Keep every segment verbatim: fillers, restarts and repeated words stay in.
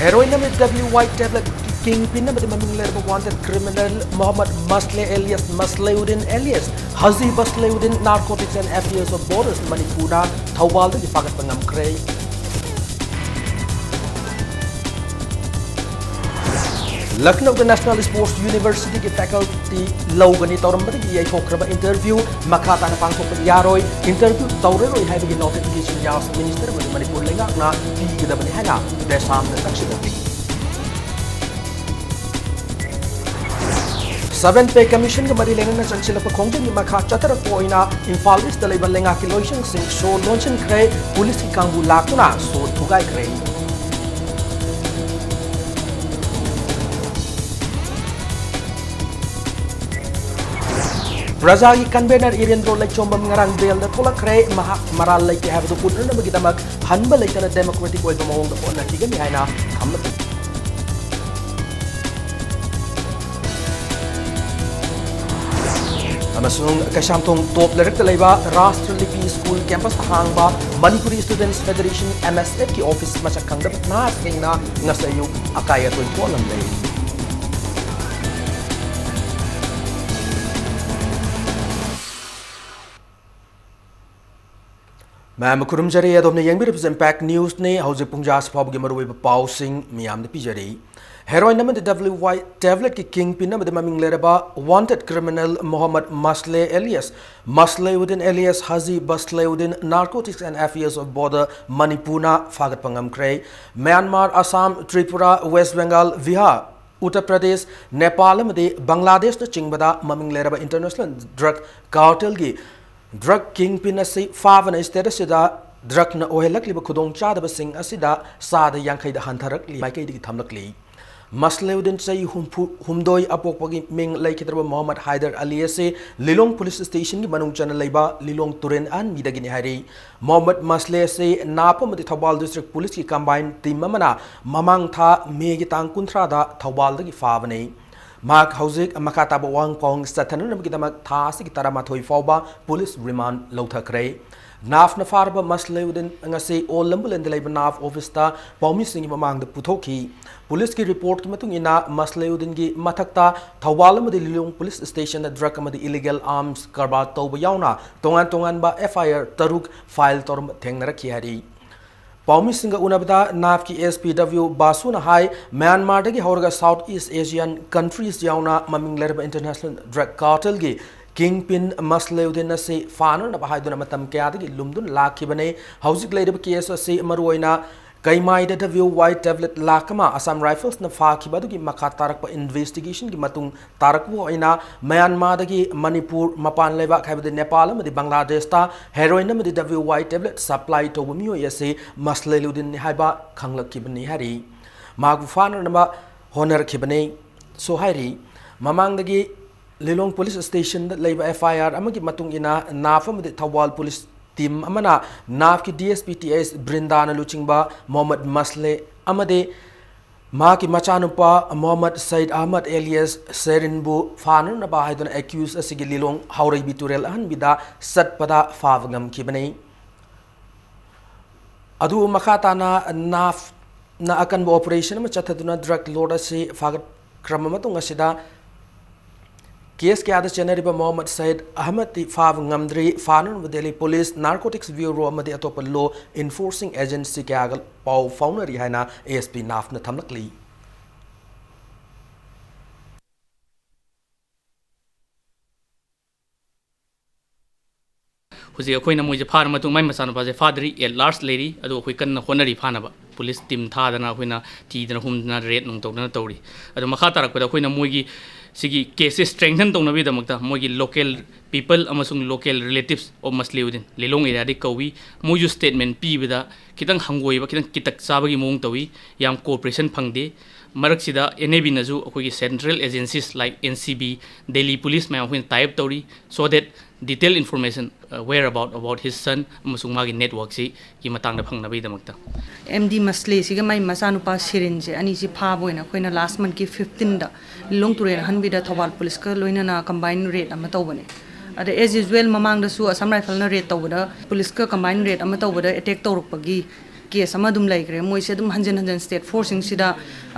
Heroin ꯑꯃꯗꯤ W Y tablet kingpin ꯑꯃꯗꯤ ꯃꯃꯤꯡ ꯂꯩꯔꯕ wanted criminal Mohammad Masleh alias Maslehudin alias Haji Maslehudin Narcotics and Affairs of Borders ꯃꯅꯤꯄꯨꯔꯅ ꯊꯧꯕꯥꯜꯗꯒꯤ ꯐꯥꯒꯠꯄ ꯉꯝꯈ꯭ꯔꯦ꯫ ꯂꯈꯅꯧꯗ National Sports University ꯒꯤ faculty ꯂꯧꯒꯅꯤ ꯇꯧꯔꯝꯕꯗꯒꯤ ꯌꯩꯊꯣꯛꯈ꯭ꯔꯕ interview ꯃꯈꯥ ꯇꯥꯅ ꯄꯥꯡꯊꯣꯛꯄ ꯌꯥꯔꯣꯏ, interview ꯇꯧꯔꯔꯣꯏ ꯍꯥꯏꯕꯒꯤ notification ꯌꯥꯎꯔꯁꯨ minister ꯑꯃꯗꯤ ꯃꯅꯤꯄꯨꯔ ꯂꯩꯉꯥꯛꯅ ꯄꯤꯒꯗꯕꯅꯤ ꯍꯥꯏꯅ ꯗꯦꯁꯥꯝꯅ ꯇꯛꯁꯤꯜꯂꯛꯂꯤ꯫ Seven Pay Commission ꯒ ꯃꯔꯤ ꯂꯩꯅꯅ ꯆꯪꯁꯤꯜꯂꯛꯄ ꯈꯣꯡꯖꯪꯒꯤ ꯃꯈꯥ ꯆꯠꯊꯔꯛꯄ ꯑꯣꯏꯅ ꯏꯝꯐꯥꯜ East ꯇ ꯂꯩꯕ ꯂꯩꯉꯥꯛꯀꯤ ꯂꯣꯏꯁꯪꯁꯤꯡ ꯁꯣ ꯂꯣꯟꯁꯤꯟꯈ꯭ꯔꯦ, ꯄꯨꯂꯤꯁꯀꯤ ꯀꯥꯡꯕꯨ ꯂꯥꯛꯇꯨꯅ ꯁꯣ ꯊꯨꯒꯥꯏꯈ꯭ꯔꯦ꯫ ꯄ꯭ꯔꯖꯥꯒꯤ convener ꯏꯔꯦꯟꯗ꯭ꯔꯣ ꯂꯩꯆꯣꯝꯕꯝ ꯉꯔꯥꯡ bail ꯗ ꯊꯣꯛꯂꯛꯈ꯭ꯔꯦ꯫ ꯃꯍꯥꯛ ꯃꯔꯥꯜ ꯂꯩꯇꯦ ꯍꯥꯏꯕꯗꯨ ꯎꯠꯅꯅꯕꯒꯤꯗꯃꯛ ꯍꯟꯕ ꯂꯩꯇꯅ democratic ꯑꯣꯏꯕ ꯃꯑꯣꯡꯗ ꯍꯣꯠꯅꯈꯤꯒꯅꯤ ꯍꯥꯏꯅ ꯈꯝꯂꯛꯂꯤ꯫ ꯑꯃꯁꯨꯡ ꯀꯩꯁꯥꯝꯊꯣꯡ ꯇꯣꯞ ꯂꯩꯔꯛꯇ ꯂꯩꯕ ꯔꯥꯁꯇ꯭ꯔ ꯂꯤꯄꯤ ꯁ꯭ꯀꯨꯜ campus ꯇ ꯍꯥꯡꯕ Manipuri Students Federation, M S F ꯀꯤ office ꯃꯁꯛ ꯈꯪꯗꯕ ꯅꯍꯥꯁꯤꯡꯅ ꯉꯁꯤ ꯑꯌꯨꯛ ꯑꯀꯥꯏ ꯑꯇꯣꯏ ꯊꯣꯛꯍꯜꯂꯝꯂꯦ꯫ ꯃꯌꯥꯝ ꯈꯨꯔꯨꯝꯖꯔꯤ, ꯑꯗꯣꯝꯅ ꯌꯦꯡꯕꯤꯔꯤꯕꯁꯤ Impact News ꯅꯤ꯫ ꯍꯧꯖꯤꯛ ꯄꯨꯡ ꯖꯥ ꯑꯁꯤ ꯐꯥꯎꯕꯒꯤ ꯃꯔꯨꯑꯣꯏꯕ ꯄꯥꯎꯁꯤꯡ ꯃꯤꯌꯥꯝꯗ ꯄꯤꯖꯔꯤ꯫ Heroin ꯑꯃꯗꯤ W Y tablet ꯀꯤ kingpin ꯑꯃꯗꯤ ꯃꯃꯤꯡ ꯂꯩꯔꯕ wanted criminal Mohammad Masleh alias Maslehudin alias Haji Maslehudin Narcotics and Affairs of Border ꯃꯅꯤꯄꯨꯔꯅ ꯐꯥꯒꯠꯄ ꯉꯝꯈ꯭ꯔꯦ꯫ ꯃ꯭ꯌꯥꯟꯃꯥꯔ, ꯑꯁꯥꯝ, ꯇ꯭ꯔꯤꯄꯨꯔꯥ, ꯋꯦꯁ ꯕꯦꯡꯒꯥꯜ, ꯕꯤꯍꯥꯔ, ꯎꯠꯇꯔ ꯄ꯭ꯔꯗꯦꯁ, ꯅꯦꯄꯥꯜ ꯑꯃꯗꯤ ꯕꯪꯒ꯭ꯂꯥꯗꯦꯁꯅꯆꯤꯡꯕꯗ ꯃꯃꯤꯡ ꯂꯩꯔꯕ international drug cartel ꯒꯤ drug kingpin ꯑꯁꯤ ꯐꯥꯕꯅ state ꯑꯁꯤꯗ drug ꯅ ꯑꯣꯏꯍꯜꯂꯛꯂꯤꯕ ꯈꯨꯗꯣꯡꯆꯥꯗꯕꯁꯤꯡ ꯑꯁꯤꯗ ꯆꯥꯗ ꯌꯥꯡꯈꯩꯗ ꯍꯟꯊꯔꯛꯂꯤ ꯃꯥꯏꯀꯩꯗꯒꯤ ꯊꯝꯂꯛꯂꯤ꯫ ꯃꯁꯂꯦꯎꯗꯤꯟ ꯆꯍꯤ ꯍꯨꯝꯐꯨ ꯍꯨꯝꯗꯣꯏ ꯑꯄꯣꯛꯄꯒꯤ ꯃꯤꯡ ꯂꯩꯈꯤꯗ꯭ꯔꯕ ꯃꯣꯍꯝꯃꯗ ꯍꯥꯏꯗꯔ ꯑꯂꯤ ꯑꯁꯤ ꯂꯤꯂꯣꯡ police station ꯒꯤ ꯃꯅꯨꯡ ꯆꯟꯅ ꯂꯩꯕ ꯂꯤꯂꯣꯡ ꯇꯨꯔꯦꯟ ꯑꯍꯟꯕꯤꯗꯒꯤꯅꯤ ꯍꯥꯏꯔꯤ꯫ ꯃꯣꯍꯝꯃꯗ ꯃꯁꯂꯦ ꯑꯁꯤ ꯅꯥꯞ ꯑꯃꯗꯤ ꯊꯧꯕꯥꯜ district police ꯀꯤ combine team ꯑꯃꯅ ꯃꯃꯥꯡ ꯊꯥ ꯃꯦꯒꯤ ꯇꯥꯡ ꯀꯨꯟꯊ꯭ꯔꯥꯗ ꯊꯧꯕꯥꯜꯗꯒꯤ ꯐꯥꯕꯅꯤ꯫ ꯃꯍꯥꯛ ꯍꯧꯖꯤꯛ ꯃꯈꯥ ꯇꯥꯕ ꯋꯥꯍꯪ ꯄꯥꯎꯍꯪ ꯆꯠꯊꯅꯅꯕꯒꯤꯗꯃꯛ ꯊꯥ ꯑꯁꯤꯒꯤ ꯇꯔꯥꯃꯥꯊꯣꯏ ꯐꯥꯎꯕ ꯄꯨꯂꯤꯁ ꯔꯤꯃꯥꯟ ꯂꯧꯊꯈ꯭ꯔꯦ꯫ ꯅꯥꯐꯅ ꯐꯥꯔꯕ ꯃꯁꯂꯦꯎꯗꯤꯟ ꯉꯁꯤ ꯑꯣꯜ ꯂꯝꯕꯨꯂꯦꯟꯗ ꯂꯩꯕ ꯅꯥꯐ ꯑꯣꯐꯤꯁꯇ ꯄꯥꯎꯃꯤꯁꯤꯡꯒꯤ ꯃꯃꯥꯡꯗ ꯄꯨꯊꯣꯛꯈꯤ꯫ ꯄꯨꯂꯤꯁꯀꯤ ꯔꯤꯄꯣꯔꯠꯀꯤ ꯃꯇꯨꯡ ꯏꯟꯅ ꯃꯁꯂꯦꯎꯗꯤꯟꯒꯤ ꯃꯊꯛꯇ ꯊꯧꯕꯥꯜ ꯑꯃꯗꯤ ꯂꯤꯂꯣꯡ ꯄꯨꯂꯤꯁ ꯁ꯭ꯇꯦꯁꯟꯗ ꯗ꯭ꯔꯒ ꯑꯃꯗꯤ ꯏꯂꯤꯒꯦꯜ ꯑꯥꯔꯝꯁ ꯀꯔꯕꯥꯔ ꯇꯧꯕ ꯌꯥꯎꯅ ꯇꯣꯉꯥꯟ ꯇꯣꯉꯥꯟꯕ ꯑꯦꯐ ꯑꯥꯏ ꯑꯥꯔ ꯇꯔꯨꯛ ꯐꯥꯏꯜ ꯇꯧꯔꯝꯕ ꯊꯦꯡꯅꯔꯛꯈꯤ ꯍꯥꯏꯔꯤ꯫ ꯄꯥꯎꯃꯤꯁꯤꯡꯒ ꯎꯅꯕꯗ ꯅꯥꯐꯀꯤ ꯑꯦꯁ ꯄꯤ ꯗꯕ꯭ꯂꯤꯎ ꯕꯥꯁꯨꯅ ꯍꯥꯏ, ꯃ꯭ꯌꯥꯟꯃꯥꯔꯗꯒꯤ ꯍꯧꯔꯒ ꯁꯥꯎꯊ ꯏꯁ ꯑꯦꯁꯤꯌꯥꯟ ꯀꯟꯇ꯭ꯔꯤꯁ ꯌꯥꯎꯅ ꯃꯃꯤꯡ ꯂꯩꯔꯕ ꯏꯟꯇꯔꯅꯦꯁꯅꯦꯜ ꯗ꯭ꯔꯒ ꯀꯥꯔꯇꯦꯜꯒꯤ ꯀꯤꯡ ꯄꯤꯟ ꯃꯁꯂꯦꯎꯗꯤꯟ ꯑꯁꯤ ꯐꯥꯅꯅꯕ ꯍꯥꯏꯗꯨꯅ ꯃꯇꯝ ꯀꯌꯥꯗꯒꯤ ꯂꯨꯝꯗꯨꯅ ꯂꯥꯛꯈꯤꯕꯅꯤ꯫ ꯍꯧꯖꯤꯛ ꯂꯩꯔꯤꯕ ꯀꯦꯁ ꯑꯁꯤ ꯃꯔꯨꯑꯣꯏꯅ ꯀꯩꯃꯥꯏꯗ ꯗꯕ꯭ꯂꯤꯎ ꯋꯥꯏ ꯇꯦꯕ꯭ꯂꯦꯠ ꯂꯥꯈ ꯑꯃ ꯑꯁꯥꯝ ꯔꯥꯏꯐꯜꯁꯅ ꯐꯥꯈꯤꯕ ꯑꯗꯨꯒꯤ ꯃꯈꯥ ꯇꯥꯔꯛꯄ ꯏꯟꯚꯦꯁꯇꯤꯒꯦꯁꯟꯒꯤ ꯃꯇꯨꯡ ꯇꯥꯔꯛꯄ ꯑꯣꯏꯅ ꯃ꯭ꯌꯥꯟꯃꯥꯔꯗꯒꯤ ꯃꯅꯤꯄꯨꯔ, ꯃꯄꯥꯟ ꯂꯩꯕꯥꯛ ꯍꯥꯏꯕꯗꯤ ꯅꯦꯄꯥꯜ ꯑꯃꯗꯤ ꯕꯪꯒ꯭ꯂꯥꯗꯦꯁꯇ ꯍꯦꯔꯣꯏꯟ ꯑꯃꯗꯤ ꯗꯕ꯭ꯂꯤꯎ ꯋꯥꯏ ꯇꯦꯕ꯭ꯂꯦꯠ ꯁꯄ꯭ꯂꯥꯏ ꯇꯧꯕ ꯃꯤꯑꯣꯏ ꯑꯁꯤ ꯃꯁꯂꯦꯂꯨꯗꯤꯟꯅꯤ ꯍꯥꯏꯕ ꯈꯪꯂꯛꯈꯤꯕꯅꯤ ꯍꯥꯏꯔꯤ꯫ ꯃꯍꯥꯛꯄꯨ ꯐꯥꯅꯅꯕ ꯍꯣꯠꯅꯔꯛꯈꯤꯕꯅꯤ ꯁꯨ ꯍꯥꯏꯔꯤ꯫ ꯃꯃꯥꯡꯗꯒꯤ ꯂꯤꯂꯣꯡ ꯄꯨꯂꯤꯁ ꯁ꯭ꯇꯦꯁꯟꯗ ꯂꯩꯕ ꯑꯦꯐ ꯑꯥꯏ ꯑꯥꯔ ꯑꯃꯒꯤ ꯃꯇꯨꯡ ꯏꯟꯅ ꯅꯥꯐ ꯑꯃꯗꯤ ꯊꯧꯕꯥꯜ ꯄꯨꯂꯤꯁ ꯇꯤꯝ ꯑꯃꯅ ꯅꯥꯐꯀꯤ ꯗꯤ ꯑꯦꯁ ꯄꯤ ꯇꯤ ꯑꯦꯁ ꯕ꯭ꯔꯤꯟꯗꯥꯅ ꯂꯨꯆꯤꯡꯕ ꯃꯣꯍꯝꯃꯗ ꯃꯁꯂꯦ ꯑꯃꯗꯤ ꯃꯍꯥꯛꯀꯤ ꯃꯆꯥꯅꯨꯄꯥ ꯃꯣꯍꯝꯃꯗ ꯁꯌꯤꯗ ꯑꯍꯃꯗ ꯑꯦꯂꯤꯌꯥꯁ ꯁꯦꯔꯤꯟꯕꯨ ꯐꯥꯅꯅꯕ ꯍꯥꯏꯗꯨꯅ ꯑꯦꯀ꯭ꯌꯨꯁ ꯑꯁꯤꯒꯤ ꯂꯤꯂꯣꯡ ꯍꯥꯎꯔꯩꯕꯤ ꯇꯨꯔꯦꯜ ꯑꯍꯟꯕꯤꯗ ꯆꯠꯄꯗ ꯐꯥꯕ ꯉꯝꯈꯤꯕꯅꯤ꯫ ꯑꯗꯨ ꯃꯈꯥ ꯇꯥꯅ ꯅꯥꯐꯅ ꯑꯀꯟꯕ ꯑꯣꯄꯔꯦꯁꯟ ꯑꯃ ꯆꯠꯊꯗꯨꯅ ꯗ꯭ꯔꯒ ꯂꯣꯔꯗ ꯑꯁꯤ ꯐꯥꯒꯠꯈ꯭ꯔꯕ ꯃꯇꯨꯡ ꯑꯁꯤꯗ ꯀꯦꯁ ꯀꯌꯥꯗ ꯆꯦꯟꯅꯔꯤꯕ ꯃꯣꯍꯝꯃꯗ ꯁꯌꯤꯗ ꯑꯍꯃꯗꯇꯤ ꯐꯥꯕ ꯉꯝꯗ꯭ꯔꯤ꯫ ꯐꯥꯅꯅꯕ ꯗꯦꯜꯂꯤ ꯄꯨꯂꯤꯁ, ꯅꯥꯔꯀꯣꯇꯤꯛꯁ ꯕ꯭ꯌꯨꯔꯣ ꯑꯃꯗꯤ ꯑꯇꯣꯞꯄ ꯂꯣ ꯏꯟꯐꯣꯔꯁꯤꯡ ꯑꯦꯖꯦꯟꯁꯤ ꯀꯌꯥꯒ ꯄꯥꯎ ꯐꯥꯎꯅꯔꯤ ꯍꯥꯏꯅ ꯑꯦꯁ ꯄꯤ ꯅꯥꯐꯅ ꯊꯝꯂꯛꯂꯤ꯫ ꯍꯧꯖꯤꯛ ꯑꯩꯈꯣꯏꯅ ꯃꯣꯏꯁꯦ ꯐꯥꯔ ꯃꯇꯨꯡ ꯃꯥꯏ ꯃꯆꯥꯅꯨꯄꯥꯁꯦ ꯐꯥꯗ꯭ꯔꯤ, at large ꯂꯩꯔꯤ꯫ ꯑꯗꯣ ꯑꯩꯈꯣꯏ ꯀꯟꯅ ꯍꯣꯠꯅꯔꯤ ꯐꯥꯅꯕ꯫ ꯄꯨꯂꯤꯁ ꯇꯤꯝ ꯊꯥꯗꯅ ꯑꯩꯈꯣꯏꯅ ꯊꯤꯗꯅ ꯍꯨꯝꯗꯅ ꯔꯦꯗ ꯅꯨꯡ ꯇꯧꯗꯅ ꯇꯧꯔꯤ꯫ ꯑꯗꯣ ꯃꯈꯥ ꯇꯥꯔꯛꯄꯗ ꯑꯩꯈꯣꯏꯅ ꯃꯣꯏꯒꯤ ꯁꯤꯒꯤ ꯀꯦꯁꯁꯦ ꯁ꯭ꯇ꯭ꯔꯦꯡꯊꯟ ꯇꯧꯅꯕꯒꯤꯗꯃꯛꯇ ꯃꯣꯏꯒꯤ ꯂꯣꯀꯦꯜ ꯄꯤꯄꯜ ꯑꯃꯁꯨꯡ ꯂꯣꯀꯦꯜ ꯔꯤꯂꯦꯇꯤꯚꯁ ꯑꯣꯐ ꯃꯁꯂꯤꯎꯗꯤꯟ ꯂꯤꯂꯣꯡ ꯑꯦꯔꯤꯌꯥꯗꯒꯤ ꯀꯧꯏ꯫ ꯃꯣꯏꯁꯨ ꯁ꯭ꯇꯦꯠꯃꯦꯟ ꯄꯤꯕꯗ ꯈꯤꯇꯪ ꯍꯪꯒꯣꯏꯕ, ꯈꯤꯇꯪ ꯀꯤꯇꯛ ꯆꯥꯕꯒꯤ ꯃꯑꯣꯡ ꯇꯧꯏ꯫ ꯌꯥꯝ ꯀꯣꯑꯣꯄꯔꯦꯁꯟ ꯐꯪꯗꯦ꯫ ꯃꯔꯛꯁꯤꯗ ꯑꯦꯟ ꯑꯦ ꯕꯤꯅꯁꯨ ꯑꯩꯈꯣꯏꯒꯤ central agencies like N C B, Delhi police ꯃꯌꯥꯝ ꯑꯩꯈꯣꯏꯅ ꯇꯥꯏ ꯑꯞ ꯇꯧꯔꯤ, so that detail information, uh, where about about his son ꯑꯃꯁꯨꯡ ꯃꯥꯒꯤ network ꯁꯤꯒꯤ ꯃꯇꯥꯡꯗ ꯐꯪꯅꯕꯒꯤꯗꯃꯛꯇ꯫ ꯑꯦꯝ ꯗꯤ ꯃꯁꯂꯦꯁꯤꯒ ꯃꯥꯏ ꯃꯆꯥꯅꯨꯄꯥ ꯁꯤꯔꯤꯟꯁꯦ ꯑꯅꯤꯁꯤ ꯐꯥꯕ ꯑꯣꯏꯅ ꯑꯩꯈꯣꯏꯅ last month ꯀꯤ fifteen ꯗ ꯂꯤꯂꯣꯡ ꯇꯨꯔꯦꯜ ꯑꯍꯟꯕꯤꯗ ꯊꯧꯕꯥꯜ ꯄꯨꯂꯤꯁꯀ ꯂꯣꯏꯅꯅ combine raid ꯑꯃ ꯇꯧꯕꯅꯦ꯫ ꯑꯗ as usual ꯃꯃꯥꯡꯗꯁꯨ ꯑꯁꯥꯝ ꯔꯥꯏꯐꯜꯅ raid ꯇꯧꯕꯗ, ꯄꯨꯂꯤꯁꯀ combine raid ꯑꯃ ꯇꯧꯕꯗ attack ꯇꯧꯔꯛꯄꯒꯤ case ꯑꯃ ꯑꯗꯨꯝ ꯂꯩꯈ꯭ꯔꯦ꯫ ꯃꯣꯏꯁꯦ ꯑꯗꯨꯝ ꯍꯟꯖꯤꯟ ꯍꯟꯖꯤꯟ state force ꯁꯤꯡꯁꯤꯗ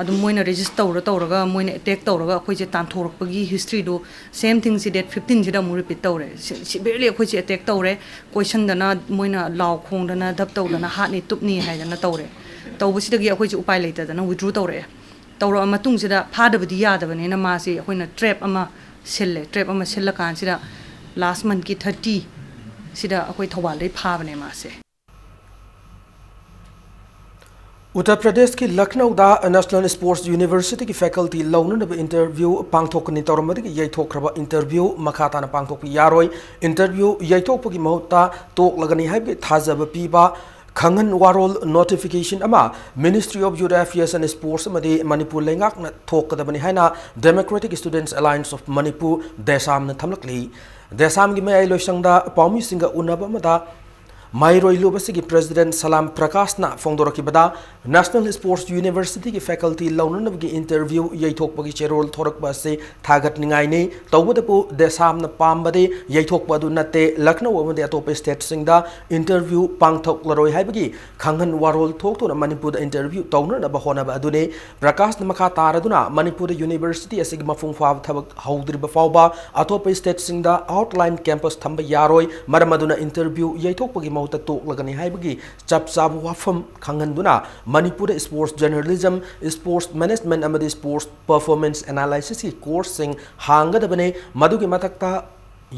ꯑꯗꯨꯝ ꯃꯣꯏꯅ register ꯇꯧꯔ ꯇꯧꯔꯒ ꯃꯣꯏꯅ attack ꯇꯧꯔꯒ ꯑꯩꯈꯣꯏꯁꯦ ꯇꯥꯟꯊꯣꯔꯛꯄꯒꯤ history ꯗꯣ same thing ꯁꯤ date fifteen ꯁꯤꯗ ꯑꯃꯨꯛ repeat ꯇꯧꯔꯦ꯫ ꯁꯤ-, severely ꯑꯩꯈꯣꯏꯁꯦ attack ꯇꯧꯔꯦ꯫ ꯀꯣꯏꯁꯟꯗꯅ, ꯃꯣꯏꯅ ꯂꯥꯎ ꯈꯣꯡꯗꯅ, ꯙꯞ ꯇꯧꯗꯅ, ꯍꯥꯠꯅꯤ ꯇꯨꯞꯅꯤ ꯍꯥꯏꯗꯅ ꯇꯧꯔꯦ꯫ ꯇꯧꯕꯁꯤꯗꯒꯤ ꯑꯩꯈꯣꯏꯁꯦ ꯎꯄꯥꯏ ꯂꯩꯇꯗꯅ withdraw ꯇꯧꯔꯛꯑꯦ꯫ ꯇꯧꯔꯛꯑ ꯃꯇꯨꯡꯁꯤꯗ ꯐꯥꯗꯕꯗꯤ ꯌꯥꯗꯕꯅꯤꯅ ꯃꯥꯁꯦ ꯑꯩꯈꯣꯏꯅ trap ꯑꯃ ꯁꯤꯜꯂꯦ꯫ Trap ꯑꯃ ꯁꯤꯜꯂꯀꯥꯟꯁꯤꯗ last month ꯀꯤ thirty ꯁꯤꯗ ꯑꯩꯈꯣꯏ ꯊꯧꯕꯥꯜꯗꯩ ꯐꯥꯕꯅꯦ ꯃꯥꯁꯦ꯫ ꯎꯠꯇꯔ ꯄ꯭ꯔꯗꯦꯁꯀꯤ ꯂꯈꯅꯧꯗ National Sports University ꯒꯤ faculty ꯂꯧꯅꯅꯕ interview ꯄꯥꯡꯊꯣꯛꯀꯅꯤ ꯇꯧꯔꯝꯕꯗꯒꯤ ꯌꯩꯊꯣꯛꯈ꯭ꯔꯕ꯫ Interview ꯃꯈꯥ ꯇꯥꯅ ꯄꯥꯡꯊꯣꯛꯄ ꯌꯥꯔꯣꯏ꯫ Interview ꯌꯩꯊꯣꯛꯄꯒꯤ ꯃꯍꯨꯠꯇ ꯇꯣꯛꯂꯒꯅꯤ ꯍꯥꯏꯕꯒꯤ ꯊꯥꯖꯕ ꯄꯤꯕ ꯈꯪꯍꯟ ꯋꯥꯔꯣꯜ notification ꯑꯃ Ministry of Youth Affairs and Sports ꯑꯃꯗꯤ ꯃꯅꯤꯄꯨꯔ ꯂꯩꯉꯥꯛꯅ ꯊꯣꯛꯀꯗꯕꯅꯤ ꯍꯥꯏꯅ Democratic Students Alliance of Manipur, ꯗꯦꯁꯥꯝꯅ ꯊꯝꯂꯛꯂꯤ꯫ ꯗꯦꯁꯥꯝꯒꯤ ꯃꯌꯥꯏ ꯂꯣꯏꯁꯪꯗ ꯄꯥꯎꯃꯤꯁꯤꯡꯒ ꯎꯅꯕ ꯑꯃꯗ ꯃꯍꯩꯔꯣꯏ ꯂꯨꯞ ꯑꯁꯤꯒꯤ president ꯁꯂꯥꯝ ꯄ꯭ꯔꯀꯥꯁꯅ ꯐꯣꯡꯗꯣꯔꯛꯈꯤꯕꯗ, National Sports University ꯒꯤ faculty ꯂꯧꯅꯅꯕꯒꯤ interview ꯌꯩꯊꯣꯛꯄꯒꯤ ꯆꯦꯔꯣꯜ ꯊꯣꯔꯛꯄ ꯑꯁꯤ ꯊꯥꯒꯠꯅꯤꯡꯉꯥꯏꯅꯤ꯫ ꯇꯧꯕꯇꯕꯨ ꯗꯦꯁꯥꯝꯅ ꯄꯥꯝꯕꯗꯤ ꯌꯩꯊꯣꯛꯄ ꯑꯗꯨ ꯅꯠꯇꯦ, ꯂꯈꯅꯧ ꯑꯃꯗꯤ ꯑꯇꯣꯞꯄ state ꯁꯤꯡꯗ interview ꯄꯥꯡꯊꯣꯛꯂꯔꯣꯏ ꯍꯥꯏꯕꯒꯤ ꯈꯪꯍꯟ ꯋꯥꯔꯣꯜ ꯊꯣꯛꯇꯨꯅ ꯃꯅꯤꯄꯨꯔꯗ interview ꯇꯧꯅꯅꯕ ꯍꯣꯠꯅꯕ ꯑꯗꯨꯅꯤ꯫ ꯄ꯭ꯔꯀꯥꯁꯅ ꯃꯈꯥ ꯇꯥꯔꯗꯨꯅ ꯃꯅꯤꯄꯨꯔꯗ university ꯑꯁꯤꯒꯤ ꯃꯄꯨꯡ ꯐꯥꯕ ꯊꯕꯛ ꯍꯧꯗ꯭ꯔꯤꯕ ꯐꯥꯎꯕ ꯑꯇꯣꯞꯄ state ꯁꯤꯡꯗ outline campus ꯊꯝꯕ ꯌꯥꯔꯣꯏ, ꯃꯔꯝ ꯑꯗꯨꯅ interview ꯌꯩꯊꯣꯛꯄꯒꯤ ꯃꯍꯨꯠꯇ ꯇꯣꯛꯂꯒꯅꯤ ꯍꯥꯏꯕꯒꯤ ꯆꯞ ꯆꯥꯕ ꯋꯥꯐꯝ ꯈꯪꯍꯟꯗꯨꯅ ꯃꯅꯤꯄꯨꯔꯗ sports journalism, sports management ꯑꯃꯗꯤ sports performance analysis ꯀꯤ course ꯁꯤꯡ ꯍꯥꯡꯒꯗꯕꯅꯤ꯫ ꯃꯗꯨꯒꯤ ꯃꯊꯛꯇ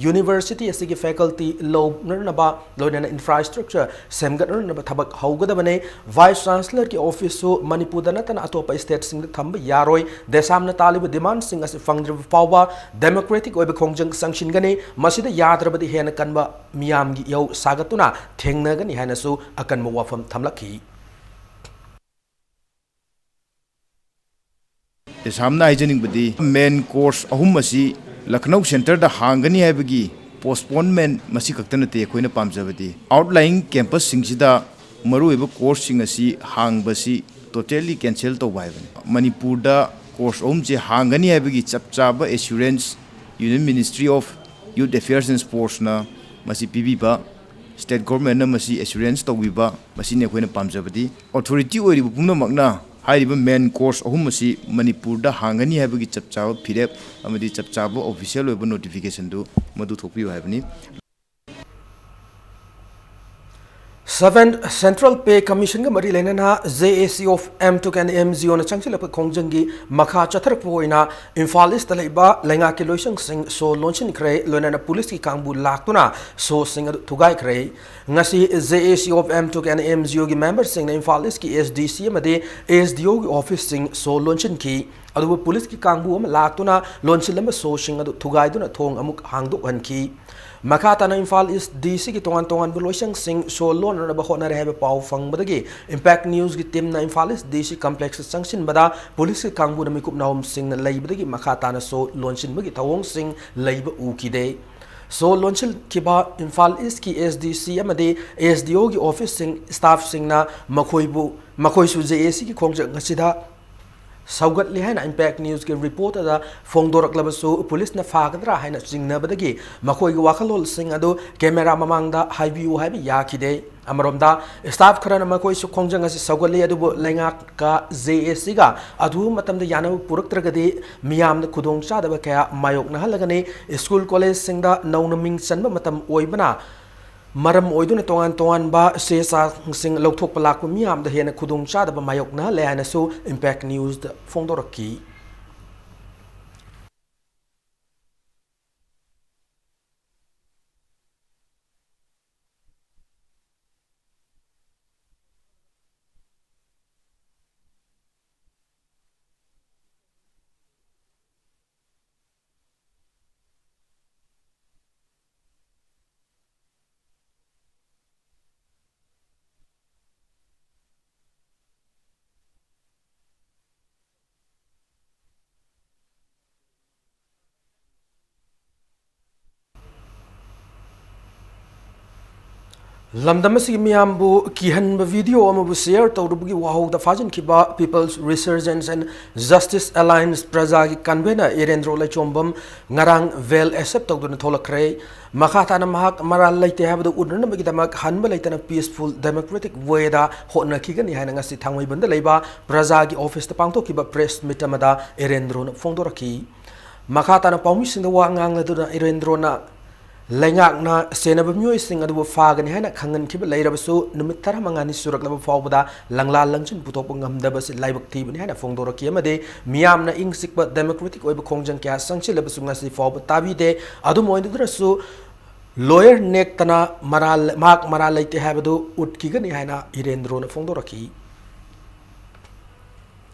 university ꯑꯁꯤꯒꯤ faculty ꯂꯧꯅꯅꯕ ꯂꯣꯏꯅꯅ infrastructure ꯁꯦꯝꯒꯠꯅꯅꯕ ꯊꯕꯛ ꯍꯧꯒꯗꯕꯅꯤ꯫ Vice Chancellor ꯒꯤ office ꯁꯨ ꯃꯅꯤꯄꯨꯔꯗ ꯅꯠꯇꯅ ꯑꯇꯣꯞꯄ state ꯁꯤꯡꯗ ꯊꯝꯕ ꯌꯥꯔꯣꯏ꯫ ꯗꯦꯁꯥꯝꯅ ꯇꯥꯜꯂꯤꯕ demand ꯁꯤꯡ ꯑꯁꯤ ꯐꯪꯗ꯭ꯔꯤꯕ ꯐꯥꯎꯕ democratic ꯑꯣꯏꯕ ꯈꯣꯡꯖꯪ ꯆꯪꯁꯤꯟꯒꯅꯤ꯫ ꯃꯁꯤꯗ ꯌꯥꯗ꯭ꯔꯕꯗꯤ ꯍꯦꯟꯅ ꯀꯟꯕ ꯃꯤꯌꯥꯝꯒꯤ ꯏꯍꯧ ꯁꯥꯒꯠꯇꯨꯅ ꯊꯦꯡꯅꯒꯅꯤ ꯍꯥꯏꯅꯁꯨ ꯑꯀꯟꯕ ꯋꯥꯐꯝ ꯊꯝꯂꯛꯈꯤ꯫ ꯗꯦꯁꯥꯝꯅ ꯍꯥꯏꯖꯅꯤꯡꯕꯗꯤ main course ꯑꯍꯨꯝ ꯑꯁꯤ ꯂꯈꯅꯧ centre ꯗ ꯍꯥꯡꯒꯅꯤ ꯍꯥꯏꯕꯒꯤ Postponement ꯃꯁꯤ ꯈꯛꯇ ꯅꯠꯇꯦ ꯑꯩꯈꯣꯏꯅ ꯄꯥꯝꯖꯕꯗꯤ, outlying campusꯁꯤꯡꯁꯤꯗ ꯃꯔꯨꯑꯣꯏꯕ courseꯁꯤꯡ ꯑꯁꯤ ꯍꯥꯡꯕꯁꯤ totally cancel ꯇꯧꯕ ꯍꯥꯏꯕꯅꯤ꯫ ꯃꯅꯤꯄꯨꯔꯗ course ꯑꯍꯨꯝꯁꯦ ꯍꯥꯡꯒꯅꯤ ꯍꯥꯏꯕꯒꯤ ꯆꯞ ꯆꯥꯕ assurance Union Ministry of Youth Affairs and Sportsꯅ ꯃꯁꯤ ꯄꯤꯕꯤꯕ, state governmentꯅ ꯃꯁꯤ assurance ꯇꯧꯕꯤꯕ, ꯃꯁꯤꯅꯤ ꯑꯩꯈꯣꯏꯅ ꯄꯥꯝꯖꯕꯗꯤ꯫ Authority ꯑꯣꯏꯔꯤꯕ ꯄꯨꯝꯅꯃꯛꯅ ꯍꯥꯏꯔꯤꯕ main course ꯑꯍꯨꯝ ꯑꯁꯤ ꯃꯅꯤꯄꯨꯔꯗ ꯍꯥꯡꯒꯅꯤ ꯍꯥꯏꯕꯒꯤ ꯆꯞ ꯆꯥꯕ ꯐꯤꯔꯦꯞ ꯑꯃꯗꯤ ꯆꯞ ꯆꯥꯕ official ꯑꯣꯏꯕ notificationꯗꯨ ꯃꯗꯨ ꯊꯣꯛꯄꯤꯌꯨ ꯍꯥꯏꯕꯅꯤ꯫ Seventh Central Pay Commissionꯒ ꯃꯔꯤ ꯂꯩꯅꯅ J A C of M Tug and M G Oꯅ ꯆꯪꯁꯤꯜꯂꯛꯄ ꯈꯣꯡꯖꯪꯒꯤ ꯃꯈꯥ ꯆꯠꯊꯔꯛꯄ ꯑꯣꯏꯅ ꯏꯝꯐꯥꯜ ꯏꯁꯇ ꯂꯩꯕ ꯂꯩꯉꯥꯛꯀꯤ ꯂꯣꯏꯁꯪꯁꯤꯡ ꯁꯣ ꯂꯣꯟꯁꯤꯟꯈ꯭ꯔꯦ, ꯂꯣꯏꯅꯅ ꯄꯨꯂꯤꯁꯀꯤ ꯀꯥꯡꯕꯨ ꯂꯥꯛꯇꯨꯅ ꯁꯣꯁꯤꯡ ꯑꯗꯨ ꯊꯨꯒꯥꯏꯈ꯭ꯔꯦ꯫ ꯉꯁꯤ J A C of M Tug and M G Oꯒꯤ memberꯁꯤꯡꯅ Imphal ꯏꯁꯀꯤ S D C ꯑꯃꯗꯤ S D Oꯒꯤ officeꯁꯤꯡ ꯁꯣ ꯂꯣꯟꯁꯤꯟꯈꯤ꯫ ꯑꯗꯨꯕꯨ ꯄꯨꯂꯤꯁꯀꯤ ꯀꯥꯡꯕꯨ ꯑꯃ ꯂꯥꯛꯇꯨꯅ ꯂꯣꯟꯁꯤꯜꯂꯝꯕ ꯁꯣꯁꯤꯡ ꯑꯗꯨ ꯊꯨꯒꯥꯏꯗꯨꯅ ꯊꯣꯡ ꯑꯃꯨꯛ ꯍꯥꯡꯗꯣꯛꯍꯟꯈꯤ꯫ ꯃꯈꯥ ꯇꯥꯅ ꯏꯝꯐꯥꯜ ꯏꯁ D Cꯒꯤ ꯇꯣꯉꯥꯟ ꯇꯣꯉꯥꯟꯕ ꯂꯣꯏꯁꯪꯁꯤꯡ ꯁꯣ ꯂꯣꯟꯅꯅꯕ ꯍꯣꯠꯅꯔꯦ ꯍꯥꯏꯕ ꯄꯥꯎ ꯐꯪꯕꯗꯒꯤ Impact Newsꯀꯤ teamꯅ ꯏꯝꯐꯥꯜ ꯏꯁ D C complexꯇ ꯆꯪꯁꯤꯟꯕꯗ ꯄꯨꯂꯤꯁꯀꯤ ꯀꯥꯡꯕꯨꯅ ꯃꯤꯀꯨꯞ ꯅꯥꯍꯨꯝꯁꯤꯡꯅ ꯂꯩꯕꯗꯒꯤ ꯃꯈꯥ ꯇꯥꯅ ꯁꯣ ꯂꯣꯟꯁꯤꯟꯕꯒꯤ ꯊꯧꯑꯣꯡꯁꯤꯡ ꯂꯩꯕ ꯎꯈꯤꯗꯦ꯫ ꯁꯣ ꯂꯣꯟꯁꯤꯟꯈꯤꯕ ꯏꯝꯐꯥꯜ ꯏꯁꯀꯤ S D C ꯑꯃꯗꯤ S D Oꯒꯤ officeꯁꯤꯡ, staffꯁꯤꯡꯅ ꯃꯈꯣꯏꯕꯨ, ꯃꯈꯣꯏꯁꯨ J A Cꯒꯤ ꯈꯣꯡꯖꯪ ꯑꯁꯤꯗ ꯁꯧꯒꯠꯂꯤ ꯍꯥꯏꯅ Impact Newsꯀꯤ report ꯑꯗꯨꯗ ꯐꯣꯡꯗꯣꯔꯛꯂꯕꯁꯨ, ꯄꯨꯂꯤꯁꯅ ꯐꯥꯒꯗ꯭ꯔꯥ ꯍꯥꯏꯅ ꯆꯤꯡꯅꯕꯗꯒꯤ ꯃꯈꯣꯏꯒꯤ ꯋꯥꯈꯜꯂꯣꯟꯁꯤꯡ ꯑꯗꯨ camera ꯃꯃꯥꯡꯗ ꯍꯥꯏꯕꯤꯌꯨ ꯍꯥꯏꯕ ꯌꯥꯈꯤꯗꯦ꯫ ꯑꯃꯔꯣꯝꯗ, staff ꯈꯔꯅ ꯃꯈꯣꯏꯁꯨ ꯈꯣꯡꯖꯪ ꯑꯁꯤ ꯁꯧꯒꯠꯂꯤ, ꯑꯗꯨꯕꯨ ꯂꯩꯉꯥꯛꯀ J A Cꯒ ꯑꯊꯨꯕ ꯃꯇꯝꯗ ꯌꯥꯅꯕ ꯄꯨꯔꯛꯇ꯭ꯔꯒꯗꯤ ꯃꯤꯌꯥꯝꯗ ꯈꯨꯗꯣꯡꯆꯥꯗꯕ ꯀꯌꯥ ꯃꯥꯌꯣꯛꯅꯍꯜꯂꯒꯅꯤ꯫ School collegeꯁꯤꯡꯗ ꯅꯧꯅ ꯃꯤꯡ ꯆꯟꯕ ꯃꯇꯝ ꯑꯣꯏꯕꯅ ꯃꯔꯝ ꯑꯣꯏꯗꯨꯅ ꯇꯣꯉꯥꯟ ꯇꯣꯉꯥꯟꯕ ꯆꯦ ꯆꯥꯡꯁꯤꯡ ꯂꯧꯊꯣꯛꯄ ꯂꯥꯛꯄ ꯃꯤꯌꯥꯝꯗ ꯍꯦꯟꯅ ꯈꯨꯗꯣꯡꯆꯥꯗꯕ ꯃꯥꯌꯣꯛꯅꯍꯜꯂꯦ ꯍꯥꯏꯅꯁꯨ Impact Newsꯗ ꯐꯣꯡꯗꯣꯔꯛꯈꯤ꯫ ꯂꯝꯗꯝ ꯑꯁꯤꯒꯤ ꯃꯤꯌꯥꯝꯕꯨ ꯀꯤꯍꯟꯕ video ꯑꯃꯕꯨ share ꯇꯧꯔꯨꯕꯒꯤ ꯋꯥꯍꯧꯗ ꯐꯥꯖꯤꯟꯈꯤꯕ People's Resurgence and Justice Alliance ꯄ꯭ꯔꯖꯥꯒꯤ convener ꯏꯔꯦꯟꯗ꯭ꯔꯣ ꯂꯩꯆꯣꯝꯕꯝ ꯉꯔꯥꯡ bail accept ꯇꯧꯗꯨꯅ ꯊꯣꯛꯂꯛꯈ꯭ꯔꯦ꯫ ꯃꯈꯥ ꯇꯥꯅ ꯃꯍꯥꯛ ꯃꯔꯥꯜ ꯂꯩꯇꯦ ꯍꯥꯏꯕꯗꯨ ꯎꯠꯅꯅꯕꯒꯤꯗꯃꯛ ꯍꯟꯕ ꯂꯩꯇꯅ peaceful democratic wayꯗ ꯍꯣꯠꯅꯈꯤꯒꯅꯤ ꯍꯥꯏꯅ ꯉꯁꯤ ꯊꯥꯡꯃꯩꯕꯟꯗ ꯂꯩꯕ ꯄ꯭ꯔꯖꯥꯒꯤ officeꯇ ꯄꯥꯡꯊꯣꯛꯈꯤꯕ press meet ꯑꯃꯗ ꯏꯔꯦꯟꯗ꯭ꯔꯣꯅ ꯐꯣꯡꯗꯣꯔꯛꯈꯤ꯫ ꯃꯈꯥ ꯇꯥꯅ ꯄꯥꯎꯃꯤꯁꯤꯡꯗ ꯋꯥ ꯉꯥꯡꯂꯗꯨꯅ ꯏꯔꯦꯟꯗ꯭ꯔꯣꯅ ꯂꯩꯉꯥꯛꯅ ꯁꯦꯟꯅꯕ ꯃꯤꯑꯣꯏꯁꯤꯡ ꯑꯗꯨꯕꯨ ꯐꯥꯒꯅꯤ ꯍꯥꯏꯅ ꯈꯪꯍꯟꯈꯤꯕ ꯂꯩꯔꯕꯁꯨ, ꯅꯨꯃꯤꯠ ꯇꯔꯥꯃꯉꯥꯅꯤ ꯁꯨꯔꯛꯂꯕ ꯐꯥꯎꯕꯗ ꯂꯪꯂꯥ ꯂꯪꯖꯤꯟ ꯄꯨꯊꯣꯛꯄ ꯉꯝꯗꯕꯁꯤ ꯂꯥꯏꯕꯛ ꯊꯤꯕꯅꯤ ꯍꯥꯏꯅ ꯐꯣꯡꯗꯣꯔꯛꯈꯤ ꯑꯃꯗꯤ ꯃꯤꯌꯥꯝꯅ ꯏꯪ ꯆꯤꯛꯄ democratic ꯑꯣꯏꯕ ꯈꯣꯡꯖꯪ ꯀꯌꯥ ꯆꯪꯁꯤꯜꯂꯕꯁꯨ ꯉꯁꯤ ꯐꯥꯎꯕ ꯇꯥꯕꯤꯗꯦ꯫ ꯑꯗꯨꯝ ꯑꯣꯏꯗꯨꯅꯁꯨ lawyer ꯅꯦꯛꯇꯅ ꯃꯔꯥꯜ, ꯃꯍꯥꯛ ꯃꯔꯥꯜ ꯂꯩꯇꯦ ꯍꯥꯏꯕꯗꯨ ꯎꯠꯈꯤꯒꯅꯤ ꯍꯥꯏꯅ ꯏꯔꯦꯟꯗ꯭ꯔꯣꯅ ꯐꯣꯡꯗꯣꯔꯛꯈꯤ꯫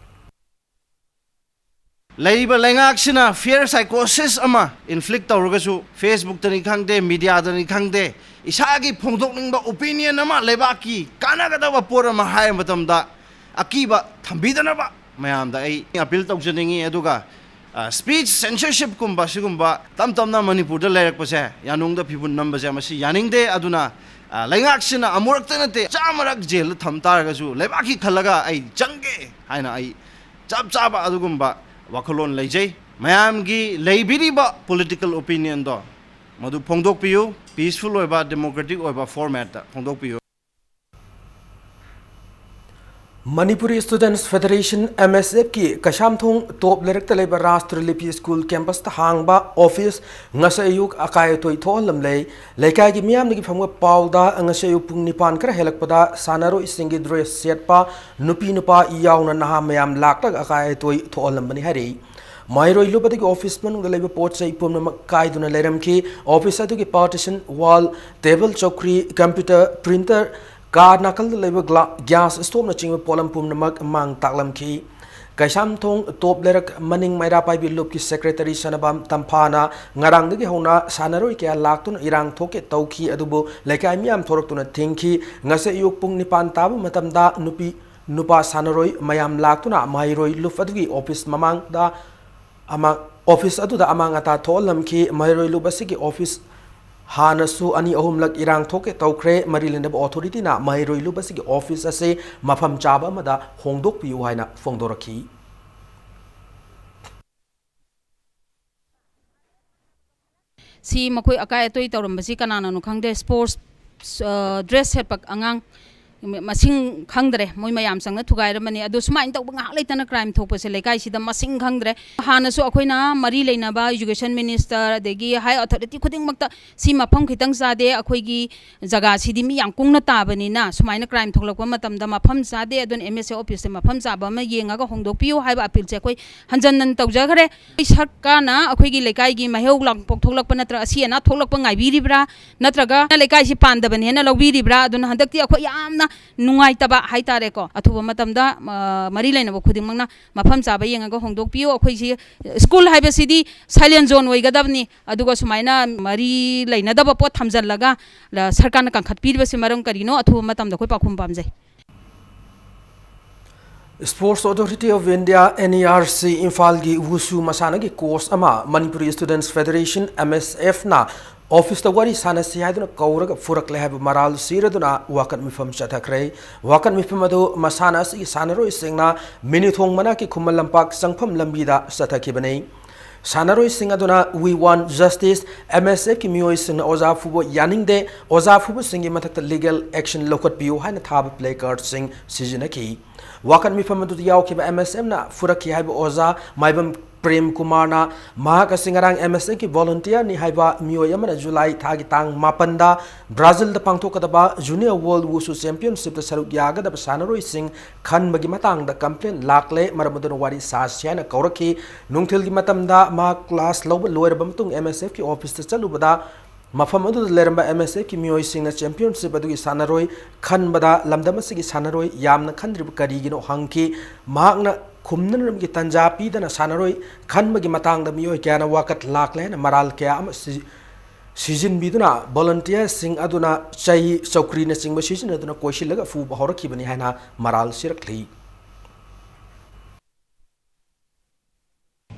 ꯂꯩꯔꯤꯕ ꯂꯩꯉꯥꯛꯁꯤꯅ fear psychosis ꯑꯃ inflict ꯇꯧꯔꯒꯁꯨ, Facebookꯇꯅꯤ ꯈꯪꯗꯦ, mediaꯗꯅꯤ ꯈꯪꯗꯦ, ꯏꯁꯥꯒꯤ ꯐꯣꯡꯗꯣꯛꯅꯤꯡꯕ opinion ꯑꯃ, ꯂꯩꯕꯥꯛꯀꯤ ꯀꯥꯟꯅꯒꯗꯕ ꯄꯣꯠ ꯑꯃ ꯍꯥꯏꯕ ꯃꯇꯝꯗ ꯑꯀꯤꯕ ꯊꯝꯕꯤꯗꯅꯕ ꯃꯌꯥꯝꯗ ꯑꯩ appeal ꯇꯧꯖꯅꯤꯡꯉꯤ꯫ ꯑꯗꯨꯒ, ꯑ, speech censorshipꯀꯨꯝꯕ ꯁꯤꯒꯨꯝꯕ ꯇꯞ ꯇꯞꯅ ꯃꯅꯤꯄꯨꯔꯗ ꯂꯩꯔꯛꯄꯁꯦ, ꯌꯥꯅꯨꯡꯗ ꯐꯤꯕꯨꯟ ꯅꯝꯕꯁꯦ, ꯃꯁꯤ ꯌꯥꯅꯤꯡꯗꯦ꯫ ꯑꯗꯨꯅ, ꯑ, ꯂꯩꯉꯥꯛꯁꯤꯅ ꯑꯃꯨꯔꯛꯇ ꯅꯠꯇꯦ, ꯆꯥꯝꯃꯔꯛ ꯖꯦꯜꯗ ꯊꯝ ꯇꯥꯔꯒꯁꯨ ꯂꯩꯕꯥꯛꯀꯤ ꯈꯜꯂꯒ ꯑꯩ ꯆꯪꯒꯦ ꯍꯥꯏꯅ ꯑꯩ ꯆꯞ ꯆꯥꯕ ꯑꯗꯨꯒꯨꯝꯕ ꯋꯥꯈꯜꯂꯣꯟ ꯂꯩꯖꯩ꯫ ꯃꯌꯥꯝꯒꯤ ꯂꯩꯕꯤꯔꯤꯕ political opinionꯗꯣ ꯃꯗꯨ ꯐꯣꯡꯗꯣꯛꯄꯤꯌꯨ, peaceful ꯑꯣꯏꯕ, democratic ꯑꯣꯏꯕ formatꯇ ꯐꯣꯡꯗꯣꯛꯄꯤꯌꯨ꯫ Manipuri Students Federation, MSFꯀꯤ ꯀꯩꯁꯥꯝꯊꯣꯡ ꯇꯣꯞ ꯂꯩꯔꯛꯇ ꯂꯩꯕ ꯔꯥꯁꯇ꯭ꯔ ꯂꯤꯄꯤ ꯁ꯭ꯀꯨꯜ campusꯇ ꯍꯥꯡꯕ office ꯉꯁꯤ ꯑꯌꯨꯛ ꯑꯀꯥꯏ ꯑꯇꯣꯏ ꯊꯣꯛꯍꯜꯂꯝꯂꯦ꯫ ꯂꯩꯀꯥꯏꯒꯤ ꯃꯤꯌꯥꯝꯗꯒꯤ ꯐꯪꯕ ꯄꯥꯎꯗ, ꯉꯁꯤ ꯑꯌꯨꯛ ꯄꯨꯡ ꯅꯤꯄꯥꯟ ꯈꯔ ꯍꯦꯜꯂꯛꯄꯗ ꯁꯥꯟꯅꯔꯣꯏꯁꯤꯡꯒꯤ dress ꯁꯦꯠꯄ ꯅꯨꯄꯤ ꯅꯨꯄꯥ ꯌꯥꯎꯅ ꯅꯍꯥ ꯃꯌꯥꯝ ꯂꯥꯛꯂꯒ ꯑꯀꯥꯏ ꯑꯇꯣꯏ ꯊꯣꯛꯍꯜꯂꯝꯕꯅꯤ ꯍꯥꯏꯔꯤ꯫ ꯃꯍꯩꯔꯣꯏ ꯂꯨꯞ ꯑꯗꯨꯒꯤ office ꯃꯅꯨꯡꯗ ꯂꯩꯕ ꯄꯣꯠ ꯆꯩ ꯄꯨꯝꯅꯃꯛ ꯀꯥꯏꯗꯨꯅ ꯂꯩꯔꯝꯈꯤ꯫ Office ꯑꯗꯨꯒꯤ partition wall, table, ꯆꯧꯀ꯭ꯔꯤ, computer, printer, ꯀꯥ ꯅꯥꯀꯜꯗ ꯂꯩꯕ ꯒ꯭ꯂꯥ-, gas stoveꯅꯆꯤꯡꯕ ꯄꯣꯠꯂꯝ ꯄꯨꯝꯅꯃꯛ ꯃꯥꯡ ꯇꯥꯛꯂꯝꯈꯤ꯫ ꯀꯩꯁꯥꯝꯊꯣꯡ ꯇꯣꯞ ꯂꯩꯔꯛ ꯃꯅꯤꯡ ꯃꯩꯔꯥ ꯄꯥꯏꯕꯤ ꯂꯨꯞꯀꯤ secretary ꯁꯅꯥꯕꯝ ꯇꯝꯐꯥꯅ ꯉꯔꯥꯡꯗꯒꯤ ꯍꯧꯅ ꯁꯥꯟꯅꯔꯣꯏ ꯀꯌꯥ ꯂꯥꯛꯇꯨꯅ ꯏꯔꯥꯡ ꯊꯣꯛꯀꯦ ꯇꯧꯈꯤ, ꯑꯗꯨꯕꯨ ꯂꯩꯀꯥꯏ ꯃꯤꯌꯥꯝ ꯊꯣꯔꯛꯇꯨꯅ ꯊꯤꯡꯈꯤ꯫ ꯉꯁꯤ ꯑꯌꯨꯛ ꯄꯨꯡ ꯅꯤꯄꯥꯟ ꯇꯥꯕ ꯃꯇꯝꯗ ꯅꯨꯄꯤ ꯅꯨꯄꯥ ꯁꯥꯟꯅꯔꯣꯏ ꯃꯌꯥꯝ ꯂꯥꯛꯇꯨꯅ ꯃꯍꯩꯔꯣꯏ ꯂꯨꯞ ꯑꯗꯨꯒꯤ office ꯃꯃꯥꯡꯗ ꯑꯃꯥꯡ-, office ꯑꯗꯨꯗ ꯑꯃꯥꯡ ꯑꯇꯥ ꯊꯣꯛꯍꯜꯂꯝꯈꯤ꯫ ꯃꯍꯩꯔꯣꯏ ꯂꯨꯞ ꯑꯁꯤꯒꯤ office ꯍꯥꯟꯅꯁꯨ ꯑꯅꯤ ꯑꯍꯨꯝꯂꯛ ꯏꯔꯥꯡ ꯊꯣꯛꯀꯦ ꯇꯧꯈ꯭ꯔꯦ꯫ ꯃꯔꯤ ꯂꯩꯅꯕ ꯑꯣꯊꯣꯔꯤꯇꯤꯅ ꯃꯍꯩꯔꯣꯏ ꯂꯨꯞ ꯑꯁꯤꯒꯤ ꯑꯣꯐꯤꯁ ꯑꯁꯤ ꯃꯐꯝ ꯆꯥꯕ ꯑꯃꯗ ꯍꯣꯡꯗꯣꯛꯄꯤꯌꯨ ꯍꯥꯏꯅ ꯐꯣꯡꯗꯣꯔꯛꯈꯤ꯫ ꯁꯤ ꯃꯈꯣꯏ ꯑꯀꯥꯏ ꯑꯇꯣꯏ ꯇꯧꯔꯝꯕꯁꯤ ꯀꯅꯥꯅꯅꯣ ꯈꯪꯗꯦ꯫ ꯁ꯭ꯄꯣꯔꯠꯁ, ꯑ, ꯗ꯭ꯔꯦꯁ ꯁꯦꯠꯄ ꯑꯉꯥꯡ ꯃꯁꯤꯡ ꯈꯪꯗ꯭ꯔꯦ, ꯃꯣꯏ ꯃꯌꯥꯝ ꯆꯪꯅ ꯊꯨꯒꯥꯏꯔꯝꯕꯅꯤ꯫ ꯑꯗꯣ ꯁꯨꯃꯥꯏꯅ ꯇꯧꯕ ꯉꯥꯏꯍꯥꯛ ꯂꯩꯇꯅ ꯀ꯭ꯔꯥꯏꯝ ꯊꯣꯛꯄꯁꯦ ꯂꯩꯀꯥꯏꯁꯤꯗ ꯃꯁꯤꯡ ꯈꯪꯗ꯭ꯔꯦ꯫ ꯍꯥꯟꯅꯁꯨ ꯑꯩꯈꯣꯏꯅ ꯃꯔꯤ ꯂꯩꯅꯕ ꯏꯖꯨꯀꯦꯁꯟ ꯃꯤꯅꯤꯁꯇꯔ, ꯑꯗꯒꯤ ꯍꯥꯏ ꯑꯣꯊꯣꯔꯤꯇꯤ ꯈꯨꯗꯤꯡꯃꯛꯇ ꯁꯤ ꯃꯐꯝ ꯈꯤꯇꯪ ꯆꯥꯗꯦ, ꯑꯩꯈꯣꯏꯒꯤ ꯖꯒꯥꯁꯤꯗꯤ ꯃꯤ ꯌꯥꯝ ꯀꯨꯡꯅ ꯇꯥꯕꯅꯤꯅ ꯁꯨꯃꯥꯏꯅ ꯀ꯭ꯔꯥꯏꯝ ꯊꯣꯛꯂꯛꯄ ꯃꯇꯝꯗ ꯃꯐꯝ ꯆꯥꯗꯦ, ꯑꯗꯨꯅ ꯑꯦꯝ ꯑꯦꯁ ꯑꯦ ꯑꯣꯐꯤꯁꯁꯦ ꯃꯐꯝ ꯆꯥꯕ ꯑꯃ ꯌꯦꯡꯉꯒ ꯍꯣꯡꯗꯣꯛꯄꯤꯌꯨ ꯍꯥꯏꯕ ꯑꯄꯤꯜꯁꯦ ꯑꯩꯈꯣꯏ ꯍꯟꯖꯟ ꯍꯟꯅ ꯇꯧꯖꯈ꯭ꯔꯦ꯫ ꯑꯩꯈꯣꯏ ꯁꯔꯀꯥꯔꯅ ꯑꯩꯈꯣꯏꯒꯤ ꯂꯩꯀꯥꯏꯒꯤ ꯃꯍꯩ ꯂꯥꯡꯄꯣꯛ ꯊꯣꯛꯂꯛꯄ ꯅꯠꯇ꯭ꯔꯒ ꯑꯁꯤ ꯑꯅꯥ ꯊꯣꯛꯂꯛꯄ ꯉꯥꯏꯕꯤꯔꯤꯕ꯭ꯔꯥ, ꯅꯠꯇ꯭ꯔꯒ ꯂꯩꯀꯥꯏꯁꯤ ꯄꯥꯟꯗꯕꯅꯦꯅ ꯂꯧꯕꯤꯔꯤꯕ꯭ꯔꯥ? ꯑꯗꯨꯅ ꯍꯟꯗꯛꯇꯤ ꯑꯩꯈꯣꯏ ꯌꯥꯝꯅ ꯅꯨꯡꯉꯥꯏꯇꯕ ꯍꯥꯏꯇꯥꯔꯦꯀꯣ꯫ ꯑꯊꯨꯕ ꯃꯇꯝꯗ, ꯑ, ꯃꯔꯤ ꯂꯩꯅꯕ ꯈꯨꯗꯤꯡꯃꯛꯅ ꯃꯐꯝ ꯆꯥꯕ ꯌꯦꯡꯉꯒ ꯍꯣꯡꯗꯣꯛꯄꯤꯌꯨ꯫ ꯑꯩꯈꯣꯏꯁꯤ ꯁ꯭ꯀꯨꯜ ꯍꯥꯏꯕꯁꯤꯗꯤ ꯁꯥꯏꯂꯦꯟ ꯖꯣꯟ ꯑꯣꯏꯒꯗꯕꯅꯤ, ꯑꯗꯨꯒ ꯁꯨꯃꯥꯏꯅ ꯃꯔꯤ ꯂꯩꯅꯗꯕ ꯄꯣꯠ ꯊꯝꯖꯤꯜꯂꯒ, ꯂ-, ꯁꯔꯀꯥꯔꯅ ꯀꯟꯈꯠꯄꯤꯔꯤꯕꯁꯤ ꯃꯔꯝ ꯀꯔꯤꯅꯣ? ꯑꯊꯨꯕ ꯃꯇꯝꯗ ꯑꯩꯈꯣꯏ ꯄꯥꯎꯈꯨꯝ ꯄꯥꯝꯖꯩ꯫ Sports Authority of India, N E R C, ꯏꯝꯐꯥꯜꯒꯤ ꯋꯨꯁꯨ ꯃꯁꯥꯟꯅꯒꯤ ꯀꯣꯆ ꯑꯃ Manipuri Students Federation, M S F, ꯅ ꯑꯣꯐꯤꯁꯇ ꯋꯥꯔꯤ ꯁꯥꯟꯅꯁꯤ ꯍꯥꯏꯗꯨꯅ ꯀꯧꯔꯒ ꯐꯨꯔꯛꯂꯦ ꯍꯥꯏꯕ ꯃꯔꯥꯜ ꯁꯤꯔꯗꯨꯅ ꯋꯥꯀꯠ ꯃꯤꯐꯝ ꯆꯠꯊꯈ꯭ꯔꯦ꯫ ꯋꯥꯀꯠ ꯃꯤꯐꯝ ꯑꯗꯨ ꯃꯁꯥꯟꯅ ꯑꯁꯤꯒꯤ ꯁꯥꯟꯅꯔꯣꯏꯁꯤꯡꯅ ꯃꯤꯅꯨꯊꯣꯡ ꯃꯅꯥꯛꯀꯤ ꯈꯨꯃꯟ ꯂꯝꯄꯥꯛ ꯆꯪꯐꯝ ꯂꯝꯕꯤꯗ ꯆꯠꯊꯈꯤꯕꯅꯤ꯫ ꯁꯥꯟꯅꯔꯣꯏꯁꯤꯡ ꯑꯗꯨꯅ "We want justice", M S F ꯀꯤ ꯃꯤꯑꯣꯏꯁꯤꯡꯅ "ꯑꯣꯖꯥ ꯐꯨꯕ ꯌꯥꯅꯤꯡꯗꯦ, ꯑꯣꯖꯥ ꯐꯨꯕꯁꯤꯡꯒꯤ ꯃꯊꯛꯇ legal action ꯂꯧꯈꯠꯄꯤꯌꯨ" ꯍꯥꯏꯅ ꯊꯥꯕ placard ꯁꯤꯡ ꯁꯤꯖꯤꯟꯅꯈꯤ꯫ ꯋꯥꯀꯠ ꯃꯤꯐꯝ ꯑꯗꯨꯗ ꯌꯥꯎꯈꯤꯕ M S F ꯅ ꯐꯨꯔꯛꯈꯤ ꯍꯥꯏꯕ ꯑꯣꯖꯥ ꯃꯥꯏꯕꯝ ꯄ꯭ꯔꯦꯝ ꯀꯨꯃꯥꯔꯅ ꯃꯍꯥꯛ ꯑꯁꯤ ꯉꯔꯥꯡ M S F ꯀꯤ volunteer ꯅꯤ ꯍꯥꯏꯕ ꯃꯤꯑꯣꯏ ꯑꯃꯅ ꯖꯨꯂꯥꯏ ꯊꯥꯒꯤ ꯇꯥꯡ ꯃꯥꯄꯟꯗ ꯕ꯭ꯔꯥꯖꯤꯜꯗ ꯄꯥꯡꯊꯣꯛꯀꯗꯕ Junior World Wushu Championship ꯇ ꯁꯔꯨꯛ ꯌꯥꯒꯗꯕ ꯁꯥꯟꯅꯔꯣꯏꯁꯤꯡ ꯈꯟꯕꯒꯤ ꯃꯇꯥꯡꯗ complaint ꯂꯥꯛꯂꯦ, ꯃꯔꯝ ꯑꯗꯨꯅ ꯋꯥꯔꯤ ꯁꯥꯁꯤ ꯍꯥꯏꯅ ꯀꯧꯔꯛꯈꯤ꯫ ꯅꯨꯡꯊꯤꯜꯒꯤ ꯃꯇꯝꯗ ꯃꯍꯥꯛ class ꯂꯧꯕ ꯂꯣꯏꯔꯕ ꯃꯇꯨꯡ M S F ꯀꯤ ꯑꯣꯐꯤꯁꯇ ꯆꯠꯂꯨꯕꯗ, ꯃꯐꯝ ꯑꯗꯨꯗ ꯂꯩꯔꯝꯕ M S F ꯀꯤ ꯃꯤꯑꯣꯏꯁꯤꯡꯅ championship ꯑꯗꯨꯒꯤ ꯁꯥꯟꯅꯔꯣꯏ ꯈꯟꯕꯗ ꯂꯝꯗꯝ ꯑꯁꯤꯒꯤ ꯁꯥꯟꯅꯔꯣꯏ ꯌꯥꯝꯅ ꯈꯟꯗ꯭ꯔꯤꯕ ꯀꯔꯤꯒꯤꯅꯣ ꯍꯪꯈꯤ꯫ ꯃꯍꯥꯛꯅ ꯈꯨꯝꯅꯅꯕꯒꯤ ꯇꯥꯟꯖꯥ ꯄꯤꯗꯅ ꯁꯥꯟꯅꯔꯣꯏ ꯈꯟꯕꯒꯤ ꯃꯇꯥꯡꯗ ꯃꯤꯑꯣꯏ ꯀꯌꯥꯅ ꯋꯥꯀꯠ ꯂꯥꯛꯂꯦ ꯍꯥꯏꯅ ꯃꯔꯥꯜ ꯀꯌꯥ ꯑꯃ ꯁꯤ-, ꯁꯤꯖꯤꯟꯕꯤꯗꯨꯅ volunteer ꯁꯤꯡ ꯑꯗꯨꯅ ꯆꯩ, ꯆꯧꯀ꯭ꯔꯤꯅꯆꯤꯡꯕ ꯁꯤꯖꯤꯟꯅꯗꯨꯅ ꯀꯣꯏꯁꯤꯜꯂꯒ ꯐꯨꯕ ꯍꯧꯔꯛꯈꯤꯕꯅꯤ ꯍꯥꯏꯅ ꯃꯔꯥꯜ ꯁꯤꯔꯛꯂꯤ꯫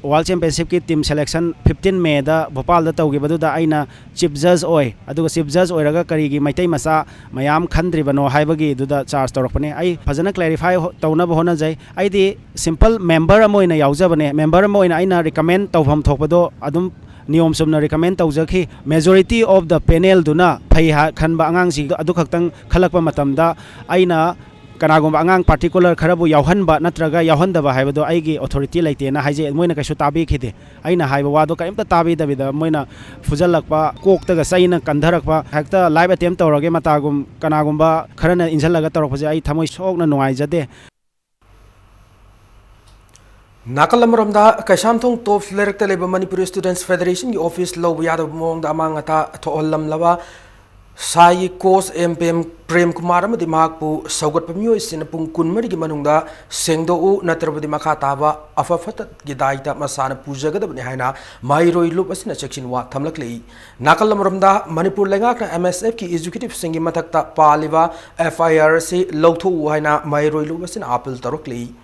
World Championshipꯀꯤ team selection fifteen Mayꯗ ꯚꯣꯄꯥꯜꯗ ꯇꯧꯈꯤꯕꯗꯨꯗ ꯑꯩꯅ chief judge ꯑꯣꯏ꯫ ꯑꯗꯨꯒ chief judge ꯑꯣꯏꯔꯒ ꯀꯔꯤꯒꯤ ꯃꯩꯇꯩ ꯃꯆꯥ ꯃꯌꯥꯝ ꯈꯟꯗ꯭ꯔꯤꯕꯅꯣ ꯍꯥꯏꯕꯒꯤꯗꯨꯗ charge ꯇꯧꯔꯛꯄꯅꯦ꯫ ꯑꯩ ꯐꯖꯅ clarify ꯍꯣ-, ꯇꯧꯅꯕ ꯍꯣꯠꯅꯖꯩ꯫ ꯑꯩꯗꯤ simple member ꯑꯃ ꯑꯣꯏꯅ ꯌꯥꯎꯖꯕꯅꯦ꯫ Member ꯑꯃ ꯑꯣꯏꯅ ꯑꯩꯅ recommend ꯇꯧꯐꯝ ꯊꯣꯛꯄꯗꯣ ꯑꯗꯨꯝ ꯅꯤꯌꯣꯝ ꯆꯨꯝꯅ recommend ꯇꯧꯖꯈꯤ꯫ Majority of the panelꯗꯨꯅ ꯐꯩ ꯍꯥ-, ꯈꯟꯕ ꯑꯉꯥꯡꯁꯤꯡꯗꯣ ꯑꯗꯨꯈꯛꯇꯪ ꯈꯜꯂꯛꯄ ꯃꯇꯝꯗ ꯑꯩꯅ ꯀꯅꯥꯒꯨꯝꯕ ꯑꯉꯥꯡ particular ꯈꯔꯕꯨ ꯌꯥꯎꯍꯟꯕ ꯅꯠꯇ꯭ꯔꯒ ꯌꯥꯎꯍꯟꯗꯕ ꯍꯥꯏꯕꯗꯣ ꯑꯩꯒꯤ authority ꯂꯩꯇꯦꯅ ꯍꯥꯏꯖꯩ꯫ ꯃꯣꯏꯅ ꯀꯩꯁꯨ ꯇꯥꯕꯤꯈꯤꯗꯦ꯫ ꯑꯩꯅ ꯍꯥꯏꯕ ꯋꯥꯗꯣ ꯀꯔꯤꯝꯇ ꯇꯥꯕꯤꯗꯕꯤꯗ ꯃꯣꯏꯅ ꯐꯨꯖꯜꯂꯛꯄ, ꯀꯣꯛꯇꯒ ꯆꯩꯅ ꯀꯟꯊꯔꯛꯄ, ꯍꯦꯛꯇ live attempt ꯇꯧꯔꯒꯦ ꯃꯇꯥꯒꯨꯝ ꯀꯅꯥꯒꯨꯝꯕ ꯈꯔꯅ ꯏꯟꯁꯤꯜꯂꯒ ꯇꯧꯔꯛꯄꯁꯦ ꯑꯩ ꯊꯃꯣꯏ ꯁꯣꯛꯅ ꯅꯨꯡꯉꯥꯏꯖꯗꯦ꯫ ꯅꯥꯀꯜ ꯑꯃꯔꯣꯝꯗ, ꯀꯩꯁꯥꯝꯊꯣꯡ ꯇꯣꯞꯁ ꯂꯩꯔꯛꯇ ꯂꯩꯕ ꯃꯅꯤꯄꯨꯔ Students Federationꯒꯤ office ꯂꯧꯕ ꯌꯥꯗꯕ ꯃꯑꯣꯡꯗ ꯑꯃꯥꯡ ꯑꯇꯥ ꯊꯣꯛꯍꯜꯂꯝꯂꯕ ꯁꯥꯏꯒꯤ coach ꯑꯦꯝ ꯄ꯭ꯔꯦꯝ, ꯄ꯭ꯔꯦꯝ ꯀꯨꯃꯥꯔ ꯑꯃꯗꯤ ꯃꯍꯥꯛꯄꯨ ꯁꯧꯒꯠꯄ ꯃꯤꯑꯣꯏꯁꯤꯡꯅ ꯄꯨꯡ ꯀꯨꯟꯃꯔꯤꯒꯤ ꯃꯅꯨꯡꯗ ꯁꯦꯡꯗꯣꯛꯎ, ꯅꯠꯇ꯭ꯔꯕꯗꯤ ꯃꯈꯥ ꯇꯥꯕ ꯑꯐ ꯐꯠꯇꯒꯤ ꯗꯥꯏꯇ ꯃꯁꯥꯅ ꯄꯨꯖꯒꯗꯕꯅꯤ ꯍꯥꯏꯅ ꯃꯍꯩꯔꯣꯏ ꯂꯨꯞ ꯑꯁꯤꯅ ꯆꯦꯛꯁꯤꯟ ꯋꯥ ꯊꯝꯂꯛꯂꯤ꯫ ꯅꯥꯀꯜ ꯑꯃꯔꯣꯝꯗ, ꯃꯅꯤꯄꯨꯔ ꯂꯩꯉꯥꯛꯅ MSFꯀꯤ executiveꯁꯤꯡꯒꯤ ꯃꯊꯛꯇ ꯄꯥꯜꯂꯤꯕ FIR ꯑꯁꯤ ꯂꯧꯊꯣꯛꯎ ꯍꯥꯏꯅ ꯃꯍꯩꯔꯣꯏ ꯂꯨꯞ ꯑꯁꯤꯅ appeal ꯇꯧꯔꯛꯂꯤ꯫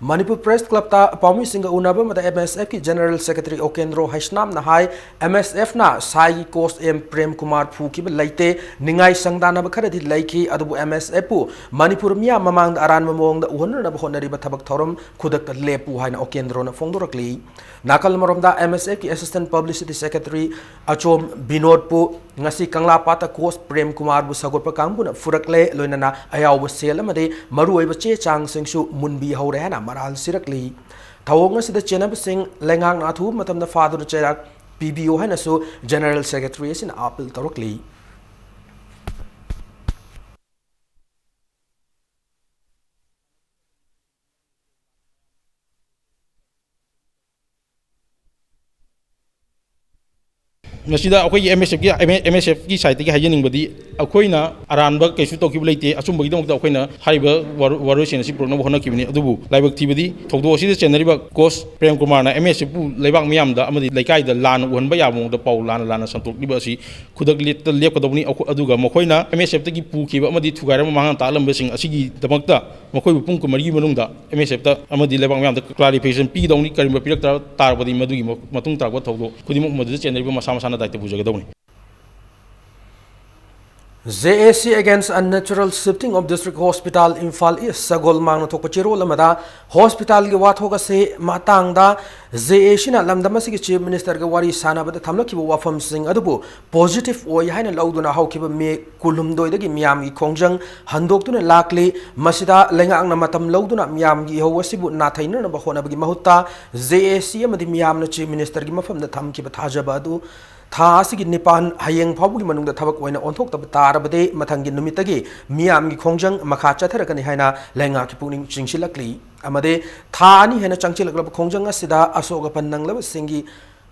ꯃꯅꯤꯄꯨꯔ Press Clubꯇ ꯄꯥꯎꯃꯤꯁꯤꯡꯒ ꯎꯅꯕ ꯑꯃꯗ MSFꯀꯤ General Secretary ꯎꯀꯦꯟꯗ꯭ꯔꯣ ꯍꯩꯁꯅꯥꯝꯅ ꯍꯥꯏ, MSFꯅ ꯁꯥꯏꯒꯤ coach ꯑꯦꯝ ꯄ꯭ꯔꯦꯝ ꯀꯨꯃꯥꯔ ꯐꯨꯈꯤꯕ ꯂꯩꯇꯦ, ꯅꯤꯡꯉꯥꯏ ꯁꯪꯗꯥꯅꯕ ꯈꯔꯗꯤ ꯂꯩꯈꯤ, ꯑꯗꯨꯕꯨ MSFꯄꯨ ꯃꯅꯤꯄꯨꯔ ꯃꯤꯌꯥꯝ ꯃꯃꯥꯡꯗ ꯑꯔꯥꯟꯕ ꯃꯑꯣꯡꯗ ꯎꯍꯟꯅꯅꯕ ꯍꯣꯠꯅꯔꯤꯕ ꯊꯕꯛ ꯊꯧꯔꯝ ꯈꯨꯗꯛꯇ ꯂꯦꯞꯄꯨ ꯍꯥꯏꯅ ꯎꯀꯦꯟꯗ꯭ꯔꯣꯅ ꯐꯣꯡꯗꯣꯔꯛꯂꯤ꯫ ꯅꯥꯀꯜ ꯑꯃꯔꯣꯝꯗ, MSFꯀꯤ Assistant Publicity Secretary ꯑꯆꯣꯝ ꯕꯤꯅꯣꯗꯄꯨ ꯉꯁꯤ ꯀꯪꯂꯥꯄꯥꯠꯇ coach ꯄ꯭ꯔꯦꯝ ꯀꯨꯃꯥꯔꯕꯨ ꯁꯧꯒꯠꯄ ꯀꯥꯡꯕꯨꯅ ꯐꯨꯔꯛꯂꯦ, ꯂꯣꯏꯅꯅ ꯑꯌꯥꯎꯕ cell ꯑꯃꯗꯤ ꯃꯔꯨꯑꯣꯏꯕ ꯆꯦ ꯆꯥꯡꯁꯤꯡꯁꯨ ꯃꯨꯟꯕꯤꯍꯧꯔꯦ ꯍꯥꯏꯅ ꯃꯔꯥꯜ ꯁꯤꯔꯛꯂꯤ꯫ ꯊꯧꯑꯣꯡ ꯑꯁꯤꯗ ꯆꯦꯟꯅꯕꯁꯤꯡ ꯂꯩꯉꯥꯛꯅ ꯑꯊꯨꯕ ꯃꯇꯝꯗ ꯐꯥꯗꯨꯅ ꯆꯩꯔꯥꯛ ꯄꯤꯕꯤꯌꯨ ꯍꯥꯏꯅꯁꯨ General Secretary ꯑꯁꯤꯅ appeal ꯇꯧꯔꯛꯂꯤ꯫ ꯃꯁꯤꯗ ꯑꯩꯈꯣꯏꯒꯤ MSFꯀꯤ, MSFꯀꯤ sideꯇꯒꯤ ꯍꯥꯏꯖꯅꯤꯡꯕꯗꯤ, ꯑꯩꯈꯣꯏꯅ ꯑꯔꯥꯟꯕ ꯀꯩꯁꯨ ꯇꯧꯈꯤꯕ ꯂꯩꯇꯦ꯫ ꯑꯆꯨꯝꯕꯒꯤꯗꯃꯛꯇ ꯑꯩꯈꯣꯏꯅ ꯍꯥꯏꯔꯤꯕ ꯋꯥꯔꯣ-, ꯋꯥꯔꯣꯏꯁꯤꯟ ꯑꯁꯤ ꯄꯨꯔꯛꯅꯕ ꯍꯣꯠꯅꯈꯤꯕꯅꯤ꯫ ꯑꯗꯨꯕꯨ ꯂꯥꯏꯕꯛ ꯊꯤꯕꯗꯤ, ꯊꯧꯗꯣꯛ ꯑꯁꯤꯗ ꯆꯦꯟꯅꯔꯤꯕ ꯀꯣꯆ ꯄ꯭ꯔꯦꯝ ꯀꯨꯃꯥꯔꯅ MSFꯄꯨ ꯂꯩꯕꯥꯛ ꯃꯤꯌꯥꯝꯗ ꯑꯃꯗꯤ ꯂꯩꯀꯥꯏꯗ ꯂꯥꯟꯅ ꯎꯍꯟꯕ ꯌꯥꯕ ꯃꯑꯣꯡꯗ ꯄꯥꯎ ꯂꯥꯟꯅ ꯂꯥꯟꯅ ꯁꯟꯗꯣꯛꯂꯤꯕ ꯑꯁꯤ ꯈꯨꯗꯛꯇ ꯂꯦꯞꯀꯗꯧꯕꯅꯤ꯫ ꯑꯩꯈꯣꯏ-, ꯑꯗꯨꯒ ꯃꯈꯣꯏꯅ MSFꯇꯒꯤ ꯄꯨꯈꯤꯕ ꯑꯃꯗꯤ ꯊꯨꯒꯥꯏꯔꯝꯕ ꯃꯥꯡꯍꯟ ꯇꯥꯛꯍꯜꯂꯝꯕꯁꯤꯡ ꯑꯁꯤꯒꯤꯗꯃꯛꯇ ꯃꯈꯣꯏꯕꯨ ꯄꯨꯡ ꯀꯨꯟꯃꯔꯤꯒꯤ ꯃꯅꯨꯡꯗ MSFꯇ ꯑꯃꯗꯤ ꯂꯩꯕꯥꯛ ꯃꯤꯌꯥꯝꯗ clarification ꯄꯤꯒꯗꯧꯅꯤ꯫ ꯀꯔꯤꯒꯨꯝꯕ ꯄꯤꯔꯛꯇ ꯇꯥꯔꯕꯗꯤ ꯃꯗꯨꯒꯤ ꯃ-, ꯃꯇꯨꯡ ꯇꯥꯔꯛꯄ ꯊꯧꯗꯣꯛ ꯈꯨꯗꯤꯡꯃꯛ ꯃꯗꯨꯗ ꯆꯦꯟꯅꯔꯤꯕ ꯃꯁꯥ ꯃꯁꯥꯅ ꯗꯥꯏꯇ ꯄꯨꯖꯒꯗꯧꯅꯤ꯫ JAC against unnatural shifting of District Hospital, Imphal East, ꯁꯒꯣꯜ ꯃꯥꯡꯅ ꯊꯣꯛꯄ ꯆꯦꯔꯣꯜ ꯑꯃꯗ ꯍꯣꯁꯄꯤꯇꯥꯜꯒꯤ ꯋꯥꯊꯣꯛ ꯑꯁꯤ ꯃꯇꯥꯡꯗ JACꯅ ꯂꯝꯗꯝ ꯑꯁꯤꯒꯤ Chief Ministerꯒ ꯋꯥꯔꯤ ꯁꯥꯟꯅꯕꯗ ꯊꯝꯂꯛꯈꯤꯕ ꯋꯥꯐꯝꯁꯤꯡ ꯑꯗꯨꯕꯨ positive ꯑꯣꯏ ꯍꯥꯏꯅ ꯂꯧꯗꯨꯅ ꯍꯧꯈꯤꯕ ꯃꯦ ꯀꯨꯟꯍꯨꯝꯗꯣꯏꯗꯒꯤ ꯃꯤꯌꯥꯝꯒꯤ ꯈꯣꯡꯖꯪ ꯍꯟꯗꯣꯛꯇꯨꯅ ꯂꯥꯛꯂꯤ꯫ ꯃꯁꯤꯗ ꯂꯩꯉꯥꯛꯅ ꯃꯇꯝ ꯂꯧꯗꯨꯅ ꯃꯤꯌꯥꯝꯒꯤ ꯏꯍꯧ ꯑꯁꯤꯕꯨ ꯅꯥꯊꯩꯅꯅꯕ ꯍꯣꯠꯅꯕꯒꯤ ꯃꯍꯨꯠꯇ JAC ꯑꯃꯗꯤ ꯃꯤꯌꯥꯝꯅ Chief Ministerꯒꯤ ꯃꯐꯝꯗ ꯊꯝꯈꯤꯕ ꯊꯥꯖꯕ ꯑꯗꯨ ꯊꯥ ꯑꯁꯤꯒꯤ ꯅꯤꯄꯥꯟ ꯍꯌꯦꯡ ꯐꯥꯎꯕꯒꯤ ꯃꯅꯨꯡꯗ ꯊꯕꯛ ꯑꯣꯏꯅ ꯑꯣꯟꯊꯣꯛꯇꯕ ꯇꯥꯔꯕꯗꯤ ꯃꯊꯪꯒꯤ ꯅꯨꯃꯤꯠꯇꯒꯤ ꯃꯤꯌꯥꯝꯒꯤ ꯈꯣꯡꯖꯪ ꯃꯈꯥ ꯆꯠꯊꯔꯛꯀꯅꯤ ꯍꯥꯏꯅ ꯂꯩꯉꯥꯛꯀꯤ ꯄꯨꯛꯅꯤꯡ ꯆꯤꯡꯁꯤꯜꯂꯛꯂꯤ꯫ ꯑꯃꯗꯤ ꯊꯥ ꯑꯅꯤ ꯍꯦꯟꯅ ꯆꯪꯁꯤꯜꯂꯛꯂꯕ ꯈꯣꯡꯖꯪ ꯑꯁꯤꯗ ꯑꯁꯣꯛ ꯑꯄꯟ ꯅꯪꯂꯕꯁꯤꯡꯒꯤ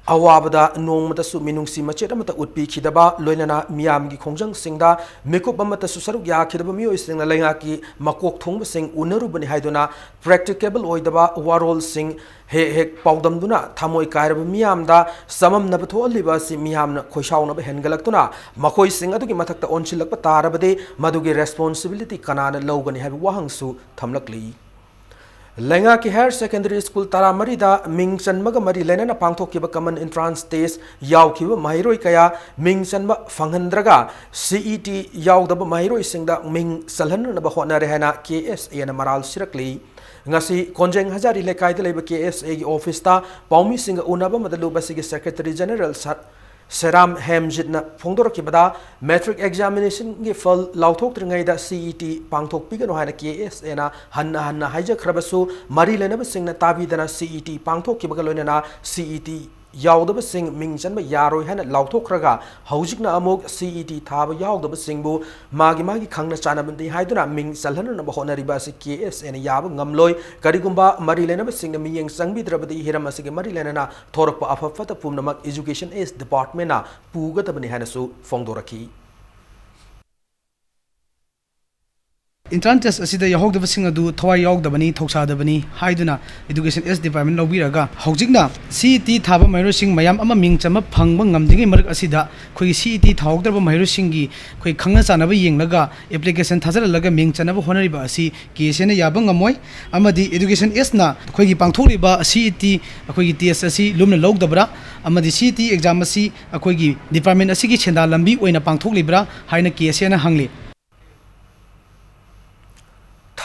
ꯑꯋꯥꯕꯗ ꯅꯣꯡꯃꯇꯁꯨ ꯃꯤꯅꯨꯡꯁꯤ ꯃꯆꯦꯠ ꯑꯃꯠꯇ ꯎꯠꯄꯤꯈꯤꯗꯕ, ꯂꯣꯏꯅꯅ ꯃꯤꯌꯥꯝꯒꯤ ꯈꯣꯡꯖꯪꯁꯤꯡꯗ ꯃꯤꯀꯨꯞ ꯑꯃꯠꯇꯁꯨ ꯁꯔꯨꯛ ꯌꯥꯈꯤꯗꯕ ꯃꯤꯑꯣꯏꯁꯤꯡꯅ ꯂꯩꯉꯥꯛꯀꯤ ꯃꯀꯣꯛ ꯊꯣꯡꯕꯁꯤꯡ ꯎꯅꯔꯨꯕꯅꯤ ꯍꯥꯏꯗꯨꯅ practicable ꯑꯣꯏꯗꯕ ꯋꯥꯔꯣꯜꯁꯤꯡ ꯍꯦꯛ ꯍꯦꯛ ꯄꯥꯎꯗꯝꯗꯨꯅ ꯊꯃꯣꯏ ꯀꯥꯏꯔꯕ ꯃꯤꯌꯥꯝꯗ ꯆꯃꯝꯅꯕ ꯊꯣꯛꯍꯜꯂꯤꯕ ꯑꯁꯤ ꯃꯤꯌꯥꯝꯅ ꯈꯣꯏꯁꯥꯎꯅꯕ ꯍꯦꯟꯒꯠꯂꯛꯇꯨꯅ ꯃꯈꯣꯏꯁꯤꯡ ꯑꯗꯨꯒꯤ ꯃꯊꯛꯇ ꯑꯣꯟꯁꯤꯜꯂꯛꯄ ꯇꯥꯔꯕꯗꯤ ꯃꯗꯨꯒꯤ responsibility ꯀꯅꯥꯅ ꯂꯧꯒꯅꯤ ꯍꯥꯏꯕ ꯋꯥꯍꯪꯁꯨ ꯊꯝꯂꯛꯂꯤ꯫ ꯂꯩꯉꯥꯛꯀꯤ Higher Secondary School ꯇꯔꯥꯃꯔꯤꯗ ꯃꯤꯡ ꯆꯟꯕꯒ ꯃꯔꯤ ꯂꯩꯅꯅ ꯄꯥꯡꯊꯣꯛꯈꯤꯕ Common Entrance Test ꯌꯥꯎꯈꯤꯕ ꯃꯍꯩꯔꯣꯏ ꯀꯌꯥ ꯃꯤꯡ ꯆꯟꯕ ꯐꯪꯍꯟꯗ꯭ꯔꯒ CET ꯌꯥꯎꯗꯕ ꯃꯍꯩꯔꯣꯏꯁꯤꯡꯗ ꯃꯤꯡ ꯆꯜꯍꯟꯅꯅꯕ ꯍꯣꯠꯅꯔꯦ ꯍꯥꯏꯅ KSAꯅ ꯃꯔꯥꯜ ꯁꯤꯔꯛꯂꯤ꯫ ꯉꯁꯤ ꯀꯣꯟꯖꯦꯡ ꯍꯖꯥꯔꯤ ꯂꯩꯀꯥꯏꯗ ꯂꯩꯕ KSAꯒꯤ officeꯇ ꯄꯥꯎꯃꯤꯁꯤꯡꯒ ꯎꯅꯕ ꯑꯃꯗ ꯂꯨꯞ ꯑꯁꯤꯒꯤ Secretary General ꯁ-, ꯁꯦꯔꯥꯝ ꯍꯦꯝꯖꯤꯠꯅ ꯐꯣꯡꯗꯣꯔꯛꯈꯤꯕꯗ, matric examinationꯒꯤ ꯐꯜ ꯂꯥꯎꯊꯣꯛꯇ꯭ꯔꯤꯉꯩꯗ CET ꯄꯥꯡꯊꯣꯛꯄꯤꯒꯅꯨ ꯍꯥꯏꯅ KSAꯅ ꯍꯟꯅ ꯍꯟꯅ ꯍꯥꯏꯖꯈ꯭ꯔꯕꯁꯨ, ꯃꯔꯤ ꯂꯩꯅꯕꯁꯤꯡꯅ ꯇꯥꯕꯤꯗꯅ CET ꯄꯥꯡꯊꯣꯛꯈꯤꯕꯒ ꯂꯣꯏꯅꯅ CET ꯌꯥꯎꯗꯕꯁꯤꯡ ꯃꯤꯡ ꯆꯟꯕ ꯌꯥꯔꯣꯏ ꯍꯥꯏꯅ ꯂꯥꯎꯊꯣꯛꯈ꯭ꯔꯒ, ꯍꯧꯖꯤꯛꯅ ꯑꯃꯨꯛ ꯁꯤ ꯏ ꯇꯤ ꯊꯥꯕ ꯌꯥꯎꯗꯕꯁꯤꯡꯕꯨ ꯃꯥꯒꯤ ꯃꯥꯒꯤ ꯈꯪꯅ ꯆꯥꯟꯅꯕꯅꯤ ꯍꯥꯏꯗꯨꯅ ꯃꯤꯡ ꯆꯜꯍꯟꯅꯅꯕ ꯍꯣꯠꯅꯔꯤꯕ ꯑꯁꯤ ꯀꯦ ꯑꯦꯁ ꯑꯦꯅ ꯌꯥꯕ ꯉꯝꯂꯣꯏ꯫ ꯀꯔꯤꯒꯨꯝꯕ ꯃꯔꯤ ꯂꯩꯅꯕꯁꯤꯡꯅ ꯃꯤꯠꯌꯦꯡ ꯆꯪꯕꯤꯗ꯭ꯔꯕꯗꯤ, ꯍꯤꯔꯝ ꯑꯁꯤꯒꯤ ꯃꯔꯤ ꯂꯩꯅꯅ ꯊꯣꯔꯛꯄ ꯑꯐ ꯐꯠꯇ ꯄꯨꯝꯅꯃꯛ Education S Departmentꯅ ꯄꯨꯒꯗꯕꯅꯤ ꯍꯥꯏꯅꯁꯨ ꯐꯣꯡꯗꯣꯔꯛꯈꯤ꯫ Entrance test ꯑꯁꯤꯗ ꯌꯥꯎꯍꯧꯗꯕꯁꯤꯡ ꯑꯗꯨ ꯊꯋꯥꯏ ꯌꯥꯎꯗꯕꯅꯤ, ꯊꯧꯁꯥꯗꯕꯅꯤ ꯍꯥꯏꯗꯨꯅ Education S Department ꯂꯧꯕꯤꯔꯒ, ꯍꯧꯖꯤꯛꯅ ꯁꯤ ꯏ ꯇꯤ ꯊꯥꯕ ꯃꯍꯩꯔꯣꯏꯁꯤꯡ ꯃꯌꯥꯝ ꯑꯃ ꯃꯤꯡ ꯆꯟꯕ ꯐꯪꯕ ꯉꯝꯗ꯭ꯔꯤꯉꯩ ꯃꯔꯛ ꯑꯁꯤꯗ, ꯑꯩꯈꯣꯏꯒꯤ ꯁꯤ ꯏ ꯇꯤ ꯊꯥꯍꯧꯗ꯭ꯔꯕ ꯃꯍꯩꯔꯣꯏꯁꯤꯡꯒꯤ ꯑꯩꯈꯣꯏ ꯈꯪꯅ ꯆꯥꯟꯅꯕ ꯌꯦꯡꯂꯒ application ꯊꯥꯖꯤꯜꯍꯜꯂꯒ ꯃꯤꯡ ꯆꯟꯅꯕ ꯍꯣꯠꯅꯔꯤꯕ ꯑꯁꯤ ꯀꯦ ꯑꯦꯁ ꯑꯦꯅ ꯌꯥꯕ ꯉꯝꯃꯣꯏ꯫ ꯑꯃꯗꯤ Education Sꯅ ꯑꯩꯈꯣꯏꯒꯤ ꯄꯥꯡꯊꯣꯛꯂꯤꯕ ꯁꯤ ꯏ ꯇꯤ ꯑꯩꯈꯣꯏꯒꯤ test ꯑꯁꯤ ꯂꯨꯝꯅ ꯂꯧꯗꯕ꯭ꯔꯥ, ꯑꯃꯗꯤ ꯁꯤ ꯏ ꯇꯤ exam ꯑꯁꯤ ꯑꯩꯈꯣꯏꯒꯤ department ꯑꯁꯤꯒꯤ ꯁꯦꯟꯗꯥꯟ ꯂꯝꯕꯤ ꯑꯣꯏꯅ ꯄꯥꯡꯊꯣꯛꯂꯤꯕ꯭ꯔꯥ ꯍꯥꯏꯅ ꯀꯦ ꯑꯦꯁ ꯑꯦꯅ ꯍꯪꯂꯤ꯫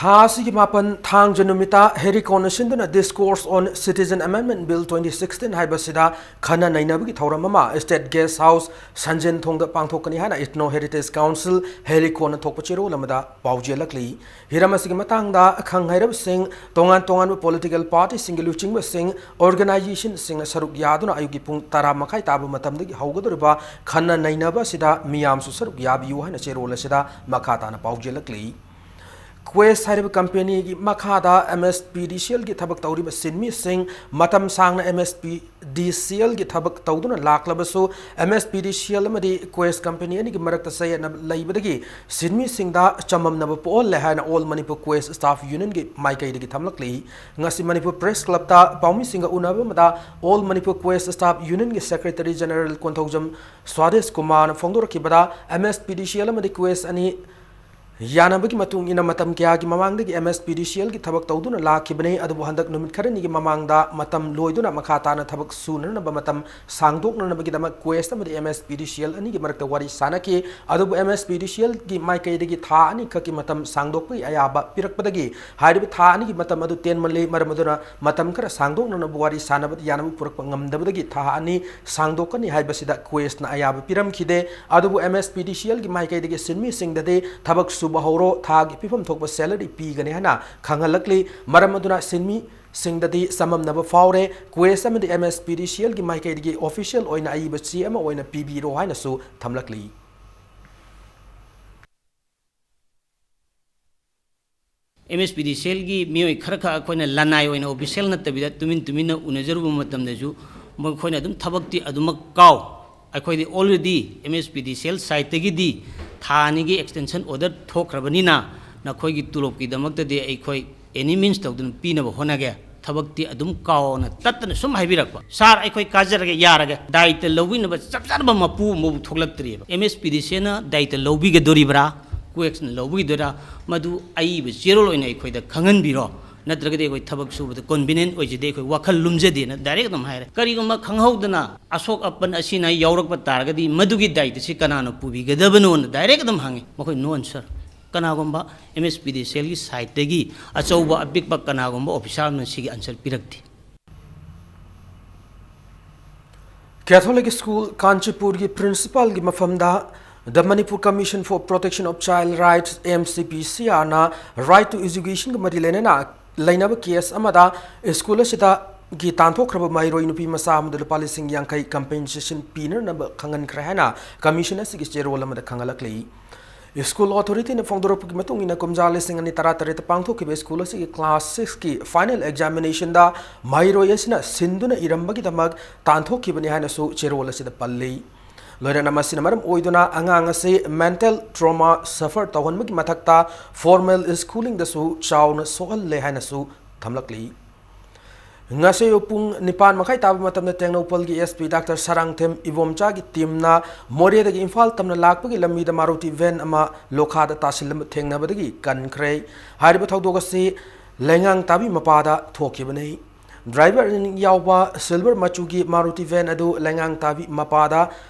ꯊꯥ ꯑꯁꯤꯒꯤ ꯃꯥꯄꯟ, ꯊꯥꯡꯖ ꯅꯨꯃꯤꯠꯇ ꯍꯦꯔꯤꯀꯣꯟꯅ ꯁꯤꯟꯗꯨꯅ Discourse on Citizen Amendment Bill twenty sixteen ꯍꯥꯏꯕꯁꯤꯗ ꯈꯟꯅ ꯅꯩꯅꯕꯒꯤ ꯊꯧꯔꯝ ꯑꯃ State Guest House ꯁꯟꯖꯦꯟ ꯊꯣꯡꯗ ꯄꯥꯡꯊꯣꯛꯀꯅꯤ ꯍꯥꯏꯅ Ethno Heritage Council ꯍꯦꯔꯤꯀꯣꯟꯅ ꯊꯣꯛꯄ ꯆꯦꯔꯣꯜ ꯑꯃꯗ ꯄꯥꯎꯖꯦꯜꯂꯛꯂꯤ꯫ ꯍꯤꯔꯝ ꯑꯁꯤꯒꯤ ꯃꯇꯥꯡꯗ ꯈꯪ ꯍꯩꯔꯕꯁꯤꯡ, ꯇꯣꯉꯥꯟ ꯇꯣꯉꯥꯟꯕ political partyꯁꯤꯡꯒꯤ ꯂꯨꯆꯤꯡꯕꯁꯤꯡ, organizationꯁꯤꯡꯅ ꯁꯔꯨꯛ ꯌꯥꯗꯨꯅ ꯑꯌꯨꯛꯀꯤ ꯄꯨꯡ ꯇꯔꯥ ꯃꯈꯥꯏ ꯇꯥꯕ ꯃꯇꯝꯗꯒꯤ ꯍꯧꯒꯗꯧꯔꯤꯕ ꯈꯟꯅ ꯅꯩꯅꯕ ꯑꯁꯤꯗ ꯃꯤꯌꯥꯝꯁꯨ ꯁꯔꯨꯛ ꯌꯥꯕꯤꯌꯨ ꯍꯥꯏꯅ ꯆꯦꯔꯣꯜ ꯑꯁꯤꯗ ꯃꯈꯥ ꯇꯥꯅ ꯄꯥꯎꯖꯦꯜꯂꯛꯂꯤ꯫ Quest ꯍꯥꯏꯔꯤꯕ companyꯒꯤ ꯃꯈꯥꯗ M S P D C Lꯒꯤ ꯊꯕꯛ ꯇꯧꯔꯤꯕ ꯁꯤꯟꯃꯤꯁꯤꯡ ꯃꯇꯝ ꯁꯥꯡꯅ M S P D C Lꯒꯤ ꯊꯕꯛ ꯇꯧꯗꯨꯅ ꯂꯥꯛꯂꯕꯁꯨ, M S P D C L ꯑꯃꯗꯤ Quest company ꯑꯅꯤꯒꯤ ꯃꯔꯛꯇ ꯆꯌꯦꯠꯅꯕ ꯂꯩꯕꯗꯒꯤ ꯁꯤꯟꯃꯤꯁꯤꯡꯗ ꯆꯃꯝꯅꯕ ꯄꯣꯛꯍꯜꯂꯦ ꯍꯥꯏꯅ All Manipur Quest Staff Unionꯒꯤ ꯃꯥꯏꯀꯩꯗꯒꯤ ꯊꯝꯂꯛꯂꯤ꯫ ꯉꯁꯤ Manipur Press Clubꯇ ꯄꯥꯎꯃꯤꯁꯤꯡꯒ ꯎꯅꯕ ꯑꯃꯗ All Manipur Quest Staff Unionꯒꯤ Secretary General Konthoujam Swadesh ꯀꯨꯃꯥꯔꯅ ꯐꯣꯡꯗꯣꯔꯛꯈꯤꯕꯗ, M S P D C L ꯑꯃꯗꯤ Quest ꯑꯅꯤ ꯌꯥꯅꯕꯒꯤ ꯃꯇꯨꯡ ꯏꯟꯅ ꯃꯇꯝ ꯀꯌꯥꯒꯤ ꯃꯃꯥꯡꯗꯒꯤ M S P D C Lꯒꯤ ꯊꯕꯛ ꯇꯧꯗꯨꯅ ꯂꯥꯛꯈꯤꯕꯅꯤ, ꯑꯗꯨꯕꯨ ꯍꯟꯗꯛ ꯅꯨꯃꯤꯠ ꯈꯔꯅꯤꯒꯤ ꯃꯃꯥꯡꯗ ꯃꯇꯝ ꯂꯣꯏꯗꯨꯅ ꯃꯈꯥ ꯇꯥꯅ ꯊꯕꯛ ꯁꯨꯅꯅꯕ ꯃꯇꯝ ꯁꯥꯡꯗꯣꯛꯅꯅꯕꯒꯤꯗꯃꯛ Quest ꯑꯃꯗꯤ M S P D C L ꯑꯅꯤꯒꯤ ꯃꯔꯛꯇ ꯋꯥꯔꯤ ꯁꯥꯅꯈꯤ꯫ ꯑꯗꯨꯕꯨ M S P D C Lꯒꯤ ꯃꯥꯏꯀꯩꯗꯒꯤ ꯊꯥ ꯑꯅꯤꯈꯛꯀꯤ ꯃꯇꯝ ꯁꯥꯡꯗꯣꯛꯄꯒꯤ ꯑꯌꯥꯕ ꯄꯤꯔꯛꯄꯗꯒꯤ, ꯍꯥꯏꯔꯤꯕ ꯊꯥ ꯑꯅꯤꯒꯤ ꯃꯇꯝ ꯑꯗꯨ ꯇꯦꯟꯃꯜꯂꯤ, ꯃꯔꯝ ꯑꯗꯨꯅ ꯃꯇꯝ ꯈꯔ ꯁꯥꯡꯗꯣꯛꯅꯅꯕ ꯋꯥꯔꯤ ꯁꯥꯅꯕꯗ ꯌꯥꯅꯕ ꯄꯨꯔꯛꯄ ꯉꯝꯗꯕꯗꯒꯤ ꯊꯥ ꯑꯅꯤ ꯁꯥꯡꯗꯣꯛꯀꯅꯤ ꯍꯥꯏꯕꯁꯤꯗ Questꯅ ꯑꯌꯥꯕ ꯄꯤꯔꯝꯈꯤꯗꯦ꯫ ꯑꯗꯨꯕꯨ M S P D C Lꯒꯤ ꯃꯥꯏꯀꯩꯗꯒꯤ ꯁꯤꯟꯃꯤꯁꯤꯡꯗꯗꯤ ꯊꯕꯛ ꯁꯨꯕ ꯍꯧꯔꯣ, ꯊꯥꯒꯤ ꯄꯤꯐꯝ ꯊꯣꯛꯄ salary ꯄꯤꯒꯅꯤ ꯍꯥꯏꯅ ꯈꯪꯍꯜꯂꯛꯂꯤ꯫ ꯃꯔꯝ ꯑꯗꯨꯅ ꯁꯤꯟꯃꯤ ꯁꯤꯡꯗꯗꯤ ꯆꯃꯝꯅꯕ ꯐꯥꯎꯔꯦ꯫ ꯀ꯭ꯋꯦꯁ ꯑꯃꯗꯤ ꯑꯦꯝ ꯑꯦꯁ ꯄꯤ ꯗꯤ ꯁꯤ ꯑꯦꯜꯒꯤ ꯃꯥꯏꯀꯩꯗꯒꯤ ꯑꯣꯐꯤꯁꯤꯌꯦꯜ ꯑꯣꯏꯅ ꯑꯏꯕ ꯆꯦ ꯑꯃ ꯑꯣꯏꯅ ꯄꯤꯕꯤꯔꯣ ꯍꯥꯏꯅꯁꯨ ꯊꯝꯂꯛꯂꯤ꯫ ꯑꯦꯝ ꯑꯦꯁ ꯄꯤ ꯗꯤ ꯁꯤ ꯑꯦꯜꯒꯤ ꯃꯤꯑꯣꯏ ꯈꯔ ꯈꯛ ꯑꯩꯈꯣꯏꯅ ꯂꯅꯥꯏ ꯑꯣꯏꯅ ꯑꯣꯐꯤꯁꯤꯌꯦꯜ ꯅꯠꯇꯕꯤꯗ ꯇꯨꯃꯤꯟ ꯇꯨꯃꯤꯟꯅ ꯎꯅꯖꯔꯨꯕ ꯃꯇꯝꯗꯁꯨ, ꯃꯈꯣꯏꯅ ꯑꯗꯨꯝ ꯊꯕꯛꯇꯤ ꯑꯗꯨꯃꯛ ꯀꯥꯎ, ꯑꯩꯈꯣꯏꯗꯤ already ꯑꯦꯝ ꯑꯦꯁ ꯄꯤ ꯗꯤ ꯁꯤ ꯑꯦꯜ ꯁꯥꯏꯠꯇꯒꯤꯗꯤ ꯊꯥ ꯑꯅꯤꯒꯤ ꯑꯦꯛꯁꯇꯦꯟꯁꯟ ꯑꯣꯔꯗꯔ ꯊꯣꯛꯈ꯭ꯔꯕꯅꯤꯅ, ꯅꯈꯣꯏꯒꯤ ꯇꯣꯂꯣꯞꯀꯤꯗꯃꯛꯇꯗꯤ ꯑꯩꯈꯣꯏ ꯑꯦꯅꯤ ꯃꯤꯟꯁ ꯇꯧꯗꯨꯅ ꯄꯤꯅꯕ ꯍꯣꯠꯅꯒꯦ꯫ ꯊꯕꯛꯇꯤ ꯑꯗꯨꯝ ꯀꯥꯎꯅ ꯇꯠꯇꯅ ꯁꯨꯝ ꯍꯥꯏꯕꯤꯔꯛꯄ꯫ "ꯁꯥꯔ, ꯑꯩꯈꯣꯏ ꯀꯥꯖꯔꯒꯦ, ꯌꯥꯔꯒꯦ"꯫ ꯗꯥꯏꯇ ꯂꯧꯕꯤꯅꯕ ꯆꯞ ꯆꯥꯅꯕ ꯃꯄꯨ ꯑꯃꯕꯨ ꯊꯣꯛꯂꯛꯇ꯭ꯔꯤꯑꯕ꯫ ꯑꯦꯝ ꯑꯦꯁ ꯄꯤ ꯗꯤ ꯁꯤ ꯑꯦꯜꯅ ꯗꯥꯏꯇ ꯂꯧꯕꯤꯒꯗꯣꯔꯤꯕ꯭ꯔꯥ, ꯀ꯭ꯋꯦꯛꯁꯅ ꯂꯧꯕꯤꯒꯗꯣꯏꯔꯥ, ꯃꯗꯨ ꯑꯏꯕ ꯆꯦꯔꯣꯜ ꯑꯣꯏꯅ ꯑꯩꯈꯣꯏꯗ ꯈꯪꯍꯟꯕꯤꯔꯣ, ꯅꯠꯇ꯭ꯔꯒꯗꯤ ꯑꯩꯈꯣꯏ ꯊꯕꯛ ꯁꯨꯕꯗ ꯀꯣꯟꯚꯤꯅꯤꯌꯦꯟ ꯑꯣꯏꯖꯗꯦ, ꯑꯩꯈꯣꯏ ꯋꯥꯈꯜ ꯂꯨꯝꯖꯗꯦꯅ ꯗꯥꯏꯔꯦꯛ ꯑꯗꯨꯝ ꯍꯥꯏꯔꯦ꯫ ꯀꯔꯤꯒꯨꯝꯕ ꯈꯪꯍꯧꯗꯅ ꯑꯁꯣꯛ ꯑꯄꯟ ꯑꯁꯤ ꯑꯅꯥ ꯌꯥꯎꯔꯛꯄ ꯇꯥꯔꯒꯗꯤ ꯃꯗꯨꯒꯤ ꯗꯥꯏꯇ ꯑꯁꯤ ꯀꯅꯥꯅ ꯄꯨꯕꯤꯒꯗꯕꯅꯣꯅ ꯗꯥꯏꯔꯦꯛ ꯑꯗꯨꯝ ꯍꯪꯉꯤ꯫ ꯃꯈꯣꯏ "No answer"꯫ ꯀꯅꯥꯒꯨꯝꯕ ꯑꯦꯝ ꯑꯦꯁ ꯄꯤ ꯗꯤ ꯁꯤ ꯑꯦꯜꯒꯤ ꯁꯥꯏꯠꯇꯒꯤ ꯑꯆꯧꯕ ꯑꯄꯤꯛꯄ ꯀꯅꯥꯒꯨꯝꯕ ꯑꯣꯐꯤꯁꯥꯔ ꯑꯃꯅ ꯁꯤꯒꯤ ꯑꯟꯁꯔ ꯄꯤꯔꯛꯇꯦ꯫ ꯀꯦꯊꯣꯂꯤꯛ ꯁ꯭ꯀꯨꯜ ꯀꯥꯟꯆꯤꯄꯨꯔꯒꯤ ꯄ꯭ꯔꯤꯟꯁꯤꯄꯥꯜꯒꯤ ꯃꯐꯝꯗ The Manipur Commission for Protection of Child Rights, M C P C R ꯅ Right to Educationꯒ ꯃꯔꯤ ꯂꯩꯅꯅ ꯂꯩꯅꯕ ꯀꯦꯁ ꯑꯃꯗ ꯁ꯭ꯀꯨꯜ ꯑꯁꯤꯗꯒꯤ ꯇꯥꯟꯊꯣꯛꯈ꯭ꯔꯕ ꯃꯍꯩꯔꯣꯏ ꯅꯨꯄꯤ ꯃꯆꯥ ꯑꯃꯗ ꯂꯨꯄꯥ ꯂꯤꯁꯤꯡ ꯌꯥꯡꯈꯩ ꯀꯝꯄꯦꯟꯁꯦꯁꯟ ꯄꯤꯅꯅꯕ ꯈꯪꯍꯟꯈ꯭ꯔꯦ ꯍꯥꯏꯅ ꯀꯃꯤꯁꯟ ꯑꯁꯤꯒꯤ ꯆꯦꯔꯣꯜ ꯑꯃꯗ ꯈꯪꯍꯜꯂꯛꯂꯤ꯫ ꯁ꯭ꯀꯨꯜ ꯑꯣꯊꯣꯔꯤꯇꯤꯅ ꯐꯣꯡꯗꯣꯔꯛꯄꯒꯤ ꯃꯇꯨꯡ ꯏꯟꯅ, ꯀꯨꯝꯖꯥ ꯂꯤꯁꯤꯡ ꯑꯅꯤ ꯇꯔꯥꯇꯔꯦꯠꯇ ꯄꯥꯡꯊꯣꯛꯈꯤꯕ ꯁ꯭ꯀꯨꯜ ꯑꯁꯤꯒꯤ ꯀ꯭ꯂꯥꯁ ꯁꯤꯛꯁꯀꯤ ꯐꯥꯏꯅꯦꯜ ꯑꯦꯛꯖꯥꯃꯤꯅꯦꯁꯟꯗ ꯃꯍꯩꯔꯣꯏ ꯑꯁꯤꯅ ꯁꯤꯟꯗꯨꯅ ꯏꯔꯝꯕꯒꯤꯗꯃꯛ ꯇꯥꯟꯊꯣꯛꯈꯤꯕꯅꯤ ꯍꯥꯏꯅꯁꯨ ꯆꯦꯔꯣꯜ ꯑꯁꯤꯗ ꯄꯜꯂꯤ꯫ ꯂꯣꯏꯅꯅ ꯃꯁꯤꯅ ꯃꯔꯝ ꯑꯣꯏꯗꯨꯅ ꯑꯉꯥꯡ ꯑꯁꯤ ꯃꯦꯟꯇꯦꯜ ꯇ꯭ꯔꯣꯃꯥ ꯁꯐꯔ ꯇꯧꯍꯟꯕꯒꯤ ꯃꯊꯛꯇ ꯐꯣꯔꯃꯦꯜ ꯁ꯭ꯀꯨꯂꯤꯡꯗꯁꯨ ꯆꯥꯎꯅ ꯁꯣꯛꯍꯜꯂꯦ ꯍꯥꯏꯅꯁꯨ ꯊꯝꯂꯛꯂꯤ꯫ ꯉꯁꯤ ꯑꯌꯨꯛ ꯄꯨꯡ ꯅꯤꯄꯥꯟ ꯃꯈꯥꯏ ꯇꯥꯕ ꯃꯇꯝꯗ ꯇꯦꯡꯅꯧꯄꯜꯒꯤ ꯑꯦꯁ ꯄꯤ ꯗꯥꯛꯇꯔ ꯁꯔꯥꯡꯊꯦꯝ ꯏꯕꯣꯝꯆꯥꯒꯤ ꯇꯤꯝꯅ ꯃꯣꯔꯦꯗꯒꯤ ꯏꯝꯐꯥꯜ ꯇꯝꯅ ꯂꯥꯛꯄꯒꯤ ꯂꯝꯕꯤꯗ ꯃꯥꯔꯨꯇꯤ ꯚꯦꯟ ꯑꯃ ꯂꯣꯈꯥꯗ ꯇꯥꯁꯤꯜꯂꯝꯕ ꯊꯦꯡꯅꯕꯗꯒꯤ ꯀꯟꯈ꯭ꯔꯦ꯫ ꯍꯥꯏꯔꯤꯕ ꯊꯧꯗꯣꯛ ꯑꯁꯤ ꯂꯩꯉꯥꯡ ꯇꯥꯕꯤ ꯃꯄꯥꯗ ꯊꯣꯛꯈꯤꯕꯅꯤ꯫ ꯗ꯭ꯔꯥꯏꯚꯔ ꯑꯅꯤ ꯌꯥꯎꯕ ꯁꯤꯜꯚꯔ ꯃꯆꯨꯒꯤ ꯃꯥꯔꯨꯇꯤ ꯚꯦꯟ ꯑꯗꯨ ꯂꯩꯉꯥꯡ ꯇꯥꯕꯤ ꯃꯄꯥꯗ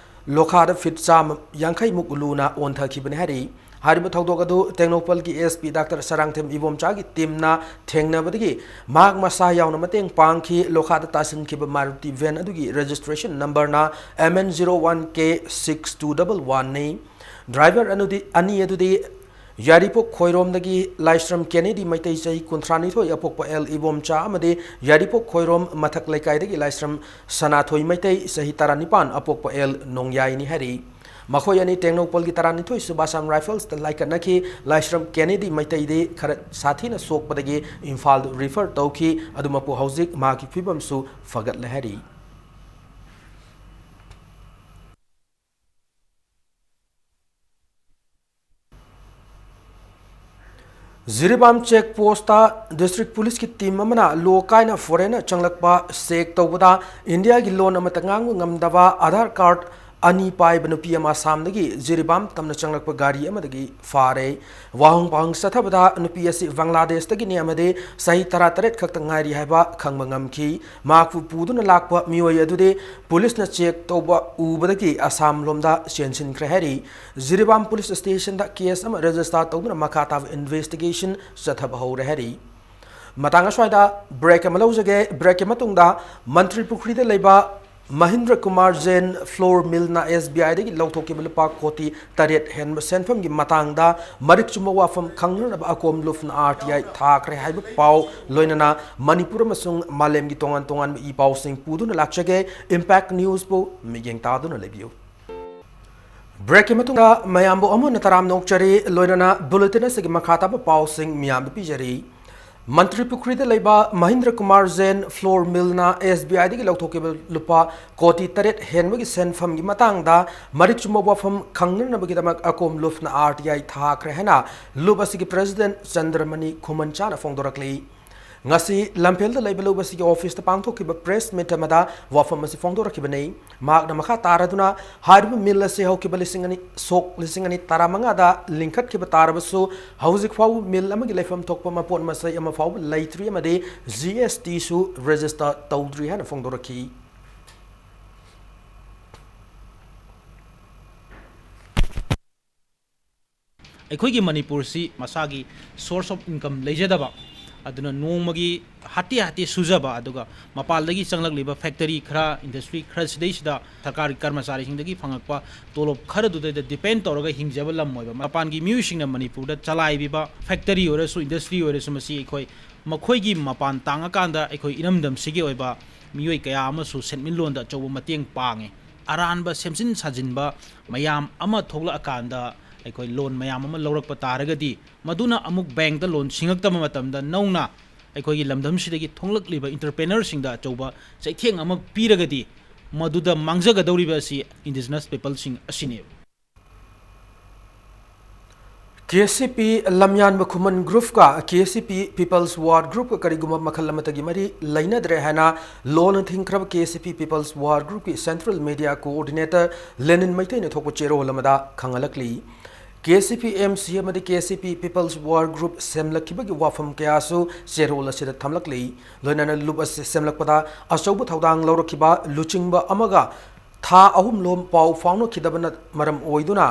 ꯂꯣꯈꯥꯗ ꯐꯤꯠ ꯆꯥꯝꯃ ꯌꯥꯡꯈꯩꯃꯨꯛ ꯂꯨꯅ ꯑꯣꯟꯊꯈꯤꯕꯅꯤ ꯍꯥꯏꯔꯤ꯫ ꯍꯥꯏꯔꯤꯕ ꯊꯧꯗꯣꯛ ꯑꯗꯨ ꯇꯦꯡꯅꯧꯄꯜꯒꯤ ꯑꯦꯁ ꯄꯤ ꯗꯥꯛꯇꯔ ꯁꯔꯥꯡꯊꯦꯝ ꯏꯕꯣꯝꯆꯥꯒꯤ ꯇꯤꯝꯅ ꯊꯦꯡꯅꯕꯗꯒꯤ ꯃꯍꯥꯛ ꯃꯁꯥ ꯌꯥꯎꯅ ꯃꯇꯦꯡ ꯄꯥꯡꯈꯤ꯫ ꯂꯣꯈꯥꯗ ꯇꯥꯁꯤꯟꯈꯤꯕ ꯃꯥꯔꯨꯇꯤ ꯚꯦꯟ ꯑꯗꯨꯒꯤ ꯔꯦꯖꯤꯁꯇ꯭ꯔꯦꯁꯟ ꯅꯝꯕꯔꯅ M N zero one K six two double one ꯅꯤ꯫ ꯗ꯭ꯔꯥꯏꯚꯔ ꯑꯅꯨꯗꯤ-, ꯑꯅꯤ ꯑꯗꯨꯗꯤ ꯌꯥꯏꯔꯤꯄꯣꯛ ꯈꯣꯏꯔꯣꯝꯗꯒꯤ ꯂꯥꯏꯁ꯭ꯔꯝ ꯀꯦꯅꯦꯗꯤ ꯃꯩꯇꯩ, ꯆꯍꯤ ꯀꯨꯟꯊ꯭ꯔꯥ ꯅꯤꯊꯣꯏ, ꯑꯄꯣꯛꯄ ꯑꯦꯜ ꯏꯕꯣꯝꯆꯥ, ꯑꯃꯗꯤ ꯌꯥꯏꯔꯤꯄꯣꯛ ꯈꯣꯏꯔꯣꯝ ꯃꯊꯛ ꯂꯩꯀꯥꯏꯗꯒꯤ ꯂꯥꯏꯁ꯭ꯔꯝ ꯁꯅꯥꯊꯣꯏ ꯃꯩꯇꯩ, ꯆꯍꯤ ꯇꯔꯥ ꯅꯤꯄꯥꯟ, ꯑꯄꯣꯛꯄ ꯑꯦꯜ ꯅꯣꯡꯌꯥꯏꯅꯤ ꯍꯥꯏꯔꯤ꯫ ꯃꯈꯣꯏ ꯑꯅꯤ ꯇꯦꯡꯅꯧꯄꯜꯒꯤ ꯇꯔꯥ ꯅꯤꯊꯣꯏ ꯁꯨꯕ Assam Rifles ꯇ ꯂꯥꯏꯀꯠꯅꯈꯤ꯫ ꯂꯥꯏꯁ꯭ꯔꯝ ꯀꯦꯅꯦꯗꯤ ꯃꯩꯇꯩꯗꯤ ꯈꯔ ꯁꯥꯊꯤꯅ ꯁꯣꯛꯄꯗꯒꯤ ꯏꯝꯐꯥꯜꯗ refer ꯇꯧꯈꯤ꯫ ꯑꯗꯨꯃꯛꯄꯨ ꯍꯧꯖꯤꯛ ꯃꯍꯥꯛꯀꯤ ꯐꯤꯕꯝꯁꯨ ꯐꯒꯠꯂꯦ ꯍꯥꯏꯔꯤ꯫ ꯖꯤꯔꯤꯕꯥꯝ check post ꯇ district police ꯀꯤ team ꯑꯃꯅ ꯂꯣ ꯀꯥꯏꯅ foreign ꯅ ꯆꯪꯂꯛꯄ check ꯇꯧꯕꯗ ꯏꯟꯗꯤꯌꯥꯒꯤ ꯂꯣꯟ ꯑꯃꯠꯇ ꯉꯥꯡꯕ ꯉꯝꯗꯕ Aadhaar card ꯑꯅꯤ ꯄꯥꯏꯕ ꯅꯨꯄꯤ ꯑꯃ ꯑꯁꯥꯝꯗꯒꯤ ꯖꯤꯔꯤꯕꯥꯝ ꯇꯝꯅ ꯆꯪꯂꯛꯄ ꯒꯥꯔꯤ ꯑꯃꯗꯒꯤ ꯐꯥꯔꯦ꯫ ꯋꯥꯍꯪ ꯄꯥꯎꯍꯪ ꯆꯠꯊꯕꯗ ꯅꯨꯄꯤ ꯑꯁꯤ ꯕꯪꯒ꯭ꯂꯥꯗꯦꯁꯇꯒꯤꯅꯤ ꯑꯃꯗꯤ ꯆꯍꯤ ꯇꯔꯥ ꯇꯔꯦꯠ ꯈꯛꯇ ꯉꯥꯏꯔꯤ ꯍꯥꯏꯕ ꯈꯪꯕ ꯉꯝꯈꯤ꯫ ꯃꯍꯥꯛꯄꯨ ꯄꯨꯗꯨꯅ ꯂꯥꯛꯄ ꯃꯤꯑꯣꯏ ꯑꯗꯨꯗꯤ police ꯅ check ꯇꯧꯕ ꯎꯕꯗꯒꯤ ꯑꯁꯥꯝ ꯂꯣꯝꯗ ꯆꯦꯟꯁꯤꯟꯈ꯭ꯔꯦ ꯍꯥꯏꯔꯤ꯫ ꯖꯤꯔꯤꯕꯥꯝ police station ꯗ case ꯑꯃ register ꯇꯧꯗꯨꯅ ꯃꯈꯥ ꯇꯥꯕ investigation ꯆꯠꯊꯕ ꯍꯧꯔꯦ ꯍꯥꯏꯔꯤ꯫ ꯃꯇꯥꯡ ꯑꯁ꯭ꯋꯥꯏꯗ break ꯑꯃ ꯂꯧꯖꯒꯦ꯫ Break ꯀꯤ ꯃꯇꯨꯡꯗ ꯃꯟꯇ꯭ꯔꯤ ꯄꯨꯈ꯭ꯔꯤꯗ ꯂꯩꯕ ꯃꯍꯤꯟꯗ꯭ꯔ ꯀꯨꯃꯥꯔ ꯖꯦꯟ flour mill ꯅ S B I ꯗꯒꯤ ꯂꯧꯊꯣꯛꯈꯤꯕ ꯂꯨꯄꯥ ꯀꯣꯇꯤ ꯇꯔꯦꯠ ꯍꯦꯟꯕ ꯁꯦꯟꯐꯝꯒꯤ ꯃꯇꯥꯡꯗ ꯃꯔꯤꯛ ꯆꯨꯝꯕ ꯋꯥꯐꯝ ꯈꯪꯅꯅꯕ ꯑꯀꯣꯝ ꯂꯨꯞꯅ R T I ꯊꯥꯈ꯭ꯔꯦ ꯍꯥꯏꯕ ꯄꯥꯎ, ꯂꯣꯏꯅꯅ ꯃꯅꯤꯄꯨꯔ ꯑꯃꯁꯨꯡ ꯃꯥꯂꯦꯝꯒꯤ ꯇꯣꯉꯥꯟ ꯇꯣꯉꯥꯟꯕ ꯏ ꯄꯥꯎꯁꯤꯡ ꯄꯨꯗꯨꯅ ꯂꯥꯛꯆꯒꯦ꯫ Impact News ꯄꯨ ꯃꯤꯠꯌꯦꯡ ꯇꯥꯗꯨꯅ ꯂꯩꯕꯤꯌꯨ꯫ Break ꯀꯤ ꯃꯇꯨꯡꯗ ꯃꯌꯥꯝꯕꯨ ꯑꯃꯨꯛ ꯍꯟꯅ ꯇꯔꯥꯝꯅ ꯑꯣꯛꯆꯔꯤ, ꯂꯣꯏꯅꯅ bulletin ꯑꯁꯤꯒꯤ ꯃꯈꯥ ꯇꯥꯕ ꯄꯥꯎꯁꯤꯡ ꯃꯤꯌꯥꯝꯗ ꯄꯤꯖꯔꯤ꯫ ꯃꯟꯇ꯭ꯔꯤ ꯄꯨꯈ꯭ꯔꯤꯗ ꯂꯩꯕ ꯃꯍꯤꯟꯗ꯭ꯔ ꯀꯨꯃꯥꯔ ꯖꯦꯟ flour mill ꯅ S B I ꯗꯒꯤ ꯂꯧꯊꯣꯛꯈꯤꯕ ꯂꯨꯄꯥ ꯀꯣꯇꯤ ꯇꯔꯦꯠ ꯍꯦꯟꯕꯒꯤ ꯁꯦꯟꯐꯝꯒꯤ ꯃꯇꯥꯡꯗ ꯃꯔꯤꯛ ꯆꯨꯝꯕ ꯋꯥꯐꯝ ꯈꯪꯅꯅꯕꯒꯤꯗꯃꯛ ꯑꯀꯣꯝ ꯂꯨꯞꯅ R T I ꯊꯥꯈ꯭ꯔꯦ ꯍꯥꯏꯅ ꯂꯨꯞ ꯑꯁꯤꯒꯤ president ꯆꯟꯗ꯭ꯔꯃꯅꯤ ꯈꯨꯃꯟꯆꯥꯅ ꯐꯣꯡꯗꯣꯔꯛꯂꯤ꯫ ꯉꯁꯤ ꯂꯝꯐꯦꯜꯗ ꯂꯩꯕ ꯂꯨꯞ ꯑꯁꯤꯒꯤ office ꯇ ꯄꯥꯡꯊꯣꯛꯈꯤꯕ press meet ꯑꯃꯗ ꯋꯥꯐꯝ ꯑꯁꯤ ꯐꯣꯡꯗꯣꯔꯛꯈꯤꯕꯅꯤ꯫ ꯃꯍꯥꯛꯅ ꯃꯈꯥ ꯇꯥꯔꯗꯨꯅ ꯍꯥꯏꯔꯤꯕ mill ꯑꯁꯤ ꯍꯧꯈꯤꯕ ꯂꯤꯁꯤꯡ ꯑꯅꯤ, ꯁꯣꯛ ꯂꯤꯁꯤꯡ ꯑꯅꯤ ꯇꯔꯥꯃꯉꯥꯗ ꯂꯤꯡꯈꯠꯈꯤꯕ ꯇꯥꯔꯕꯁꯨ, ꯍꯧꯖꯤꯛ ꯐꯥꯎꯕ mill ꯑꯃꯒꯤ ꯂꯩꯐꯝ ꯊꯣꯛꯄ ꯃꯄꯣꯠ ꯃꯆꯩ ꯑꯃ ꯐꯥꯎꯕ ꯂꯩꯇ꯭ꯔꯤ ꯑꯃꯗꯤ G S T ꯁꯨ register ꯇꯧꯗ꯭ꯔꯤ ꯍꯥꯏꯅ ꯐꯣꯡꯗꯣꯔꯛꯈꯤ꯫ ꯑꯩꯈꯣꯏꯒꯤ ꯃꯅꯤꯄꯨꯔꯁꯤ ꯃꯁꯥꯒꯤ source of income ꯂꯩꯖꯗꯕ, ꯑꯗꯨꯅ ꯅꯣꯡꯃꯒꯤ ꯍꯥꯇꯦ ꯍꯥꯇꯦ ꯁꯨꯖꯕ, ꯑꯗꯨꯒ ꯃꯄꯥꯟꯗꯒꯤ ꯆꯪꯂꯛꯂꯤꯕ factory ꯈꯔ, industry ꯈꯔ ꯁꯤꯗꯩꯁꯤꯗ ꯁꯔꯀꯥꯔꯒꯤ ꯀꯔꯃꯆꯥꯔꯤꯁꯤꯡꯗꯒꯤ ꯐꯪꯉꯛꯄ ꯇꯣꯂꯣꯞ ꯈꯔꯗꯨꯗꯩꯗ depend ꯇꯧꯔꯒ ꯍꯤꯡꯖꯕ ꯂꯝ ꯑꯣꯏꯕ, ꯃꯄꯥꯟꯒꯤ ꯃꯤꯑꯣꯏꯁꯤꯡꯅ ꯃꯅꯤꯄꯨꯔꯗ ꯆꯂꯥꯏꯕꯤꯕ factory ꯑꯣꯏꯔꯁꯨ, industry ꯑꯣꯏꯔꯁꯨ, ꯃꯁꯤ ꯑꯩꯈꯣꯏ ꯃꯈꯣꯏꯒꯤ ꯃꯄꯥꯟ ꯇꯥꯡꯉꯀꯥꯟꯗ ꯑꯩꯈꯣꯏ ꯏꯔꯝꯗꯝꯁꯤꯒꯤ ꯑꯣꯏꯕ ꯃꯤꯑꯣꯏ ꯀꯌꯥ ꯑꯃꯁꯨ ꯁꯦꯟꯃꯤꯠꯂꯣꯟꯗ ꯑꯆꯧꯕ ꯃꯇꯦꯡ ꯄꯥꯡꯉꯤ꯫ ꯑꯔꯥꯟꯕ ꯁꯦꯝꯖꯤꯟ ꯁꯥꯖꯤꯟꯕ ꯃꯌꯥꯝ ꯑꯃ ꯊꯣꯛꯂꯛꯑꯀꯥꯟꯗ ꯑꯩꯈꯣꯏ loan ꯃꯌꯥꯝ ꯑꯃ ꯂꯧꯔꯛꯄ ꯇꯥꯔꯒꯗꯤ, ꯃꯗꯨꯅ ꯑꯃꯨꯛ bankꯇ loan ꯁꯤꯡꯉꯛꯇꯕ ꯃꯇꯝꯗ ꯅꯧꯅ ꯑꯩꯈꯣꯏꯒꯤ ꯂꯝꯗꯝꯁꯤꯗꯒꯤ ꯊꯣꯛꯂꯛꯂꯤꯕ entrepreneurꯁꯤꯡꯗ ꯑꯆꯧꯕ ꯆꯩꯊꯦꯡ ꯑꯃ ꯄꯤꯔꯒꯗꯤ, ꯃꯗꯨꯗ ꯃꯥꯡꯖꯒꯗꯧꯔꯤꯕ ꯑꯁꯤ indigenous peopleꯁꯤꯡ ꯑꯁꯤꯅꯦꯕ꯫ ꯀꯦ ꯁꯤ ꯄꯤ ꯂꯝꯌꯥꯟꯕ ꯈꯨꯃꯟ groupꯀ ꯀꯦ ꯁꯤ ꯄꯤ People's War groupꯀ ꯀꯔꯤꯒꯨꯝꯕ ꯃꯈꯜ ꯑꯃꯠꯇꯒꯤ ꯃꯔꯤ ꯂꯩꯅꯗ꯭ꯔꯦ ꯍꯥꯏꯅ ꯂꯣꯟꯅ ꯊꯤꯡꯈ꯭ꯔꯕ ꯀꯦ ꯁꯤ ꯄꯤ People's War groupꯀꯤ central media coordinator ꯂꯦꯅꯤꯟ ꯃꯩꯇꯩꯅ ꯊꯣꯛꯄ ꯆꯦꯔꯣꯜ ꯑꯃꯗ ꯈꯪꯍꯜꯂꯛꯂꯤ꯫ K C P M C ꯑꯃꯗꯤ ꯀꯦ ꯁꯤ ꯄꯤ People's War group ꯁꯦꯝꯂꯛꯈꯤꯕꯒꯤ ꯋꯥꯐꯝ ꯀꯌꯥꯁꯨ ꯆꯦꯔꯣꯜ ꯑꯁꯤꯗ ꯊꯝꯂꯛꯂꯤ꯫ ꯂꯣꯏꯅꯅ ꯂꯨꯞ ꯑꯁꯤ ꯁꯦꯝꯂꯛꯄꯗ ꯑꯆꯧꯕ ꯊꯧꯗꯥꯡ ꯂꯧꯔꯛꯈꯤꯕ ꯂꯨꯆꯤꯡꯕ ꯑꯃꯒ ꯊꯥ ꯑꯍꯨꯝ ꯂꯣꯝ ꯄꯥꯎ ꯐꯥꯎꯅꯈꯤꯗꯕꯅ ꯃꯔꯝ ꯑꯣꯏꯗꯨꯅ,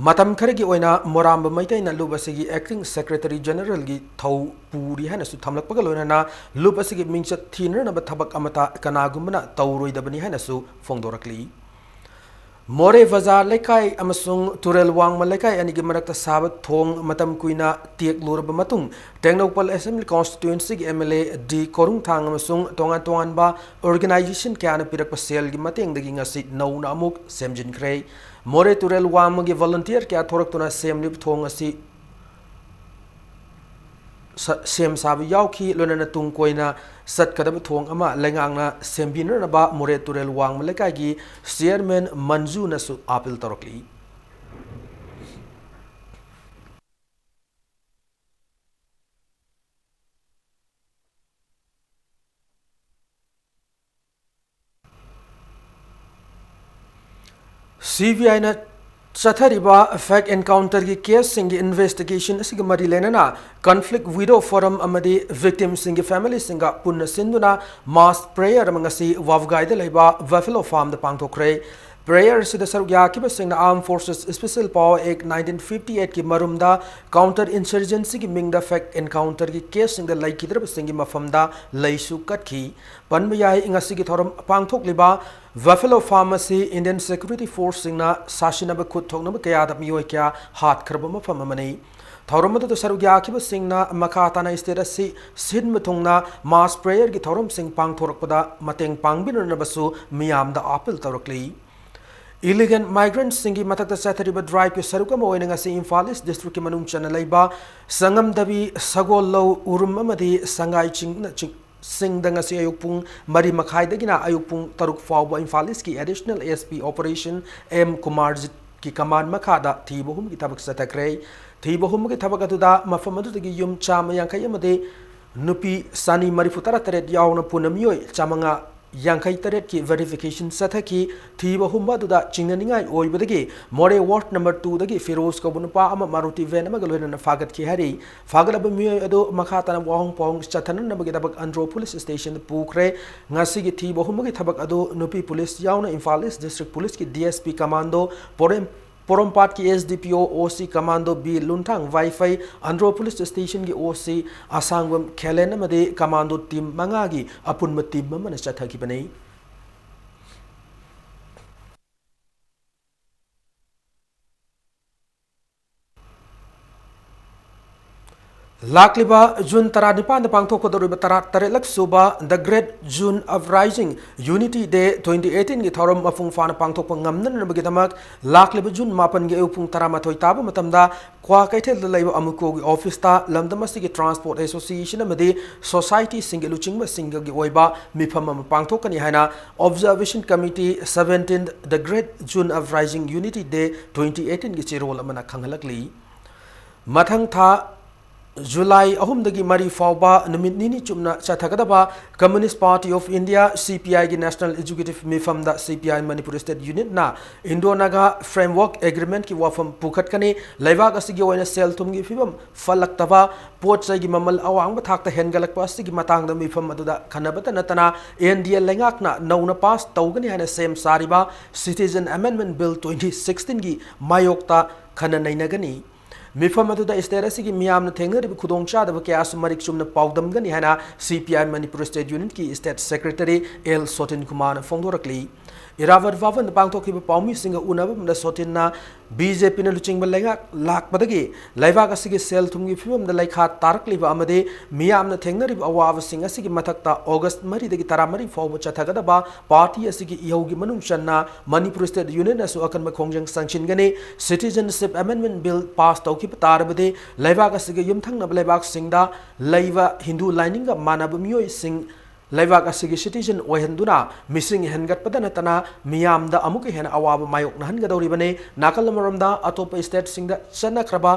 ꯃꯇꯝ ꯈꯔꯒꯤ ꯑꯣꯏꯅ ꯃꯣꯔꯥꯝꯕ ꯃꯩꯇꯩꯅ ꯂꯨꯞ ꯑꯁꯤꯒꯤ acting secretary generalꯒꯤ ꯊꯧ ꯄꯨꯔꯤ ꯍꯥꯏꯅꯁꯨ ꯊꯝꯂꯛꯄꯒ ꯂꯣꯏꯅꯅ, ꯂꯨꯞ ꯑꯁꯤꯒꯤ ꯃꯤꯡꯆꯠ ꯊꯤꯅꯅꯕ ꯊꯕꯛ ꯑꯃꯠꯇ ꯀꯅꯥꯒꯨꯝꯕꯅ ꯇꯧꯔꯣꯏꯗꯕꯅꯤ ꯍꯥꯏꯅꯁꯨ ꯐꯣꯡꯗꯣꯔꯛꯂꯤ꯫ ꯃꯣꯔꯦ ꯕꯖꯥꯔ ꯂꯩꯀꯥꯏ ꯑꯃꯁꯨꯡ ꯇꯨꯔꯦꯜ ꯋꯥꯡꯃ ꯂꯩꯀꯥꯏ ꯑꯅꯤꯒꯤ ꯃꯔꯛꯇ ꯁꯥꯕ ꯊꯣꯡ ꯃꯇꯝ ꯀꯨꯏꯅ ꯇꯦꯛꯂꯨꯔꯕ ꯃꯇꯨꯡ, Tengnoupal Assembly Constituencyꯒꯤ M L A D ꯀꯣꯔꯨꯡꯊꯥꯡ ꯑꯃꯁꯨꯡ ꯇꯣꯉꯥꯟ ꯇꯣꯉꯥꯟꯕ organization ꯀꯌꯥꯅ ꯄꯤꯔꯛꯄ ꯁꯦꯜꯒꯤ ꯃꯇꯦꯡꯗꯒꯤ ꯉꯁꯤ ꯅꯧꯅ ꯑꯃꯨꯛ ꯁꯦꯝꯖꯤꯟꯈ꯭ꯔꯦ꯫ ꯃꯣꯔꯦ ꯇꯨꯔꯦꯜ ꯋꯥꯡꯃꯒꯤ volunteer ꯀꯌꯥ ꯊꯣꯔꯛꯇꯨꯅ ꯁꯦꯝꯂꯤꯕ ꯊꯣꯡ ꯑꯁꯤ ꯁ-, ꯁꯦꯝ ꯁꯥꯕ ꯌꯥꯎꯈꯤ꯫ ꯂꯣꯏꯅꯅ ꯇꯨꯡ ꯀꯣꯏꯅ ꯆꯠꯀꯗꯕ ꯊꯣꯡ ꯑꯃ ꯂꯩꯉꯥꯛꯅ ꯁꯦꯝꯕꯤꯅꯅꯕ ꯃꯣꯔꯦ ꯇꯨꯔꯦꯜ ꯋꯥꯡꯃ ꯂꯩꯀꯥꯏꯒꯤ chairman ꯃꯟꯖꯨꯅꯁꯨ appeal ꯇꯧꯔꯛꯂꯤ꯫ C B I ꯅ ꯆꯠꯊꯔꯤꯕ fake encounterꯒꯤ caseꯁꯤꯡꯒꯤ investigation ꯑꯁꯤꯒ ꯃꯔꯤ ꯂꯩꯅꯅ Conflict Widow Forum ꯑꯃꯗꯤ victimꯁꯤꯡꯒꯤ familyꯁꯤꯡꯒ ꯄꯨꯟꯅ ꯁꯤꯟꯗꯨꯅ mass prayer ꯑꯃ ꯉꯁꯤ ꯋꯥꯕꯒꯥꯏꯗ ꯂꯩꯕ Buffalo Farmꯗ ꯄꯥꯡꯊꯣꯛꯈ꯭ꯔꯦ꯫ Prayer ꯑꯁꯤꯗ ꯁꯔꯨꯛ ꯌꯥꯈꯤꯕꯁꯤꯡꯅ Armed Forces Special Power Act nineteen fifty eight ꯀꯤ ꯃꯔꯨꯝꯗ counter insurgency ꯒꯤ ꯃꯤꯡꯗ fake encounter ꯒꯤ case ꯁꯤꯡꯗ ꯂꯩꯈꯤꯗ꯭ꯔꯕꯁꯤꯡꯒꯤ ꯃꯐꯝꯗ ꯂꯩꯁꯨ ꯀꯠꯈꯤ꯫ ꯄꯟꯕ ꯌꯥꯏ, ꯉꯁꯤꯒꯤ ꯊꯧꯔꯝ ꯄꯥꯡꯊꯣꯛꯂꯤꯕ Buffalo Farm ꯑꯁꯤ Indian Security Force ꯁꯤꯡꯅ ꯁꯥꯁꯤꯟꯅꯕ ꯈꯨꯠ ꯊꯣꯛꯅꯕ ꯀꯌꯥꯗ ꯃꯤꯑꯣꯏ ꯀꯌꯥ ꯍꯥꯠꯈ꯭ꯔꯕ ꯃꯐꯝ ꯑꯃꯅꯤ꯫ ꯊꯧꯔꯝ ꯑꯗꯨꯗ ꯁꯔꯨꯛ ꯌꯥꯈꯤꯕꯁꯤꯡꯅ ꯃꯈꯥ ꯇꯥꯅ state ꯑꯁꯤ ꯁꯤꯟꯕ ꯊꯨꯡꯅ mass prayer ꯒꯤ ꯊꯧꯔꯝꯁꯤꯡ ꯄꯥꯡꯊꯣꯔꯛꯄꯗ ꯃꯇꯦꯡ ꯄꯥꯡꯕꯤꯅꯅꯕꯁꯨ ꯃꯤꯌꯥꯝꯗ appeal ꯇꯧꯔꯛꯂꯤ꯫ Illegal migrant ꯁꯤꯡꯒꯤ ꯃꯊꯛꯇ ꯆꯠꯊꯔꯤꯕ drive ꯀꯤ ꯁꯔꯨꯛ ꯑꯃ ꯑꯣꯏꯅ ꯉꯁꯤ ꯏꯝꯐꯥꯜ East district ꯀꯤ ꯃꯅꯨꯡ ꯆꯟꯅ ꯂꯩꯕ ꯁꯉꯝꯗꯕꯤ, ꯁꯒꯣꯜꯂꯧ, ꯎꯔꯨꯝ ꯑꯃꯗꯤ ꯁꯉꯥꯏ ꯆꯤꯡꯅ ꯆꯤꯡ-, ꯁꯤꯡꯗ ꯉꯁꯤ ꯑꯌꯨꯛ ꯄꯨꯡ ꯃꯔꯤ ꯃꯈꯥꯏꯗꯒꯤꯅ ꯑꯌꯨꯛ ꯄꯨꯡ ꯇꯔꯨꯛ ꯐꯥꯎꯕ ꯏꯝꯐꯥꯜ East ꯀꯤ Additional S P Operation M Kumarjit ꯀꯤ command ꯃꯈꯥꯗ ꯊꯤꯕ ꯍꯨꯝꯕꯒꯤ ꯊꯕꯛ ꯆꯠꯊꯈ꯭ꯔꯦ꯫ ꯊꯤꯕ ꯍꯨꯝꯕꯒꯤ ꯊꯕꯛ ꯑꯗꯨꯗ ꯃꯐꯝ ꯑꯗꯨꯗꯒꯤ ꯌꯨꯝ ꯆꯥꯝꯃ ꯌꯥꯡꯈꯩ ꯑꯃꯗꯤ ꯅꯨꯄꯤ ꯆꯅꯤ ꯃꯔꯤꯐꯨ ꯇꯔꯥ ꯇꯔꯦꯠ ꯌꯥꯎꯅ ꯄꯨꯟꯅ ꯃꯤꯑꯣꯏ ꯆꯥꯝꯃꯉꯥ ꯌꯥꯡꯈꯩ ꯇꯔꯦꯠꯀꯤ verification ꯆꯠꯊꯈꯤ꯫ ꯊꯤꯕ ꯍꯨꯝꯕ ꯑꯗꯨꯗ ꯆꯤꯡꯅꯅꯤꯡꯉꯥꯏ ꯑꯣꯏꯕꯗꯒꯤ ꯃꯣꯔꯦ ward number two ꯗꯒꯤ ꯐꯤꯔꯣꯖ ꯀꯧꯕ ꯅꯨꯄꯥ ꯑꯃ Maruti van ꯑꯃꯒ ꯂꯣꯏꯅꯅ ꯐꯥꯒꯠꯈꯤ ꯍꯥꯏꯔꯤ꯫ ꯐꯥꯒꯠꯂꯕ ꯃꯤꯑꯣꯏ ꯑꯗꯨ ꯃꯈꯥ ꯇꯥꯅ ꯋꯥꯍꯪ ꯄꯥꯎꯍꯪ ꯆꯠꯊꯅꯅꯕꯒꯤꯗꯃꯛ ꯑꯟꯗ꯭ꯔꯣ police station ꯗ ꯄꯨꯈ꯭ꯔꯦ꯫ ꯉꯁꯤꯒꯤ ꯊꯤꯕ ꯍꯨꯝꯕꯒꯤ ꯊꯕꯛ ꯑꯗꯨ ꯅꯨꯄꯤ police ꯌꯥꯎꯅ ꯏꯝꯐꯥꯜ East district police ꯀꯤ D S P commando, ꯄꯣꯔꯦꯝ-, ꯄꯣꯔꯣꯝꯄꯥꯠꯀꯤ S D P O O C commando B ꯂꯨꯟꯊꯥꯡ ꯋꯥꯏꯐꯩ, Andro police station ꯒꯤ O C ꯑꯁꯥꯡꯕꯝ ꯈꯦꯂꯦꯟ ꯑꯃꯗꯤ commando team ꯃꯉꯥꯒꯤ ꯑꯄꯨꯟꯕ team ꯑꯃꯅ ꯆꯠꯊꯈꯤꯕꯅꯤ꯫ ꯂꯥꯛꯂꯤꯕ ꯖꯨꯟ ꯇꯔꯥꯅꯤꯄꯥꯟꯗ ꯄꯥꯡꯊꯣꯛꯀꯗꯧꯔꯤꯕ ꯇꯔꯥꯇꯔꯦꯠꯂꯛ ꯁꯨꯕ The Great June Uprising Unity Day twenty eighteen ꯒꯤ ꯊꯧꯔꯝ ꯃꯄꯨꯡ ꯐꯥꯅ ꯄꯥꯡꯊꯣꯛꯄ ꯉꯝꯅꯅꯕꯒꯤꯗꯃꯛ ꯂꯥꯛꯂꯤꯕ ꯖꯨꯟ ꯃꯥꯄꯟꯒꯤ ꯑꯌꯨꯛ ꯄꯨꯡ ꯇꯔꯥꯃꯥꯊꯣꯏ ꯇꯥꯕ ꯃꯇꯝꯗ ꯀ꯭ꯋꯥꯀꯩꯊꯦꯜꯗ ꯂꯩꯕ ꯑꯃꯨꯀꯣꯒꯤ office ꯇ ꯂꯝꯗꯝ ꯑꯁꯤꯒꯤ Transport Association ꯑꯃꯗꯤ society ꯁꯤꯡꯒꯤ ꯂꯨꯆꯤꯡꯕꯁꯤꯡꯒꯤ ꯑꯣꯏꯕ ꯃꯤꯐꯝ ꯑꯃ ꯄꯥꯡꯊꯣꯛꯀꯅꯤ ꯍꯥꯏꯅ Observation Committee seventeen The Great June Uprising Unity Day twenty eighteen ꯒꯤ ꯆꯦꯔꯣꯜ ꯑꯃꯅ ꯈꯪꯍꯜꯂꯛꯂꯤ꯫ ꯃꯊꯪ ꯊꯥ ꯖꯨꯂꯥꯏ ꯑꯍꯨꯝꯗꯒꯤ ꯃꯔꯤ ꯐꯥꯎꯕ ꯅꯨꯃꯤꯠ ꯅꯤꯅꯤ ꯆꯨꯞꯅ ꯆꯠꯊꯒꯗꯕ Communist Party of India, C P I ꯒꯤ National Executive ꯃꯤꯐꯝꯗ C P I Manipur State Unit ꯅ Indo-Naga Framework Agreement ꯀꯤ ꯋꯥꯐꯝ ꯄꯨꯈꯠꯀꯅꯤ꯫ ꯂꯩꯕꯥꯛ ꯑꯁꯤꯒꯤ ꯑꯣꯏꯅ ꯁꯦꯜ ꯊꯨꯝꯒꯤ ꯐꯤꯕꯝ ꯐꯠꯂꯛꯇꯕ, ꯄꯣꯠ ꯆꯩꯒꯤ ꯃꯃꯜ ꯑꯋꯥꯡꯕ ꯊꯥꯛꯇ ꯍꯦꯟꯒꯠꯂꯛꯄ ꯑꯁꯤꯒꯤ ꯃꯇꯥꯡꯗ ꯃꯤꯐꯝ ꯑꯗꯨꯗ ꯈꯟꯅꯕꯇ ꯅꯠꯇꯅ N D A ꯂꯩꯉꯥꯛꯅ ꯅꯧꯅ ꯄꯥꯁ ꯇꯧꯒꯅꯤ ꯍꯥꯏꯅ ꯁꯦꯝ ꯁꯥꯔꯤꯕ Citizen Amendment Bill twenty sixteen ꯒꯤ ꯃꯥꯌꯣꯛꯇ ꯈꯟꯅ ꯅꯩꯅꯒꯅꯤ꯫ ꯃꯤꯐꯝ ꯑꯗꯨꯗ state ꯑꯁꯤꯒꯤ ꯃꯤꯌꯥꯝꯅ ꯊꯦꯡꯅꯔꯤꯕ ꯈꯨꯗꯣꯡꯆꯥꯗꯕ ꯀꯌꯥꯁꯨ ꯃꯔꯤꯛ ꯆꯨꯝꯅ ꯄꯥꯎꯗꯝꯒꯅꯤ ꯍꯥꯏꯅ C P I Manipur State Unit ꯀꯤ State Secretary L ꯁꯣꯇꯤꯟ ꯀꯨꯃꯥꯔꯅ ꯐꯣꯡꯗꯣꯔꯛꯂꯤ꯫ ꯏꯔꯥꯕꯠ ꯚꯕꯟꯗ ꯄꯥꯡꯊꯣꯛꯈꯤꯕ ꯄꯥꯎꯃꯤꯁꯤꯡꯒ ꯎꯅꯕ ꯑꯃꯗ ꯁꯣꯇꯤꯟꯅ B J P ꯅ ꯂꯨꯆꯤꯡꯕ ꯂꯩꯉꯥꯛ ꯂꯥꯛꯄꯗꯒꯤ ꯂꯩꯕꯥꯛ ꯑꯁꯤꯒꯤ ꯁꯦꯜ ꯊꯨꯝꯒꯤ ꯐꯤꯕꯝꯗ ꯂꯩꯈꯥ ꯇꯥꯔꯛꯂꯤꯕ ꯑꯃꯗꯤ ꯃꯤꯌꯥꯝꯅ ꯊꯦꯡꯅꯔꯤꯕ ꯑꯋꯥꯕꯁꯤꯡ ꯑꯁꯤꯒꯤ ꯃꯊꯛꯇ August ꯃꯔꯤꯗꯒꯤ ꯇꯔꯥꯃꯔꯤ ꯐꯥꯎꯕ ꯆꯠꯊꯒꯗꯕ party ꯑꯁꯤꯒꯤ ꯏꯍꯧꯒꯤ ꯃꯅꯨꯡ ꯆꯟꯅ Manipur State Unit ꯅꯁꯨ ꯑꯀꯟꯕ ꯈꯣꯡꯖꯪ ꯆꯪꯁꯤꯟꯒꯅꯤ꯫ Citizenship Amendment Bill pass ꯇꯧꯈꯤꯕ ꯇꯥꯔꯕꯗꯤ ꯂꯩꯕꯥꯛ ꯑꯁꯤꯒꯤ ꯌꯨꯝꯊꯪꯅꯕ ꯂꯩꯕꯥꯛꯁꯤꯡꯗ ꯂꯩꯕ ꯍꯤꯟꯗꯨ ꯂꯥꯏꯅꯤꯡꯒ ꯃꯥꯟꯅꯕ ꯃꯤꯑꯣꯏꯁꯤꯡ ꯂꯩꯕꯥꯛ ꯑꯁꯤꯒꯤ citizen ꯑꯣꯏꯍꯟꯗꯨꯅ ꯃꯤꯁꯤꯡ ꯍꯦꯟꯒꯠꯄꯗ ꯅꯠꯇꯅ ꯃꯤꯌꯥꯝꯗ ꯑꯃꯨꯛꯀ ꯍꯦꯟꯅ ꯑꯋꯥꯕ ꯃꯥꯌꯣꯛꯅꯍꯟꯒꯗꯧꯔꯤꯕꯅꯤ꯫ ꯅꯥꯀꯜ ꯑꯃꯔꯣꯝꯗ, ꯑꯇꯣꯞꯄ stateꯁꯤꯡꯗ ꯆꯠꯅꯈ꯭ꯔꯕ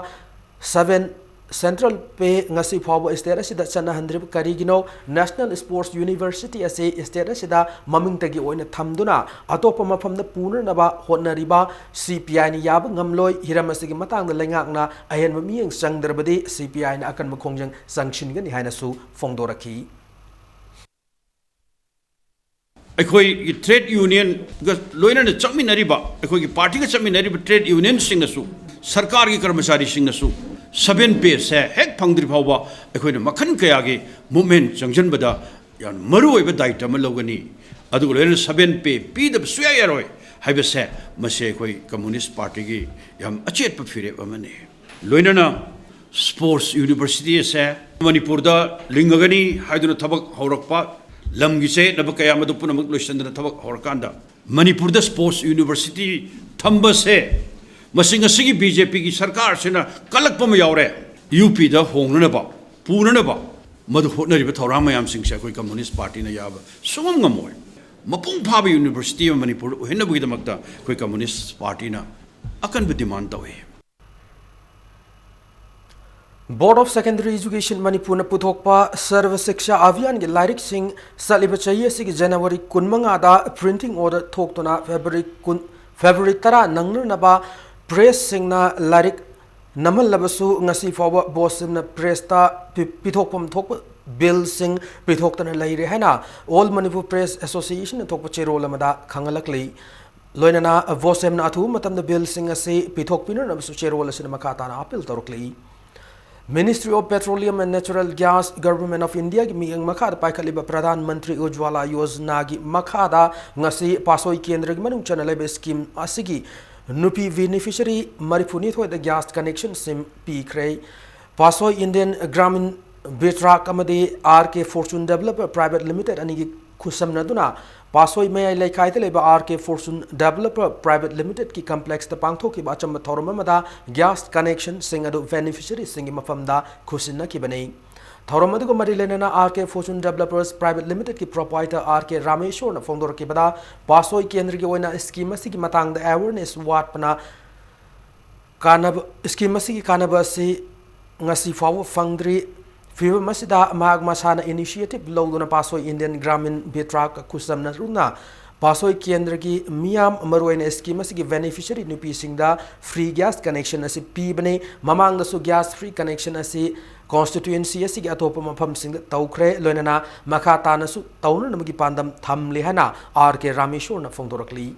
seven central pay ꯉꯁꯤ ꯐꯥꯎꯕ state ꯑꯁꯤꯗ ꯆꯠꯅꯍꯟꯗ꯭ꯔꯤꯕ ꯀꯔꯤꯒꯤꯅꯣ? National Sports University ꯑꯁꯤ state ꯑꯁꯤꯗ ꯃꯃꯤꯡꯇꯒꯤ ꯑꯣꯏꯅ ꯊꯝꯗꯨꯅ ꯑꯇꯣꯞꯄ ꯃꯐꯝꯗ ꯄꯨꯅꯅꯕ ꯍꯣꯠꯅꯔꯤꯕ C P I ꯅ ꯌꯥꯕ ꯉꯝꯂꯣꯏ꯫ ꯍꯤꯔꯝ ꯑꯁꯤꯒꯤ ꯃꯇꯥꯡꯗ ꯂꯩꯉꯥꯛꯅ ꯑꯍꯦꯟꯕ ꯃꯤꯠꯌꯦꯡ ꯆꯪꯗ꯭ꯔꯕꯗꯤ C P I ꯅ ꯑꯀꯟꯕ ꯈꯣꯡꯖꯪ ꯆꯪꯁꯤꯟꯒꯅꯤ ꯍꯥꯏꯅꯁꯨ ꯐꯣꯡꯗꯣꯔꯛꯈꯤ꯫ ꯑꯩꯈꯣꯏꯒꯤ trade unionꯒ ꯂꯣꯏꯅꯅ ꯆꯠꯃꯤꯟꯅꯔꯤꯕ, ꯑꯩꯈꯣꯏꯒꯤ partyꯒ ꯆꯠꯃꯤꯟꯅꯔꯤꯕ trade unionꯁꯤꯡꯅꯁꯨ, ꯁꯔꯀꯥꯔꯒꯤ ꯀꯔꯃꯆꯥꯔꯤꯁꯤꯡꯅꯁꯨ seven payꯁꯦ ꯍꯦꯛ ꯐꯪꯗ꯭ꯔꯤ ꯐꯥꯎꯕ ꯑꯩꯈꯣꯏꯅ ꯃꯈꯜ ꯀꯌꯥꯒꯤ movement ꯆꯪꯁꯤꯟꯕꯗ ꯌꯥꯝꯅ ꯃꯔꯨꯑꯣꯏꯕ ꯗꯥꯌꯤꯠꯇ ꯑꯃ ꯂꯧꯒꯅꯤ꯫ ꯑꯗꯨꯒ ꯂꯣꯏꯅꯅ seven pay ꯄꯤꯗꯕ ꯁꯨꯡꯌꯥ ꯌꯥꯔꯣꯏ ꯍꯥꯏꯕꯁꯦ, ꯃꯁꯤ ꯑꯩꯈꯣꯏ Communist Partyꯒꯤ ꯌꯥꯝ ꯑꯆꯦꯠꯄ ꯐꯤꯔꯦꯞ ꯑꯃꯅꯤ꯫ ꯂꯣꯏꯅꯅ Sports University ꯑꯁꯦ ꯃꯅꯤꯄꯨꯔꯗ ꯂꯤꯡꯉꯒꯅꯤ ꯍꯥꯏꯗꯨꯅ ꯊꯕꯛ ꯍꯧꯔꯛꯄ, ꯂꯝꯒꯤ ꯆꯌꯦꯠꯅꯕ ꯀꯌꯥ ꯑꯃꯗꯨ ꯄꯨꯝꯅꯃꯛ ꯂꯣꯏꯁꯤꯟꯗꯨꯅ ꯊꯕꯛ ꯍꯧꯔꯀꯥꯟꯗ, ꯃꯅꯤꯄꯨꯔꯗ Sports University ꯊꯝꯕꯁꯦ, ꯃꯁꯤ ꯉꯁꯤꯒꯤ BJPꯒꯤ ꯁꯔꯀꯥꯔꯁꯤꯅ ꯀꯜꯂꯛꯄ ꯑꯃ ꯌꯥꯎꯔꯦ꯫ UPꯗ ꯍꯣꯡꯅꯅꯕ, ꯄꯨꯅꯅꯕ ꯃꯗꯨ ꯍꯣꯠꯅꯔꯤꯕ ꯊꯧꯔꯥꯡ ꯃꯌꯥꯝꯁꯤꯡꯁꯦ ꯑꯩꯈꯣꯏ Communist Partyꯅ ꯌꯥꯕ ꯁꯨꯡꯉꯝ ꯉꯝꯃꯣꯏ꯫ ꯃꯄꯨꯡ ꯐꯥꯕ university ꯑꯃ ꯃꯅꯤꯄꯨꯔꯗ ꯑꯣꯏꯍꯟꯅꯕꯒꯤꯗꯃꯛꯇ ꯑꯩꯈꯣꯏ Communist Partyꯅ ꯑꯀꯟꯕ demand ꯇꯧꯏ꯫ Board of Secondary Education ꯃꯅꯤꯄꯨꯔꯅ ꯄꯨꯊꯣꯛꯄ ꯁꯔꯚ ꯁꯤꯛꯁꯥ ꯑꯚꯤꯌꯥꯟꯒꯤ ꯂꯥꯏꯔꯤꯛꯁꯤꯡ ꯆꯠꯂꯤꯕ ꯆꯍꯤ ꯑꯁꯤꯒꯤ ꯖꯅꯋꯥꯔꯤ ꯀꯨꯟꯃꯉꯥꯗ printing order ꯊꯣꯛꯇꯨꯅ ꯐꯦꯕ꯭ꯔꯨꯋꯥꯔꯤ ꯀꯨꯟ, ꯐꯦꯕ꯭ꯔꯨꯋꯥꯔꯤ ꯇꯔꯥ ꯅꯪꯅꯅꯕ pressꯁꯤꯡꯅ ꯂꯥꯏꯔꯤꯛ ꯅꯝꯍꯜꯂꯕꯁꯨ, ꯉꯁꯤ ꯐꯥꯎꯕ ꯕꯣꯁꯦꯝꯅ pressꯇ ꯄꯤ-, ꯄꯤꯊꯣꯛꯐꯝ ꯊꯣꯛꯄ billꯁꯤꯡ ꯄꯤꯊꯣꯛꯇꯅ ꯂꯩꯔꯦ ꯍꯥꯏꯅ All Manipur Press Associationꯅ ꯊꯣꯛꯄ ꯆꯦꯔꯣꯜ ꯑꯃꯗ ꯈꯪꯍꯜꯂꯛꯂꯤ꯫ ꯂꯣꯏꯅꯅ ꯕꯣꯁꯦꯝꯅ ꯑꯊꯨꯕ ꯃꯇꯝꯗ billꯁꯤꯡ ꯑꯁꯤ ꯄꯤꯊꯣꯛꯄꯤꯅꯅꯕꯁꯨ ꯆꯦꯔꯣꯜ ꯑꯁꯤꯅ ꯃꯈꯥ ꯇꯥꯅ appeal ꯇꯧꯔꯛꯂꯤ꯫ Ministry of Petroleum and Natural Gas, Government of Indiaꯒꯤ ꯃꯤꯠꯌꯦꯡ ꯃꯈꯥꯗ ꯄꯥꯏꯈꯠꯂꯤꯕ ꯄ꯭ꯔꯙꯥꯟ ꯃꯟꯇ꯭ꯔꯤ ꯎꯖ꯭ꯋꯥꯂꯥ ꯌꯣꯖꯅꯥꯒꯤ ꯃꯈꯥꯗ ꯉꯁꯤ ꯄꯥꯁꯣꯏ ꯀꯦꯟꯗ꯭ꯔꯒꯤ ꯃꯅꯨꯡ ꯆꯟꯅ ꯂꯩꯕ scheme ꯑꯁꯤꯒꯤ ꯅꯨꯄꯤ beneficiary ꯃꯔꯤꯐꯨꯅꯤꯊꯣꯏꯗ gas connection ꯁꯤꯝ ꯄꯤꯈ꯭ꯔꯦ꯫ ꯄꯥꯁꯣꯏ Indian Gramin Vitrak ꯑꯃꯗꯤ R K Fortune Developer Private Limited ꯑꯅꯤꯒꯤ ꯈꯨꯠꯁꯝꯅꯗꯨꯅ ꯄꯥꯁꯣꯏ ꯃꯌꯥꯏ ꯂꯩꯀꯥꯏꯗ ꯂꯩꯕ R K Fortune Developer Private Limitedꯀꯤ complexꯇ ꯄꯥꯡꯊꯣꯛꯈꯤꯕ ꯑꯆꯝꯕ ꯊꯧꯔꯝ ꯑꯃꯗ gas connectionꯁꯤꯡ ꯑꯗꯨ beneficiaryꯁꯤꯡꯒꯤ ꯃꯐꯝꯗ ꯈꯨꯠꯁꯤꯟꯅꯈꯤꯕꯅꯤ꯫ ꯊꯧꯔꯝ ꯑꯗꯨꯒ ꯃꯔꯤ ꯂꯩꯅꯅ R K Fortune Developers Private Limitedꯀꯤ proprietor R K ꯔꯥꯃꯦꯁꯣꯔꯅ ꯐꯣꯡꯗꯣꯔꯛꯈꯤꯕꯗ, ꯄꯥꯁꯣꯏ ꯀꯦꯟꯗ꯭ꯔꯒꯤ ꯑꯣꯏꯅ scheme ꯑꯁꯤꯒꯤ ꯃꯇꯥꯡꯗ awareness ꯋꯥꯠꯄꯅ ꯀꯥꯟꯅꯕ, scheme ꯑꯁꯤꯒꯤ ꯀꯥꯟꯅꯕ ꯑꯁꯤ ꯉꯁꯤ ꯐꯥꯎꯕ ꯐꯪꯗ꯭ꯔꯤ꯫ ꯐꯤꯕꯝ ꯑꯁꯤꯗ ꯃꯍꯥꯛ ꯃꯁꯥꯅ initiative ꯂꯧꯗꯨꯅ ꯄꯥꯁꯣꯏ Indian Gramin Vitrak ꯈꯨꯠꯁꯝꯅꯗꯨꯅ ꯄꯥꯁꯣꯏ ꯀꯦꯟꯗ꯭ꯔꯒꯤ ꯃꯤꯌꯥꯝ, ꯃꯔꯨꯑꯣꯏꯅ scheme ꯑꯁꯤꯒꯤ beneficiary ꯅꯨꯄꯤꯁꯤꯡꯗ free gas connection ꯑꯁꯤ ꯄꯤꯕꯅꯤ꯫ ꯃꯃꯥꯡꯗꯁꯨ gas free connection ꯑꯁꯤ constituency ꯑꯁꯤꯒꯤ ꯑꯇꯣꯞꯄ ꯃꯐꯝꯁꯤꯡꯗ ꯇꯧꯈ꯭ꯔꯦ, ꯂꯣꯏꯅꯅ ꯃꯈꯥ ꯇꯥꯅꯁꯨ ꯇꯧꯅꯅꯕꯒꯤ ꯄꯥꯟꯗꯝ ꯊꯝꯂꯤ ꯍꯥꯏꯅ R K ꯔꯥꯃꯦꯁꯣꯔꯅ ꯐꯣꯡꯗꯣꯔꯛꯂꯤ꯫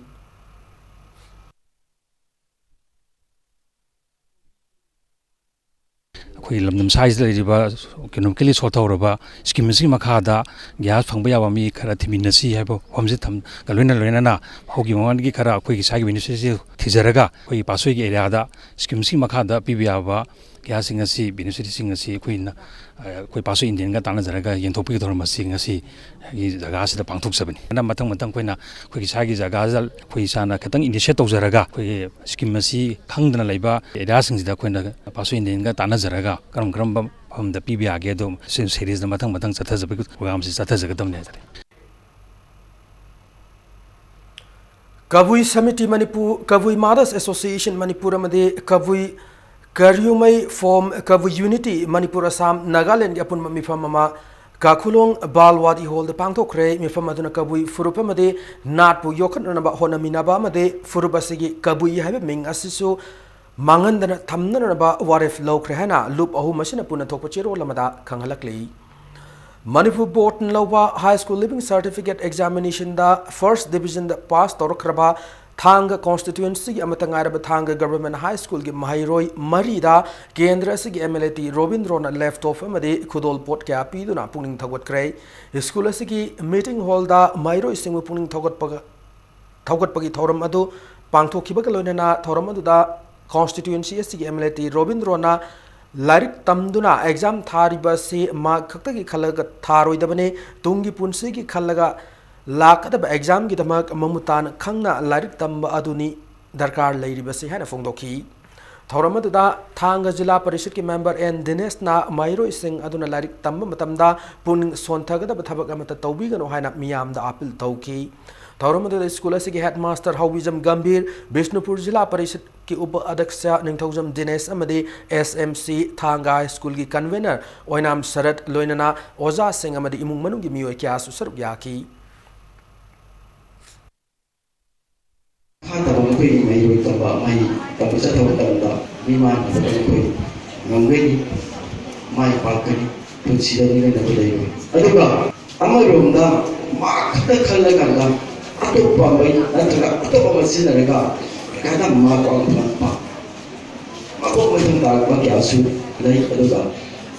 ꯑꯩꯈꯣꯏꯒꯤ ꯂꯝꯗꯝ ꯁꯥꯏꯁꯤꯗ ꯂꯩꯔꯤꯕ economically ꯁꯣꯊꯍꯧꯔꯕ scheme ꯑꯁꯤꯒꯤ ꯃꯈꯥꯗ gas ꯐꯪꯕ ꯌꯥꯕ ꯃꯤ ꯈꯔ ꯊꯤꯃꯤꯟꯅꯁꯤ ꯍꯥꯏꯕ ꯋꯥꯐꯝꯁꯤ ꯊꯝ-, ꯂꯣꯏꯅ ꯂꯣꯏꯅꯅ ꯍꯧꯈꯤꯕ ꯃꯃꯥꯡꯗꯒꯤ ꯈꯔ ꯑꯩꯈꯣꯏꯒꯤ ꯁ꯭ꯋꯥꯏꯒꯤ beneficiaryꯁꯤ ꯊꯤꯖꯔꯒ, ꯑꯩꯈꯣꯏꯒꯤ ꯄꯥꯁꯣꯏꯒꯤ areaꯗ scheme ꯑꯁꯤꯒꯤ ꯃꯈꯥꯗ ꯄꯤꯕ ꯌꯥꯕ gasꯁꯤꯡ ꯑꯁꯤ, beneficiaryꯁꯤꯡ ꯑꯁꯤ ꯑꯩꯈꯣꯏꯅ, ꯑ, ꯑꯩꯈꯣꯏ ꯄꯥꯁꯣꯏ Indianꯒ ꯇꯥꯟꯅꯖꯔꯒ ꯌꯦꯟꯊꯣꯛꯄꯒꯤ ꯊꯧꯔꯝ ꯑꯁꯤ ꯉꯁꯤ ꯑꯩꯒꯤ ꯖꯒꯥ ꯑꯁꯤꯗ ꯄꯥꯡꯊꯣꯛꯆꯕꯅꯤ꯫ ꯑꯗꯨꯅ ꯃꯊꯪ ꯃꯊꯪ ꯑꯩꯈꯣꯏꯅ ꯑꯩꯈꯣꯏꯒꯤ ꯏꯁꯥꯒꯤ ꯖꯒꯥꯁꯤꯗ ꯑꯩꯈꯣꯏ ꯏꯁꯥꯅ ꯈꯤꯇꯪ initiate ꯇꯧꯖꯔꯒ, ꯑꯩꯈꯣꯏꯒꯤ scheme ꯑꯁꯤ ꯈꯪꯗꯅ ꯂꯩꯕ areaꯁꯤꯡꯁꯤꯗ ꯑꯩꯈꯣꯏꯅ ꯄꯥꯁꯣꯏ Indianꯒ ꯇꯥꯟꯅꯖꯔꯒ ꯀꯔꯝ ꯀꯔꯝꯕ ꯃꯐꯝꯗ ꯄꯤꯕ ꯌꯥꯒꯦ, ꯑꯗꯨ series ꯃꯊꯪ ꯃꯊꯪ ꯆꯠꯊꯖꯕꯒꯤ programꯁꯤ ꯆꯠꯊꯖꯒꯗꯕꯅꯤ ꯍꯥꯏꯖꯔꯤ꯫ ꯀꯕꯨꯏ ꯁꯃꯤꯇꯤ ꯃꯅꯤꯄꯨꯔ, ꯀꯕꯨꯏ Mothers Association ꯃꯅꯤꯄꯨꯔ ꯑꯃꯗꯤ ꯀꯕꯨꯏ ꯀꯔꯤꯌꯨꯃꯩ ꯐꯣꯝ ꯀꯕꯨꯏ ꯌꯨꯅꯤꯇꯤ ꯃꯅꯤꯄꯨꯔ ꯑꯁꯥꯝ ꯅꯥꯒꯥꯂꯦꯟꯒꯤ ꯑꯄꯨꯟꯕ ꯃꯤꯐꯝ ꯑꯃ ꯀꯥꯈꯨꯂꯣꯡ ꯕꯥꯜꯋꯥꯗꯤ ꯍꯣꯜꯗ ꯄꯥꯡꯊꯣꯛꯈ꯭ꯔꯦ꯫ ꯃꯤꯐꯝ ꯑꯗꯨꯅ ꯀꯕꯨꯏ ꯐꯨꯔꯨꯞ ꯑꯃꯗꯤ ꯅꯥꯠꯄꯨ ꯌꯣꯛꯈꯠꯅꯅꯕ ꯍꯣꯠꯅꯃꯤꯟꯅꯕ ꯑꯃꯗꯤ ꯐꯨꯔꯨꯞ ꯑꯁꯤꯒꯤ ꯀꯕꯨꯏ ꯍꯥꯏꯕ ꯃꯤꯡ ꯑꯁꯤꯁꯨ ꯃꯥꯡꯍꯟꯗꯅ ꯊꯝꯅꯅꯕ ꯋꯥꯔꯦꯞ ꯂꯧꯈ꯭ꯔꯦ ꯍꯥꯏꯅ ꯂꯨꯞ ꯑꯍꯨꯝ ꯑꯁꯤꯅ ꯄꯨꯟꯅ ꯊꯣꯛꯄ ꯆꯦꯔꯣꯜ ꯑꯃꯗ ꯈꯪꯍꯜꯂꯛꯂꯤ꯫ ꯃꯅꯤꯄꯨꯔ ꯕꯣꯔꯗꯅ ꯂꯧꯕ ꯍꯥꯏ ꯁ꯭ꯀꯨꯜ ꯂꯤꯚꯤꯡ ꯁꯥꯔꯇꯤꯐꯤꯀꯦꯠ ꯑꯦꯛꯖꯥꯃꯤꯅꯦꯁꯟꯗ ꯐꯥꯔꯁ ꯗꯤꯕꯤꯖꯟꯗ ꯄꯥꯁ ꯇꯧꯔꯛꯈ꯭ꯔꯕ ꯊꯥꯡꯒ ꯀꯣꯟꯁꯇꯤꯇ꯭ꯋꯦꯟꯁꯤꯒꯤ ꯑꯃꯠꯇ ꯉꯥꯏꯔꯕ ꯊꯥꯡꯒ ꯒꯚꯔꯟꯃꯦꯟꯠ ꯍꯥꯏ ꯁ꯭ꯀꯨꯜꯒꯤ ꯃꯍꯩꯔꯣꯏ ꯃꯔꯤꯗ ꯀꯦꯟꯗ꯭ꯔ ꯑꯁꯤꯒꯤ ꯑꯦꯝ ꯑꯦꯜ ꯑꯦ ꯇꯤ ꯔꯣꯕꯤꯟꯗ꯭ꯔꯣꯅ ꯂꯦꯞꯇꯣꯞ ꯑꯃꯗꯤ ꯈꯨꯗꯣꯜꯄꯣꯠ ꯀꯌꯥ ꯄꯤꯗꯨꯅ ꯄꯨꯛꯅꯤꯡ ꯊꯧꯒꯠꯈ꯭ꯔꯦ꯫ ꯁ꯭ꯀꯨꯜ ꯑꯁꯤꯒꯤ ꯃꯤꯇꯤꯡ ꯍꯣꯜꯗ ꯃꯍꯩꯔꯣꯏꯁꯤꯡꯕꯨ ꯄꯨꯛꯅꯤꯡ ꯊꯧꯒꯠꯄꯒ ꯊꯧꯒꯠꯄꯒꯤ ꯊꯧꯔꯝ ꯑꯗꯨ ꯄꯥꯡꯊꯣꯛꯈꯤꯕꯒ ꯂꯣꯏꯅꯅ ꯊꯧꯔꯝ ꯑꯗꯨꯗ ꯀꯣꯟꯁꯇꯤꯇ꯭ꯋꯦꯟꯁꯤ ꯑꯁꯤꯒꯤ ꯑꯦꯝ ꯑꯦꯜ ꯑꯦ ꯇꯤ ꯔꯣꯕꯤꯟꯗ꯭ꯔꯣꯅ ꯂꯥꯏꯔꯤꯛ ꯇꯝꯗꯨꯅ ꯑꯦꯛꯖꯥꯝ ꯊꯥꯔꯤꯕ ꯑꯁꯤ ꯃꯍꯥꯛ ꯈꯛꯇꯒꯤ ꯈꯜꯂꯒ ꯊꯥꯔꯣꯏꯗꯕꯅꯤ, ꯇꯨꯡꯒꯤ ꯄꯨꯟꯁꯤꯒꯤ ꯈꯜꯂꯒ ꯂꯥꯛꯀꯗꯕ ꯑꯦꯛꯖꯥꯝꯒꯤꯗꯃꯛ ꯃꯃꯨꯠ ꯇꯥꯅ ꯈꯪꯅ ꯂꯥꯏꯔꯤꯛ ꯇꯝꯕ ꯑꯗꯨꯅꯤ ꯗꯔꯀꯥꯔ ꯂꯩꯔꯤꯕꯁꯤ ꯍꯥꯏꯅ ꯐꯣꯡꯗꯣꯛꯈꯤ꯫ ꯊꯧꯔꯝ ꯑꯗꯨꯗ ꯊꯥꯡꯒ ꯖꯤꯂꯥ ꯄꯔꯤꯁꯠꯀꯤ ꯃꯦꯝꯕꯔ ꯑꯦꯟ ꯗꯤꯅꯦꯁꯅ ꯃꯍꯩꯔꯣꯏꯁꯤꯡ ꯑꯗꯨꯅ ꯂꯥꯏꯔꯤꯛ ꯇꯝꯕ ꯃꯇꯝꯗ ꯄꯨꯛꯅꯤꯡ ꯁꯣꯟꯊꯒꯗꯕ ꯊꯕꯛ ꯑꯃꯠꯇ ꯇꯧꯕꯤꯒꯅꯨ ꯍꯥꯏꯅ ꯃꯤꯌꯥꯝꯗ ꯑꯥꯄꯤꯜ ꯇꯧꯈꯤ꯫ ꯊꯧꯔꯝ ꯑꯗꯨꯗ ꯁ꯭ꯀꯨꯜ ꯑꯁꯤꯒꯤ ꯍꯦꯗꯃꯥꯁꯇꯔ ꯍꯧꯕꯤꯖꯝ ꯒꯝꯚꯤꯔ, ꯕꯤꯁꯅꯨꯄꯨꯔ ꯖꯤꯂꯥ ꯄꯔꯤꯁꯠꯀꯤ ꯎꯄ ꯑꯗ꯭ꯌꯛꯁ ꯅꯤꯡꯊꯧꯖꯝ ꯗꯤꯅꯦꯁ ꯑꯃꯗꯤ ꯑꯦꯁ ꯑꯦꯝ ꯁꯤ ꯊꯥꯡꯒ ꯍꯥꯏ ꯁ꯭ꯀꯨꯜꯒꯤ ꯀꯟꯚꯦꯅꯔ ꯑꯣꯏꯅꯥꯝ ꯁꯔꯠ ꯂꯣꯏꯅꯅ ꯑꯣꯖꯥꯁꯤꯡ ꯑꯃꯗꯤ ꯏꯃꯨꯡ ꯃꯅꯨꯡꯒꯤ ꯃꯤꯑꯣꯏ ꯀꯌꯥꯁꯨ ꯁꯔꯨꯛ ꯌꯥꯈꯤ꯫ ꯃꯈꯥ ꯇꯥꯕ ꯃꯈꯣꯏꯒꯤ ꯃꯍꯩꯔꯣꯏ ꯇꯝꯕ ꯃꯍꯩ ꯇꯝꯕ ꯆꯠꯊꯕ ꯃꯇꯝꯗ ꯃꯤꯃꯥꯟ ꯐꯖꯕ ꯃꯈꯣꯏ ꯉꯝꯒꯅꯤ, ꯃꯥꯏ ꯄꯥꯛꯀꯅꯤ, ꯄꯨꯟꯁꯤꯗ ꯃꯤꯔꯦꯝꯅꯕ ꯂꯩꯔꯣꯏ꯫ ꯑꯗꯨꯒ ꯑꯃꯔꯣꯝꯗ ꯃꯥ ꯈꯛꯇ ꯈꯜꯂꯀꯥꯟꯗ ꯑꯇꯣꯞꯄ ꯑꯃ ꯅꯠꯇ꯭ꯔꯒ ꯑꯇꯣꯞꯄ ꯑꯃ ꯁꯤꯖꯤꯟꯅꯔꯒ ꯀꯥꯟꯅꯕ ꯃꯥ ꯄꯥꯛ ꯐꯪꯉꯛꯄ ꯃꯀꯣꯛ ꯃꯊꯪ ꯇꯥꯔꯛꯄ ꯀꯌꯥꯁꯨ ꯂꯩ꯫ ꯑꯗꯨꯒ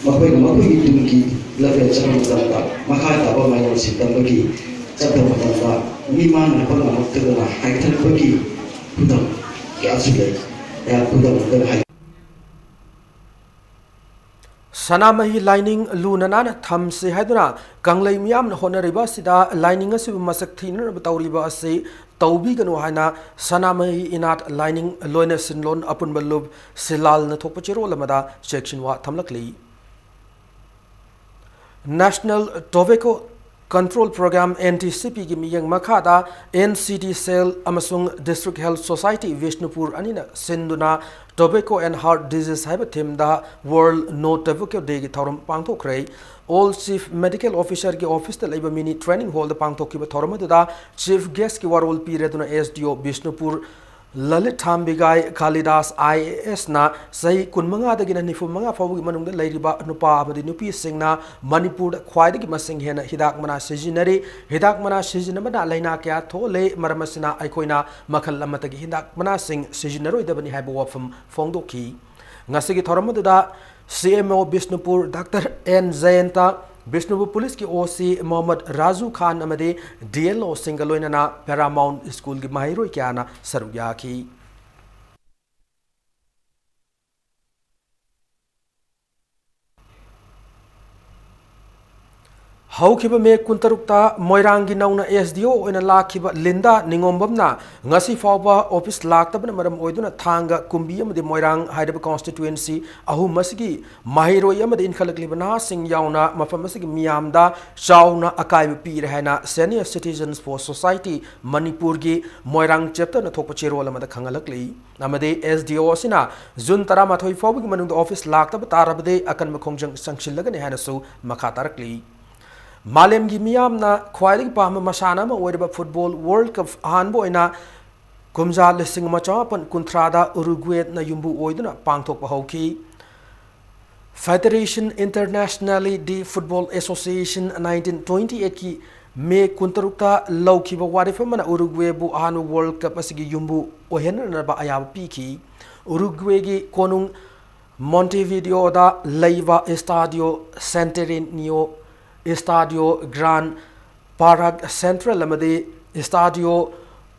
ꯃꯈꯣꯏꯅ ꯃꯈꯣꯏꯒꯤ ꯇꯨꯡꯒꯤ ꯂꯝꯕꯤꯗ ꯆꯠꯄ ꯃꯇꯝꯗ ꯃꯈꯥ ꯇꯥꯕ ꯃꯍꯩꯁꯤꯡ ꯇꯝꯕꯒꯤ ꯆꯠꯄ ꯃꯇꯝꯗ ꯃꯤꯃꯥꯡ ꯅꯥꯏꯕ ꯉꯝꯃꯛꯇꯗꯅ ꯍꯥꯏꯊꯔꯛꯄꯒꯤ ꯈꯨꯗꯝ ꯀꯌꯥꯁꯨ ꯂꯩ꯫ ꯑꯩꯍꯥꯛ ꯈꯨꯗꯝ ꯑꯃꯇꯪ ꯍꯥꯏ꯫ ꯁꯅꯥꯃꯍꯤ ꯂꯥꯏꯅꯤꯡ ꯂꯨꯅ ꯅꯥꯟꯅ ꯊꯝꯁꯤ ꯍꯥꯏꯗꯨꯅ ꯀꯪꯂꯩ ꯃꯤꯌꯥꯝꯅ ꯍꯣꯠꯅꯔꯤꯕ ꯑꯁꯤꯗ ꯂꯥꯏꯅꯤꯡ ꯑꯁꯤꯕꯨ ꯃꯁꯛ ꯊꯤꯅꯅꯕ ꯇꯧꯔꯤꯕ ꯑꯁꯤ ꯇꯧꯕꯤꯒꯅꯨ ꯍꯥꯏꯅ ꯁꯅꯥꯃꯍꯤ ꯏꯅꯥꯠ ꯂꯥꯏꯅꯤꯡ ꯂꯣꯏꯅ ꯁꯤꯟꯂꯣꯟ ꯑꯄꯨꯟꯕ ꯂꯨꯞ ꯁꯤꯂꯥꯜꯅ ꯊꯣꯛꯄ ꯆꯦꯔꯣꯜ ꯑꯃꯗ ꯆꯦꯛꯁꯤꯟꯋꯥ ꯊꯝꯂꯛꯂꯤ꯫ National Tobacco Control Program, N T C P ꯒꯤ ꯃꯤꯠꯌꯦꯡ ꯃꯈꯥꯗ N C D cell ꯑꯃꯁꯨꯡ District Health Society ꯕꯤꯁꯅꯨꯄꯨꯔ ꯑꯅꯤꯅ ꯁꯤꯟꯗꯨꯅ Tobacco and Heart Disease ꯍꯥꯏꯕ themeꯗ World No Tobacco Dayꯒꯤ ꯊꯧꯔꯝ ꯄꯥꯡꯊꯣꯛꯈ꯭ꯔꯦ꯫ All Chief Medical Officerꯒꯤ officeꯇ ꯂꯩꯕ mini training hallꯗ ꯄꯥꯡꯊꯣꯛꯈꯤꯕ ꯊꯧꯔꯝ ꯑꯗꯨꯗ chief guestꯀꯤ ꯋꯥꯔꯣꯜ ꯄꯤꯔꯗꯨꯅ S D O Bishnupur Lalit ꯊꯥꯝꯕꯤꯒꯥꯏ Kalidas I A Sꯅ ꯆꯍꯤ ꯀꯨꯟꯃꯉꯥꯗꯒꯤꯅ ꯅꯤꯐꯨ ꯃꯉꯥ ꯐꯥꯎꯕꯒꯤ ꯃꯅꯨꯡꯗ ꯂꯩꯔꯤꯕ ꯅꯨꯄꯥ ꯑꯃꯗꯤ ꯅꯨꯄꯤꯁꯤꯡꯅ ꯃꯅꯤꯄꯨꯔꯗ ꯈ꯭ꯋꯥꯏꯗꯒꯤ ꯃꯁꯤꯡ ꯍꯦꯟꯅ ꯍꯤꯗꯥꯛ ꯃꯅꯥ ꯁꯤꯖꯤꯟꯅꯔꯤ꯫ ꯍꯤꯗꯥꯛ ꯃꯅꯥ ꯁꯤꯖꯤꯟꯅꯕꯅ ꯂꯥꯏꯅꯥ ꯀꯌꯥ ꯊꯣꯛꯍꯜꯂꯦ꯫ ꯃꯔꯝ ꯑꯁꯤꯅ ꯑꯩꯈꯣꯏꯅ ꯃꯈꯜ ꯑꯃꯠꯇꯒꯤ ꯍꯤꯗꯥꯛ ꯃꯅꯥꯁꯤꯡ ꯁꯤꯖꯤꯟꯅꯔꯣꯏꯗꯕꯅꯤ ꯍꯥꯏꯕ ꯋꯥꯐꯝ ꯐꯣꯡꯗꯣꯛꯈꯤ꯫ ꯉꯁꯤꯒꯤ ꯊꯧꯔꯝ ꯑꯗꯨꯗ C M O Bishnupur Doctor N ꯖꯌꯟꯇ, Bishnupur ꯄꯨꯂꯤꯁꯀꯤ O C ꯃꯣꯍꯝꯃꯗ ꯔꯥꯖꯨ ꯈꯥꯟ ꯑꯃꯗꯤ D L Oꯁꯤꯡꯒ ꯂꯣꯏꯅꯅ Paramount Schoolꯒꯤ ꯃꯍꯩꯔꯣꯏ ꯀꯌꯥꯅ ꯁꯔꯨꯛ ꯌꯥꯈꯤ꯫ ꯍꯧꯈꯤꯕ ꯃꯦ ꯀꯨꯟꯇꯔꯨꯛꯇ ꯃꯣꯏꯔꯥꯡꯒꯤ ꯅꯧꯅ S D O ꯑꯣꯏꯅ ꯂꯥꯛꯈꯤꯕ ꯂꯤꯟꯗꯥ ꯅꯤꯉꯣꯝꯕꯝꯅ ꯉꯁꯤ ꯐꯥꯎꯕ office ꯂꯥꯛꯇꯕꯅ ꯃꯔꯝ ꯑꯣꯏꯗꯨꯅ ꯊꯥꯡꯒ, ꯀꯨꯝꯕꯤ ꯑꯃꯗꯤ ꯃꯣꯏꯔꯥꯡ ꯍꯥꯏꯔꯤꯕ constituency ꯑꯍꯨꯝ ꯑꯁꯤꯒꯤ ꯃꯍꯩꯔꯣꯏ ꯑꯃꯗꯤ ꯏꯟꯈꯠꯂꯛꯂꯤꯕ ꯅꯍꯥꯁꯤꯡ ꯌꯥꯎꯅ ꯃꯐꯝ ꯑꯁꯤꯒꯤ ꯃꯤꯌꯥꯝꯗ ꯆꯥꯎꯅ ꯑꯀꯥꯏꯕ ꯄꯤꯔꯦ ꯍꯥꯏꯅ Senior Citizens for Society ꯃꯅꯤꯄꯨꯔꯒꯤ ꯃꯣꯏꯔꯥꯡ chapterꯅ ꯊꯣꯛꯄ ꯆꯦꯔꯣꯜ ꯑꯃꯗ ꯈꯪꯍꯜꯂꯛꯂꯤ꯫ ꯑꯃꯗꯤ S D O ꯑꯁꯤꯅ June ꯇꯔꯥꯃꯥꯊꯣꯏ ꯐꯥꯎꯕꯒꯤ ꯃꯅꯨꯡꯗ office ꯂꯥꯛꯇꯕ ꯇꯥꯔꯕꯗꯤ ꯑꯀꯟꯕ ꯈꯣꯡꯖꯪ ꯆꯪꯁꯤꯜꯂꯒꯅꯤ ꯍꯥꯏꯅꯁꯨ ꯃꯈꯥ ꯇꯥꯔꯛꯂꯤ꯫ ꯃꯥꯂꯦꯝꯒꯤ ꯃꯤꯌꯥꯝꯅ ꯈ꯭ꯋꯥꯏꯗꯒꯤ ꯄꯥꯝꯕ ꯃꯁꯥꯟꯅ ꯑꯃ ꯑꯣꯏꯔꯤꯕ football World Cup ꯑꯍꯥꯟꯕ ꯑꯣꯏꯅ ꯀꯨꯝꯖꯥ ꯂꯤꯁꯤꯡ ꯑꯃ ꯆꯃꯥꯄꯟ ꯀꯨꯟꯊ꯭ꯔꯥꯗ ꯎꯔꯨꯒ꯭ꯋꯦꯅ ꯌꯨꯝꯕꯨ ꯑꯣꯏꯗꯨꯅ ꯄꯥꯡꯊꯣꯛꯄ ꯍꯧꯈꯤ꯫ Fédération Internationale de Football Association nineteen twenty-eightꯀꯤ ꯃꯦ ꯀꯨꯟꯇꯔꯨꯛꯇ ꯂꯧꯈꯤꯕ ꯋꯥꯔꯦꯞ ꯑꯃꯅ ꯎꯔꯨꯒ꯭ꯋꯦꯕꯨ ꯑꯍꯥꯟꯕ World Cup ꯑꯁꯤꯒꯤ ꯌꯨꯝꯕꯨ ꯑꯣꯏꯍꯟꯅꯅꯕ ꯑꯌꯥꯕ ꯄꯤꯈꯤ꯫ ꯎꯔꯨꯒ꯭ꯋꯦꯒꯤ ꯀꯣꯅꯨꯡ ꯃꯣꯟꯇꯤꯚꯤꯗꯤꯑꯣꯗ ꯂꯩꯕ Estadio Centenario, Estadio Gran Parque Central ꯑꯃꯗꯤ Estadio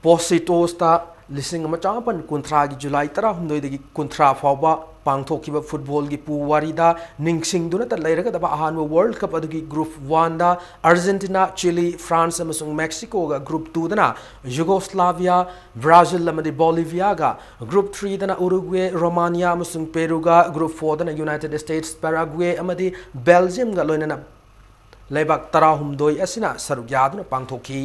Positos ꯇ ꯂꯤꯁꯤꯡ ꯑꯃ ꯆꯃꯥꯄꯟ ꯀꯨꯟꯊ꯭ꯔꯥꯒꯤ July ꯇꯔꯥꯍꯨꯝꯗꯣꯏꯗꯒꯤ ꯀꯨꯟꯊ꯭ꯔꯥ ꯐꯥꯎꯕ ꯄꯥꯡꯊꯣꯛꯈꯤꯕ football ꯒꯤ ꯄꯨꯋꯥꯔꯤꯗ ꯅꯤꯡꯁꯤꯡꯗꯨꯅꯇ ꯂꯩꯔꯒꯗꯕ ꯑꯍꯥꯟꯕ World Cup ꯑꯗꯨꯒꯤ Group one ꯗ Argentina, Chile, France ꯑꯃꯁꯨꯡ Mexico ꯒ, Group two ꯗꯅ Yugoslavia, Brazil ꯑꯃꯗꯤ Bolivia ꯒ, Group three ꯗꯅ Uruguay, Romania ꯑꯃꯁꯨꯡ Peru ꯒ, Group four ꯗꯅ United States, Paraguay ꯑꯃꯗꯤ Belgium ꯒ ꯂꯣꯏꯅꯅ ꯂꯩꯕꯥꯛ ꯇꯔꯥꯍꯨꯝꯗꯣꯏ ꯑꯁꯤꯅ ꯁꯔꯨꯛ ꯌꯥꯗꯨꯅ ꯄꯥꯡꯊꯣꯛꯈꯤ꯫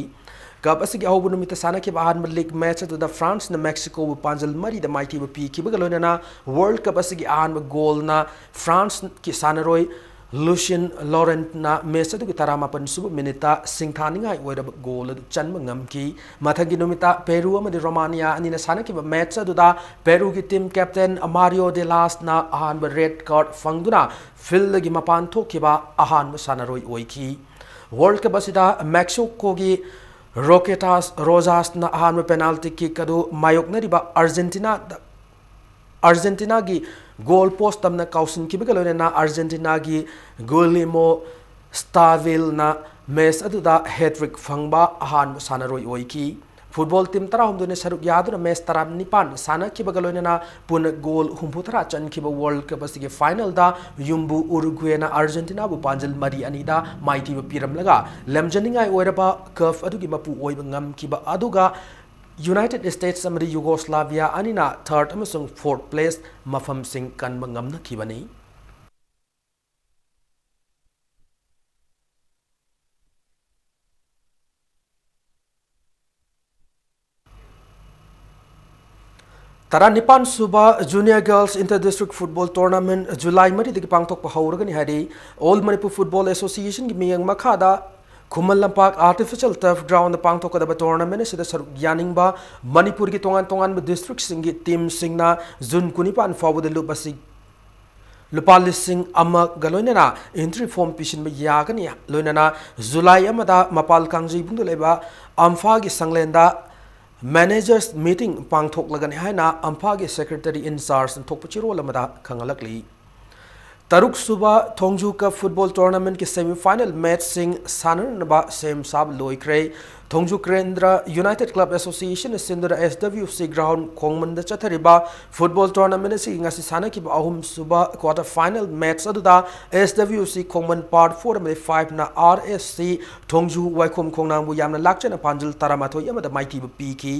ꯀꯞ ꯑꯁꯤꯒꯤ ꯑꯍꯧꯕ ꯅꯨꯃꯤꯠꯇ ꯁꯥꯟꯅꯈꯤꯕ ꯑꯍꯥꯟꯕ ꯂꯤꯒ ꯃꯦꯆ ꯑꯗꯨꯗ ꯐ꯭ꯔꯥꯟꯁꯅ ꯃꯦꯛꯁꯤꯀꯣꯕꯨ ꯄꯥꯟꯖꯜ ꯃꯔꯤꯗ ꯃꯥꯏꯊꯤꯕ ꯄꯤꯈꯤꯕꯒ ꯂꯣꯏꯅꯅ ꯋꯥꯔꯜ ꯀꯞ ꯑꯁꯤꯒꯤ ꯑꯍꯥꯟꯕ ꯒꯣꯜꯅ ꯐ꯭ꯔꯥꯟꯁꯀꯤ ꯁꯥꯟꯅꯔꯣꯏ ꯂꯨꯁꯤꯌꯟ ꯂꯣꯔꯦꯟꯠꯅ ꯃꯦꯆ ꯑꯗꯨꯒꯤ ꯇꯔꯥꯃꯥꯄꯟ ꯁꯨꯕ ꯃꯤꯅꯤꯠꯇ ꯁꯤꯡꯊꯥꯅꯤꯡꯉꯥꯏ ꯑꯣꯏꯔꯕ ꯒꯣꯜ ꯑꯗꯨ ꯆꯟꯕ ꯉꯝꯈꯤ꯫ ꯃꯊꯪꯒꯤ ꯅꯨꯃꯤꯠꯇ ꯄꯦꯔꯨ ꯑꯃꯗꯤ ꯔꯣꯃꯥꯅꯤꯌꯥ ꯑꯅꯤꯅ ꯁꯥꯟꯅꯈꯤꯕ ꯃꯦꯆ ꯑꯗꯨꯗ ꯄꯦꯔꯨꯒꯤ ꯇꯤꯝ ꯀꯦꯞꯇꯦꯟ ꯃꯥꯔꯤꯑꯣ ꯗꯦ ꯂꯥꯁꯅ ꯑꯍꯥꯟꯕ ꯔꯦꯗ ꯀꯥꯔꯗ ꯐꯪꯗꯨꯅ ꯐꯤꯜꯗꯒꯤ ꯃꯄꯥꯟ ꯊꯣꯛꯈꯤꯕ ꯑꯍꯥꯟꯕ ꯁꯥꯟꯅꯔꯣꯏ ꯑꯣꯏꯈꯤ꯫ ꯋꯥꯔꯜ ꯀꯞ ꯑꯁꯤꯗ ꯃꯦꯛꯁꯤꯀꯣꯒꯤ ꯔꯣꯀꯦꯇꯥꯁ ꯔꯣꯖꯥꯁꯅ ꯑꯍꯥꯟꯕ ꯄꯦꯅꯥꯜꯇꯤ ꯀꯤꯛ ꯑꯗꯨ ꯃꯥꯌꯣꯛꯅꯔꯤꯕ ꯑꯥꯔꯖꯦꯟꯇꯤꯅꯥꯗ, ꯑꯥꯔꯖꯦꯟꯇꯤꯅꯥꯒꯤ ꯒꯣꯜ ꯄꯣꯁ ꯇꯝꯅ ꯀꯥꯎꯁꯤꯟꯈꯤꯕꯒ ꯂꯣꯏꯅꯅ ꯑꯥꯔꯖꯦꯟꯇꯤꯅꯥꯒꯤ ꯒꯨꯂꯤꯃꯣ ꯁ꯭ꯇꯥꯚꯤꯜꯅ ꯃꯦꯆ ꯑꯗꯨꯗ ꯍꯦꯇ꯭ꯔꯤꯛ ꯐꯪꯕ ꯑꯍꯥꯟꯕ ꯁꯥꯟꯅꯔꯣꯏ ꯑꯣꯏꯈꯤ꯫ ꯐꯨꯠꯕꯣꯜ ꯇꯤꯝ ꯇꯔꯥꯍꯨꯝꯗꯣꯏꯅ ꯁꯔꯨꯛ ꯌꯥꯗꯨꯅ ꯃꯦꯆ ꯇꯔꯥꯅꯤꯄꯥꯟ ꯁꯥꯟꯅꯈꯤꯕꯒ ꯂꯣꯏꯅꯅ ꯄꯨꯟꯅ ꯒꯣꯜ ꯍꯨꯝꯐꯨꯇꯔꯥ ꯆꯟꯈꯤꯕ ꯋꯥꯔꯜ ꯀꯞ ꯑꯁꯤꯒꯤ ꯐꯥꯏꯅꯦꯜꯗ ꯌꯨꯝꯕꯨ ꯎꯔꯨꯒ꯭ꯋꯦꯅ ꯑꯥꯔꯖꯦꯟꯇꯤꯅꯥꯕꯨ ꯄꯥꯟꯖꯜ ꯃꯔꯤ ꯑꯅꯤꯗ ꯃꯥꯏꯊꯤꯕ ꯄꯤꯔꯝꯂꯒ ꯂꯝꯖꯅꯤꯡꯉꯥꯏ ꯑꯣꯏꯔꯕ ꯀꯞ ꯑꯗꯨꯒꯤ ꯃꯄꯨ ꯑꯣꯏꯕ ꯉꯝꯈꯤꯕ ꯑꯗꯨꯒ ꯌꯨꯅꯥꯏꯇꯦꯗ ꯁ꯭ꯇꯦꯠꯁ ꯑꯃꯗꯤ ꯌꯨꯒꯣꯁꯂꯥꯚꯤꯌꯥ ꯑꯅꯤꯅ ꯊꯥꯔꯗ ꯑꯃꯁꯨꯡ ꯐꯣꯔꯊ ꯄ꯭ꯂꯦꯁ ꯃꯐꯝꯁꯤꯡ ꯀꯟꯕ ꯉꯝꯅꯈꯤꯕꯅꯤ꯫ ꯇꯔꯥꯅꯤꯄꯥꯟ ꯁꯨꯕ junior girls inter district football tournament ꯖꯨꯂꯥꯏ ꯃꯔꯤꯗꯒꯤ ꯄꯥꯡꯊꯣꯛꯄ ꯍꯧꯔꯒꯅꯤ ꯍꯥꯏꯔꯤ꯫ ꯑꯣꯜ ꯃꯅꯤꯄꯨꯔ ꯐꯨꯠꯕꯣꯜ ꯑꯦꯁꯣꯁꯤꯌꯦꯁꯟꯒꯤ ꯃꯤꯠꯌꯦꯡ ꯃꯈꯥꯗ ꯈꯨꯃꯟ ꯂꯝꯄꯥꯛ ꯑꯥꯔꯇꯤꯐꯤꯁꯤꯌꯦꯜ ꯇꯔꯐ ꯒ꯭ꯔꯥꯎꯟꯗ ꯄꯥꯡꯊꯣꯛꯀꯗꯕ ꯇꯣꯔꯅꯥꯃꯦꯟꯠ ꯑꯁꯤꯗ ꯁꯔꯨꯛ ꯌꯥꯅꯤꯡꯕ ꯃꯅꯤꯄꯨꯔꯒꯤ ꯇꯣꯉꯥꯟ ꯇꯣꯉꯥꯟꯕ ꯗꯤꯁꯇ꯭ꯔꯤꯛꯁꯤꯡꯒꯤ ꯇꯤꯝꯁꯤꯡꯅ ꯖꯨꯟ ꯀꯨꯟꯅꯤꯄꯥꯟ ꯐꯥꯎꯕꯗ ꯂꯨꯞ ꯑꯁꯤ ꯂꯨꯄꯥ ꯂꯤꯁꯤꯡ ꯑꯃꯒ ꯂꯣꯏꯅꯅ ꯑꯦꯟꯇ꯭ꯔꯤ ꯐꯣꯔꯝ ꯄꯤꯁꯤꯟꯕ ꯌꯥꯒꯅꯤ꯫ ꯂꯣꯏꯅꯅ ꯖꯨꯂꯥꯏ ꯑꯃꯗ ꯃꯄꯥꯜ ꯀꯥꯡꯖꯩꯕꯨꯡꯗ ꯂꯩꯕ ꯑꯝꯐꯥꯒꯤ ꯁꯪꯂꯦꯟꯗ ꯃꯦꯅꯦꯖꯔꯁ ꯃꯤꯇꯤꯡ ꯄꯥꯡꯊꯣꯛꯂꯒꯅꯤ ꯍꯥꯏꯅ ꯑꯝꯐꯥꯒꯤ ꯁꯦꯀ꯭ꯔꯦꯇꯔꯤ ꯏꯟ ꯆꯥꯔꯖꯅ ꯊꯣꯛꯄ ꯆꯦꯔꯣꯜ ꯑꯃꯗ ꯈꯪꯍꯜꯂꯛꯂꯤ꯫ ꯇꯔꯨꯛ ꯁꯨꯕ ꯊꯣꯡꯖꯨ ꯀꯞ ꯐꯨꯠꯕꯣꯜ ꯇꯣꯔꯅꯥꯃꯦꯟꯠꯀꯤ ꯁꯦꯃꯤ ꯐꯥꯏꯅꯦꯜ ꯃꯦꯆꯁꯤꯡ ꯁꯥꯟꯅꯅꯕ ꯁꯦꯝ ꯁꯥꯕ ꯂꯣꯏꯈ꯭ꯔꯦ꯫ ꯊꯣꯡꯖꯨ ꯀꯦꯟꯗ꯭ꯔ ꯌꯨꯅꯥꯏꯇꯦꯗ ꯀ꯭ꯂꯕ ꯑꯦꯁꯣꯁꯤꯌꯦꯁꯟꯅ ꯁꯤꯟꯗꯨꯅ ꯑꯦꯁ ꯗꯕ꯭ꯂꯤꯎ ꯁꯤ ꯒ꯭ꯔꯥꯎꯟ ꯈꯣꯡꯃꯟꯗ ꯆꯠꯊꯔꯤꯕ ꯐꯨꯠꯕꯣꯜ ꯇꯣꯔꯅꯥꯃꯦꯟꯠ ꯑꯁꯤꯒꯤ ꯉꯁꯤ ꯁꯥꯟꯅꯈꯤꯕ ꯑꯍꯨꯝꯁꯨꯕ ꯀ꯭ꯋꯥꯇꯔ ꯐꯥꯏꯅꯦꯜ ꯃꯦꯆ ꯑꯗꯨꯗ ꯑꯦꯁ ꯗꯕ꯭ꯂꯤꯎ ꯁꯤ ꯈꯣꯡꯃꯟ ꯄꯥꯔꯠ ꯐꯣꯔ ꯑꯃꯗꯤ ꯐꯥꯏꯚꯅ ꯑꯥꯔ ꯑꯦꯁ ꯁꯤ ꯊꯣꯡꯖꯨ ꯋꯥꯏꯈꯣꯝ ꯈꯣꯡꯅꯥꯡꯕꯨ ꯌꯥꯝꯅ ꯂꯥꯛꯆꯅ ꯄꯥꯟꯖꯜ ꯇꯔꯥꯃꯥꯊꯣꯏ ꯑꯃꯗ ꯃꯥꯏꯊꯤꯕ ꯄꯤꯈꯤ꯫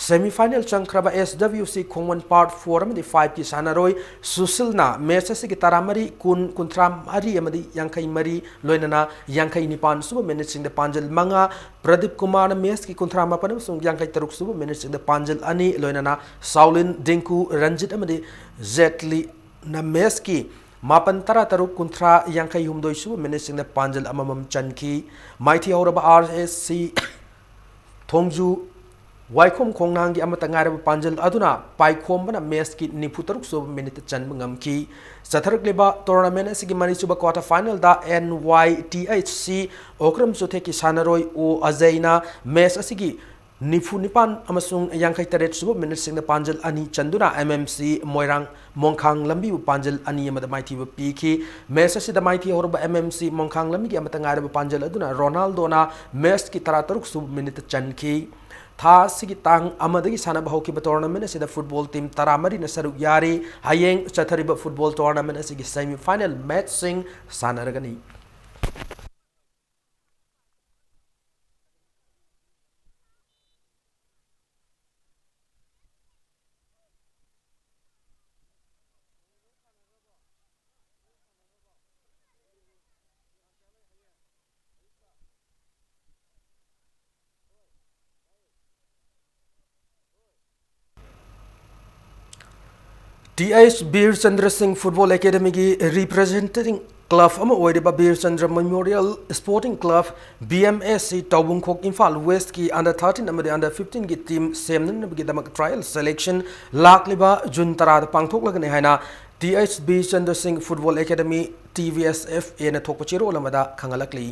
Semi final ꯆꯪꯈ꯭ꯔꯕ S W C ꯈꯣꯡꯃꯟ part four ꯑꯃꯗꯤ five ꯀꯤ ꯁꯥꯟꯅꯔꯣꯏ ꯁꯨꯁꯤꯜꯅ match ꯑꯁꯤꯒꯤ ꯇꯔꯥꯃꯔꯤ, ꯀꯨꯟ, ꯀꯨꯟꯊ꯭ꯔꯥ ꯃꯔꯤ ꯑꯃꯗꯤ ꯌꯥꯡꯈꯩ ꯃꯔꯤ, ꯂꯣꯏꯅꯅ ꯌꯥꯡꯈꯩ ꯅꯤꯄꯥꯟ ꯁꯨꯕ minute ꯁꯤꯡꯗ ꯄꯥꯟꯖꯜ ꯃꯉꯥ, ꯄ꯭ꯔꯗꯤꯞ ꯀꯨꯃꯥꯔꯅ match ꯀꯤ ꯀꯨꯟꯊ꯭ꯔꯥ ꯃꯥꯄꯟ ꯑꯃꯁꯨꯡ ꯌꯥꯡꯈꯩ ꯇꯔꯨꯛ ꯁꯨꯕ minute ꯁꯤꯡꯗ ꯄꯥꯟꯖꯜ ꯑꯅꯤ, ꯂꯣꯏꯅꯅ ꯁꯥꯎꯂꯤꯟ, ꯗꯤꯡꯀꯨ, ꯔꯟꯖꯤꯠ ꯑꯃꯗꯤ ꯖꯦꯠꯂꯤꯅ match ꯀꯤ ꯃꯥꯄꯟ, ꯇꯔꯥ ꯇꯔꯨꯛ, ꯀꯨꯟꯊ꯭ꯔꯥ, ꯌꯥꯡꯈꯩ ꯍꯨꯝꯗꯣꯏ ꯁꯨꯕ minute ꯁꯤꯡꯗ ꯄꯥꯟꯖꯜ ꯑꯃꯃꯝ ꯆꯟꯈꯤ꯫ ꯃꯥꯏꯊꯤ ꯍꯧꯔꯕ R S C ꯊꯣꯡꯖꯨ ꯋꯥꯏꯈꯣꯝ ꯈꯣꯡꯅꯥꯡꯒꯤ ꯑꯃꯠꯇ ꯉꯥꯏꯔꯕ ꯄꯥꯟꯖꯜ ꯑꯗꯨꯅ ꯄꯥꯏꯈꯣꯝꯕꯅ match ꯀꯤ ꯅꯤꯐꯨ ꯇꯔꯨꯛ ꯁꯨꯕ minute ꯇ ꯆꯟꯕ ꯉꯝꯈꯤ꯫ ꯆꯠꯊꯔꯛꯂꯤꯕ tournament ꯑꯁꯤꯒꯤ ꯃꯔꯤ ꯁꯨꯕ quarter final ꯗ N Y T H C Okram ꯆꯨꯊꯦꯛꯀꯤ ꯁꯥꯟꯅꯔꯣꯏ O ꯑꯖꯩꯅ match ꯑꯁꯤꯒꯤ ꯅꯤꯐꯨ ꯅꯤꯄꯥꯟ ꯑꯃꯁꯨꯡ ꯌꯥꯡꯈꯩ ꯇꯔꯦꯠ ꯁꯨꯕ minute ꯁꯤꯡꯗ ꯄꯥꯟꯖꯜ ꯑꯅꯤ ꯆꯟꯗꯨꯅ M M C ꯃꯣꯏꯔꯥꯡ ꯃꯣꯡꯈꯥꯡ ꯂꯝꯕꯤꯕꯨ ꯄꯥꯟꯖꯜ ꯑꯅꯤ ꯑꯃꯗ ꯃꯥꯏꯊꯤꯕ ꯄꯤꯈꯤ꯫ Match ꯑꯁꯤꯗ ꯃꯥꯏꯊꯤ ꯍꯧꯔꯕ M M C ꯃꯣꯡꯈꯥꯡ ꯂꯝꯕꯤꯒꯤ ꯑꯃꯠꯇ ꯉꯥꯏꯔꯕ ꯄꯥꯟꯖꯜ ꯑꯗꯨꯅ ꯔꯣꯅꯥꯜꯗꯣꯅ match ꯀꯤ ꯇꯔꯥ ꯇꯔꯨꯛ ꯁꯨꯕ minute ꯇ ꯆꯟꯈꯤ꯫ ꯊꯥ ꯑꯁꯤꯒꯤ ꯇꯥꯡ ꯑꯃꯗꯒꯤ ꯁꯥꯟꯅꯕ ꯍꯧꯈꯤꯕ tournament ꯑꯁꯤꯗ football team ꯇꯔꯥꯃꯔꯤꯅ ꯁꯔꯨꯛ ꯌꯥꯔꯤ꯫ ꯍꯌꯦꯡ ꯆꯠꯊꯔꯤꯕ football tournament ꯑꯁꯤꯒꯤ semi final match ꯁꯤꯡ ꯁꯥꯟꯅꯔꯒꯅꯤ꯫ T H ꯕꯤꯔ ꯆꯟꯗ꯭ꯔ ꯁꯤꯡ Football Academy ꯒꯤ representing club ꯑꯃ ꯑꯣꯏꯔꯤꯕ ꯕꯤꯔ Chandra Memorial Sporting Club, B M A C, ꯇꯧꯕꯨꯡꯈꯣꯛ, Imphal West ꯀꯤ under thirteen ꯑꯃꯗꯤ under fifteen ꯒꯤ team ꯁꯦꯝꯅꯅꯕꯒꯤꯗꯃꯛ trial selection ꯂꯥꯛꯂꯤꯕ June ꯇꯔꯥꯗ ꯄꯥꯡꯊꯣꯛꯂꯒꯅꯤ ꯍꯥꯏꯅ T H ꯕꯤꯔ ꯆꯟꯗ꯭ꯔ ꯁꯤꯡ Football Academy, T V S F A ꯅ ꯊꯣꯛꯄ ꯆꯦꯔꯣꯜ ꯑꯃꯗ ꯈꯪꯍꯜꯂꯛꯂꯤ꯫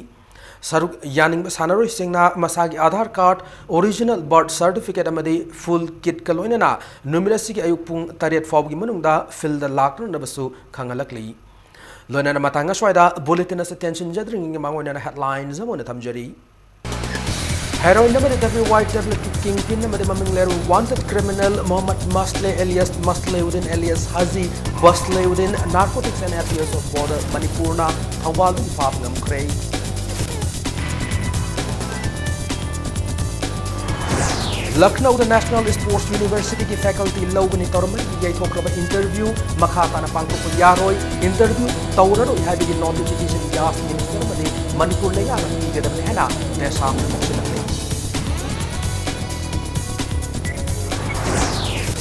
ꯁꯔꯨꯛ ꯌꯥꯅꯤꯡꯕ ꯁꯥꯟꯅꯔꯣꯏꯁꯤꯡꯅ ꯃꯁꯥꯒꯤ Aadhaar card, original birth certificate ꯑꯃꯗꯤ full kit ꯀ ꯂꯣꯏꯅꯅ ꯅꯨꯃꯤꯠ ꯑꯁꯤꯒꯤ ꯑꯌꯨꯛ ꯄꯨꯡ ꯇꯔꯦꯠ ꯐꯥꯎꯕꯒꯤ ꯃꯅꯨꯡꯗ field ꯗ ꯂꯥꯛꯅꯅꯕꯁꯨ ꯈꯪꯍꯜꯂꯛꯂꯤ꯫ ꯂꯣꯏꯅꯅ ꯃꯇꯥꯡ ꯑꯁ꯭ꯋꯥꯏꯗ bulletin ꯑꯁꯤ ꯇꯦꯟꯁꯤꯟꯖꯗ꯭ꯔꯤꯉꯩꯒꯤ ꯃꯥꯡꯑꯣꯏꯅꯅ headlines ꯑꯃ ꯑꯣꯏꯅ ꯊꯝꯖꯔꯤ꯫ Heroin ꯑꯃꯗꯤ W Y Tablet ꯀꯤ kingpin ꯑꯃꯗꯤ ꯃꯃꯤꯡ ꯂꯩꯔꯕ wanted criminal Mohammad Masleh alias Masleh Uddin alias Haji Basleh Uddin, Narcotics and Affairs of Border, ꯃꯅꯤꯄꯨꯔꯅ ꯊꯧꯕꯥꯜꯗꯒꯤ ꯐꯥꯕ ꯉꯝꯈ꯭ꯔꯦ꯫ ꯂꯈꯅꯧꯗ National Sports Universityꯒꯤ faculty ꯂꯧꯒꯅꯤ ꯇꯧꯔꯝꯕꯗꯒꯤ ꯌꯩꯊꯣꯛꯈ꯭ꯔꯕ interview ꯃꯈꯥ ꯇꯥꯅ ꯄꯥꯡꯊꯣꯛꯄ ꯌꯥꯔꯣꯏ, interview ꯇꯧꯔꯔꯣꯏ ꯍꯥꯏꯕꯒꯤ notification ꯌꯥꯁ minister ꯑꯃꯗꯤ ꯃꯅꯤꯄꯨꯔ ꯂꯩꯉꯥꯛꯅ ꯄꯤꯒꯗꯕꯅꯤ ꯍꯥꯏꯅ ꯗꯦꯁꯥꯝꯅ ꯂꯧꯁꯤꯜꯂꯝꯃꯤ꯫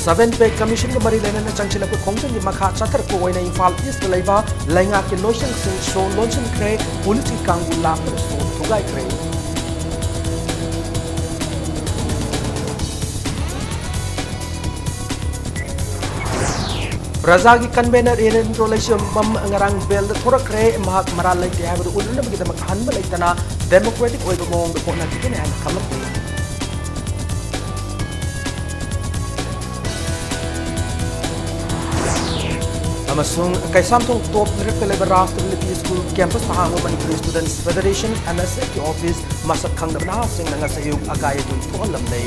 Seven Pay Commissionꯒ ꯃꯔꯤ ꯂꯩꯅꯅ ꯆꯪꯁꯤꯜꯂꯛꯄ ꯈꯣꯡꯖꯪꯒꯤ ꯃꯈꯥ ꯆꯠꯊꯔꯛꯄ ꯑꯣꯏꯅ ꯏꯝꯐꯥꯜ ꯏꯁꯇ ꯂꯩꯕ ꯂꯩꯉꯥꯛꯀꯤ ꯂꯣꯏꯁꯪꯁꯤꯡ ꯁꯣ ꯂꯣꯟꯁꯤꯟꯈ꯭ꯔꯦ, ꯄꯨꯂꯤꯁꯀꯤ ꯀꯥꯡꯕꯨ ꯂꯥꯛꯇꯨꯅ ꯁꯣ ꯊꯨꯒꯥꯏꯈ꯭ꯔꯦ꯫ ꯄ꯭ꯔꯖꯥꯒꯤ convener ꯏꯔꯦꯟꯗ꯭ꯔꯣ ꯂꯩꯁꯤꯝꯕꯝ ꯉꯔꯥꯡ ꯕꯦꯜꯗ ꯊꯣꯔꯛꯈ꯭ꯔꯦ꯫ ꯃꯍꯥꯛ ꯃꯔꯥꯜ ꯂꯩꯇꯦ ꯍꯥꯏꯕꯗꯨ ꯎꯠꯅꯅꯕꯒꯤꯗꯃꯛ ꯑꯍꯟꯕ ꯂꯩꯇꯅ democratic ꯑꯣꯏꯕ ꯃꯑꯣꯡꯗ ꯍꯣꯠꯅꯈꯤꯒꯅꯤ ꯍꯥꯏꯅ ꯈꯪꯂꯛꯂꯤ꯫ ꯑꯃꯁꯨꯡ ꯀꯩꯁꯥꯝꯊꯣꯡ ꯇꯣꯞ ꯂꯩꯔꯛꯇ ꯂꯩꯕ ꯔꯥꯁꯇ꯭ꯔ ꯂꯤꯄꯤ ꯁ꯭ꯀꯨꯜ campus ꯍꯥꯡꯕ ꯃꯅꯤꯄꯨꯔꯤ Students Federation, MSF ꯀꯤ office ꯃꯁꯛ ꯈꯪꯗꯕ ꯅꯍꯥꯁꯤꯡꯅ ꯉꯁꯤ ꯑꯌꯨꯛ ꯑꯀꯥꯏ ꯑꯇꯣꯏ ꯊꯣꯛꯍꯜꯂꯝꯂꯦ꯫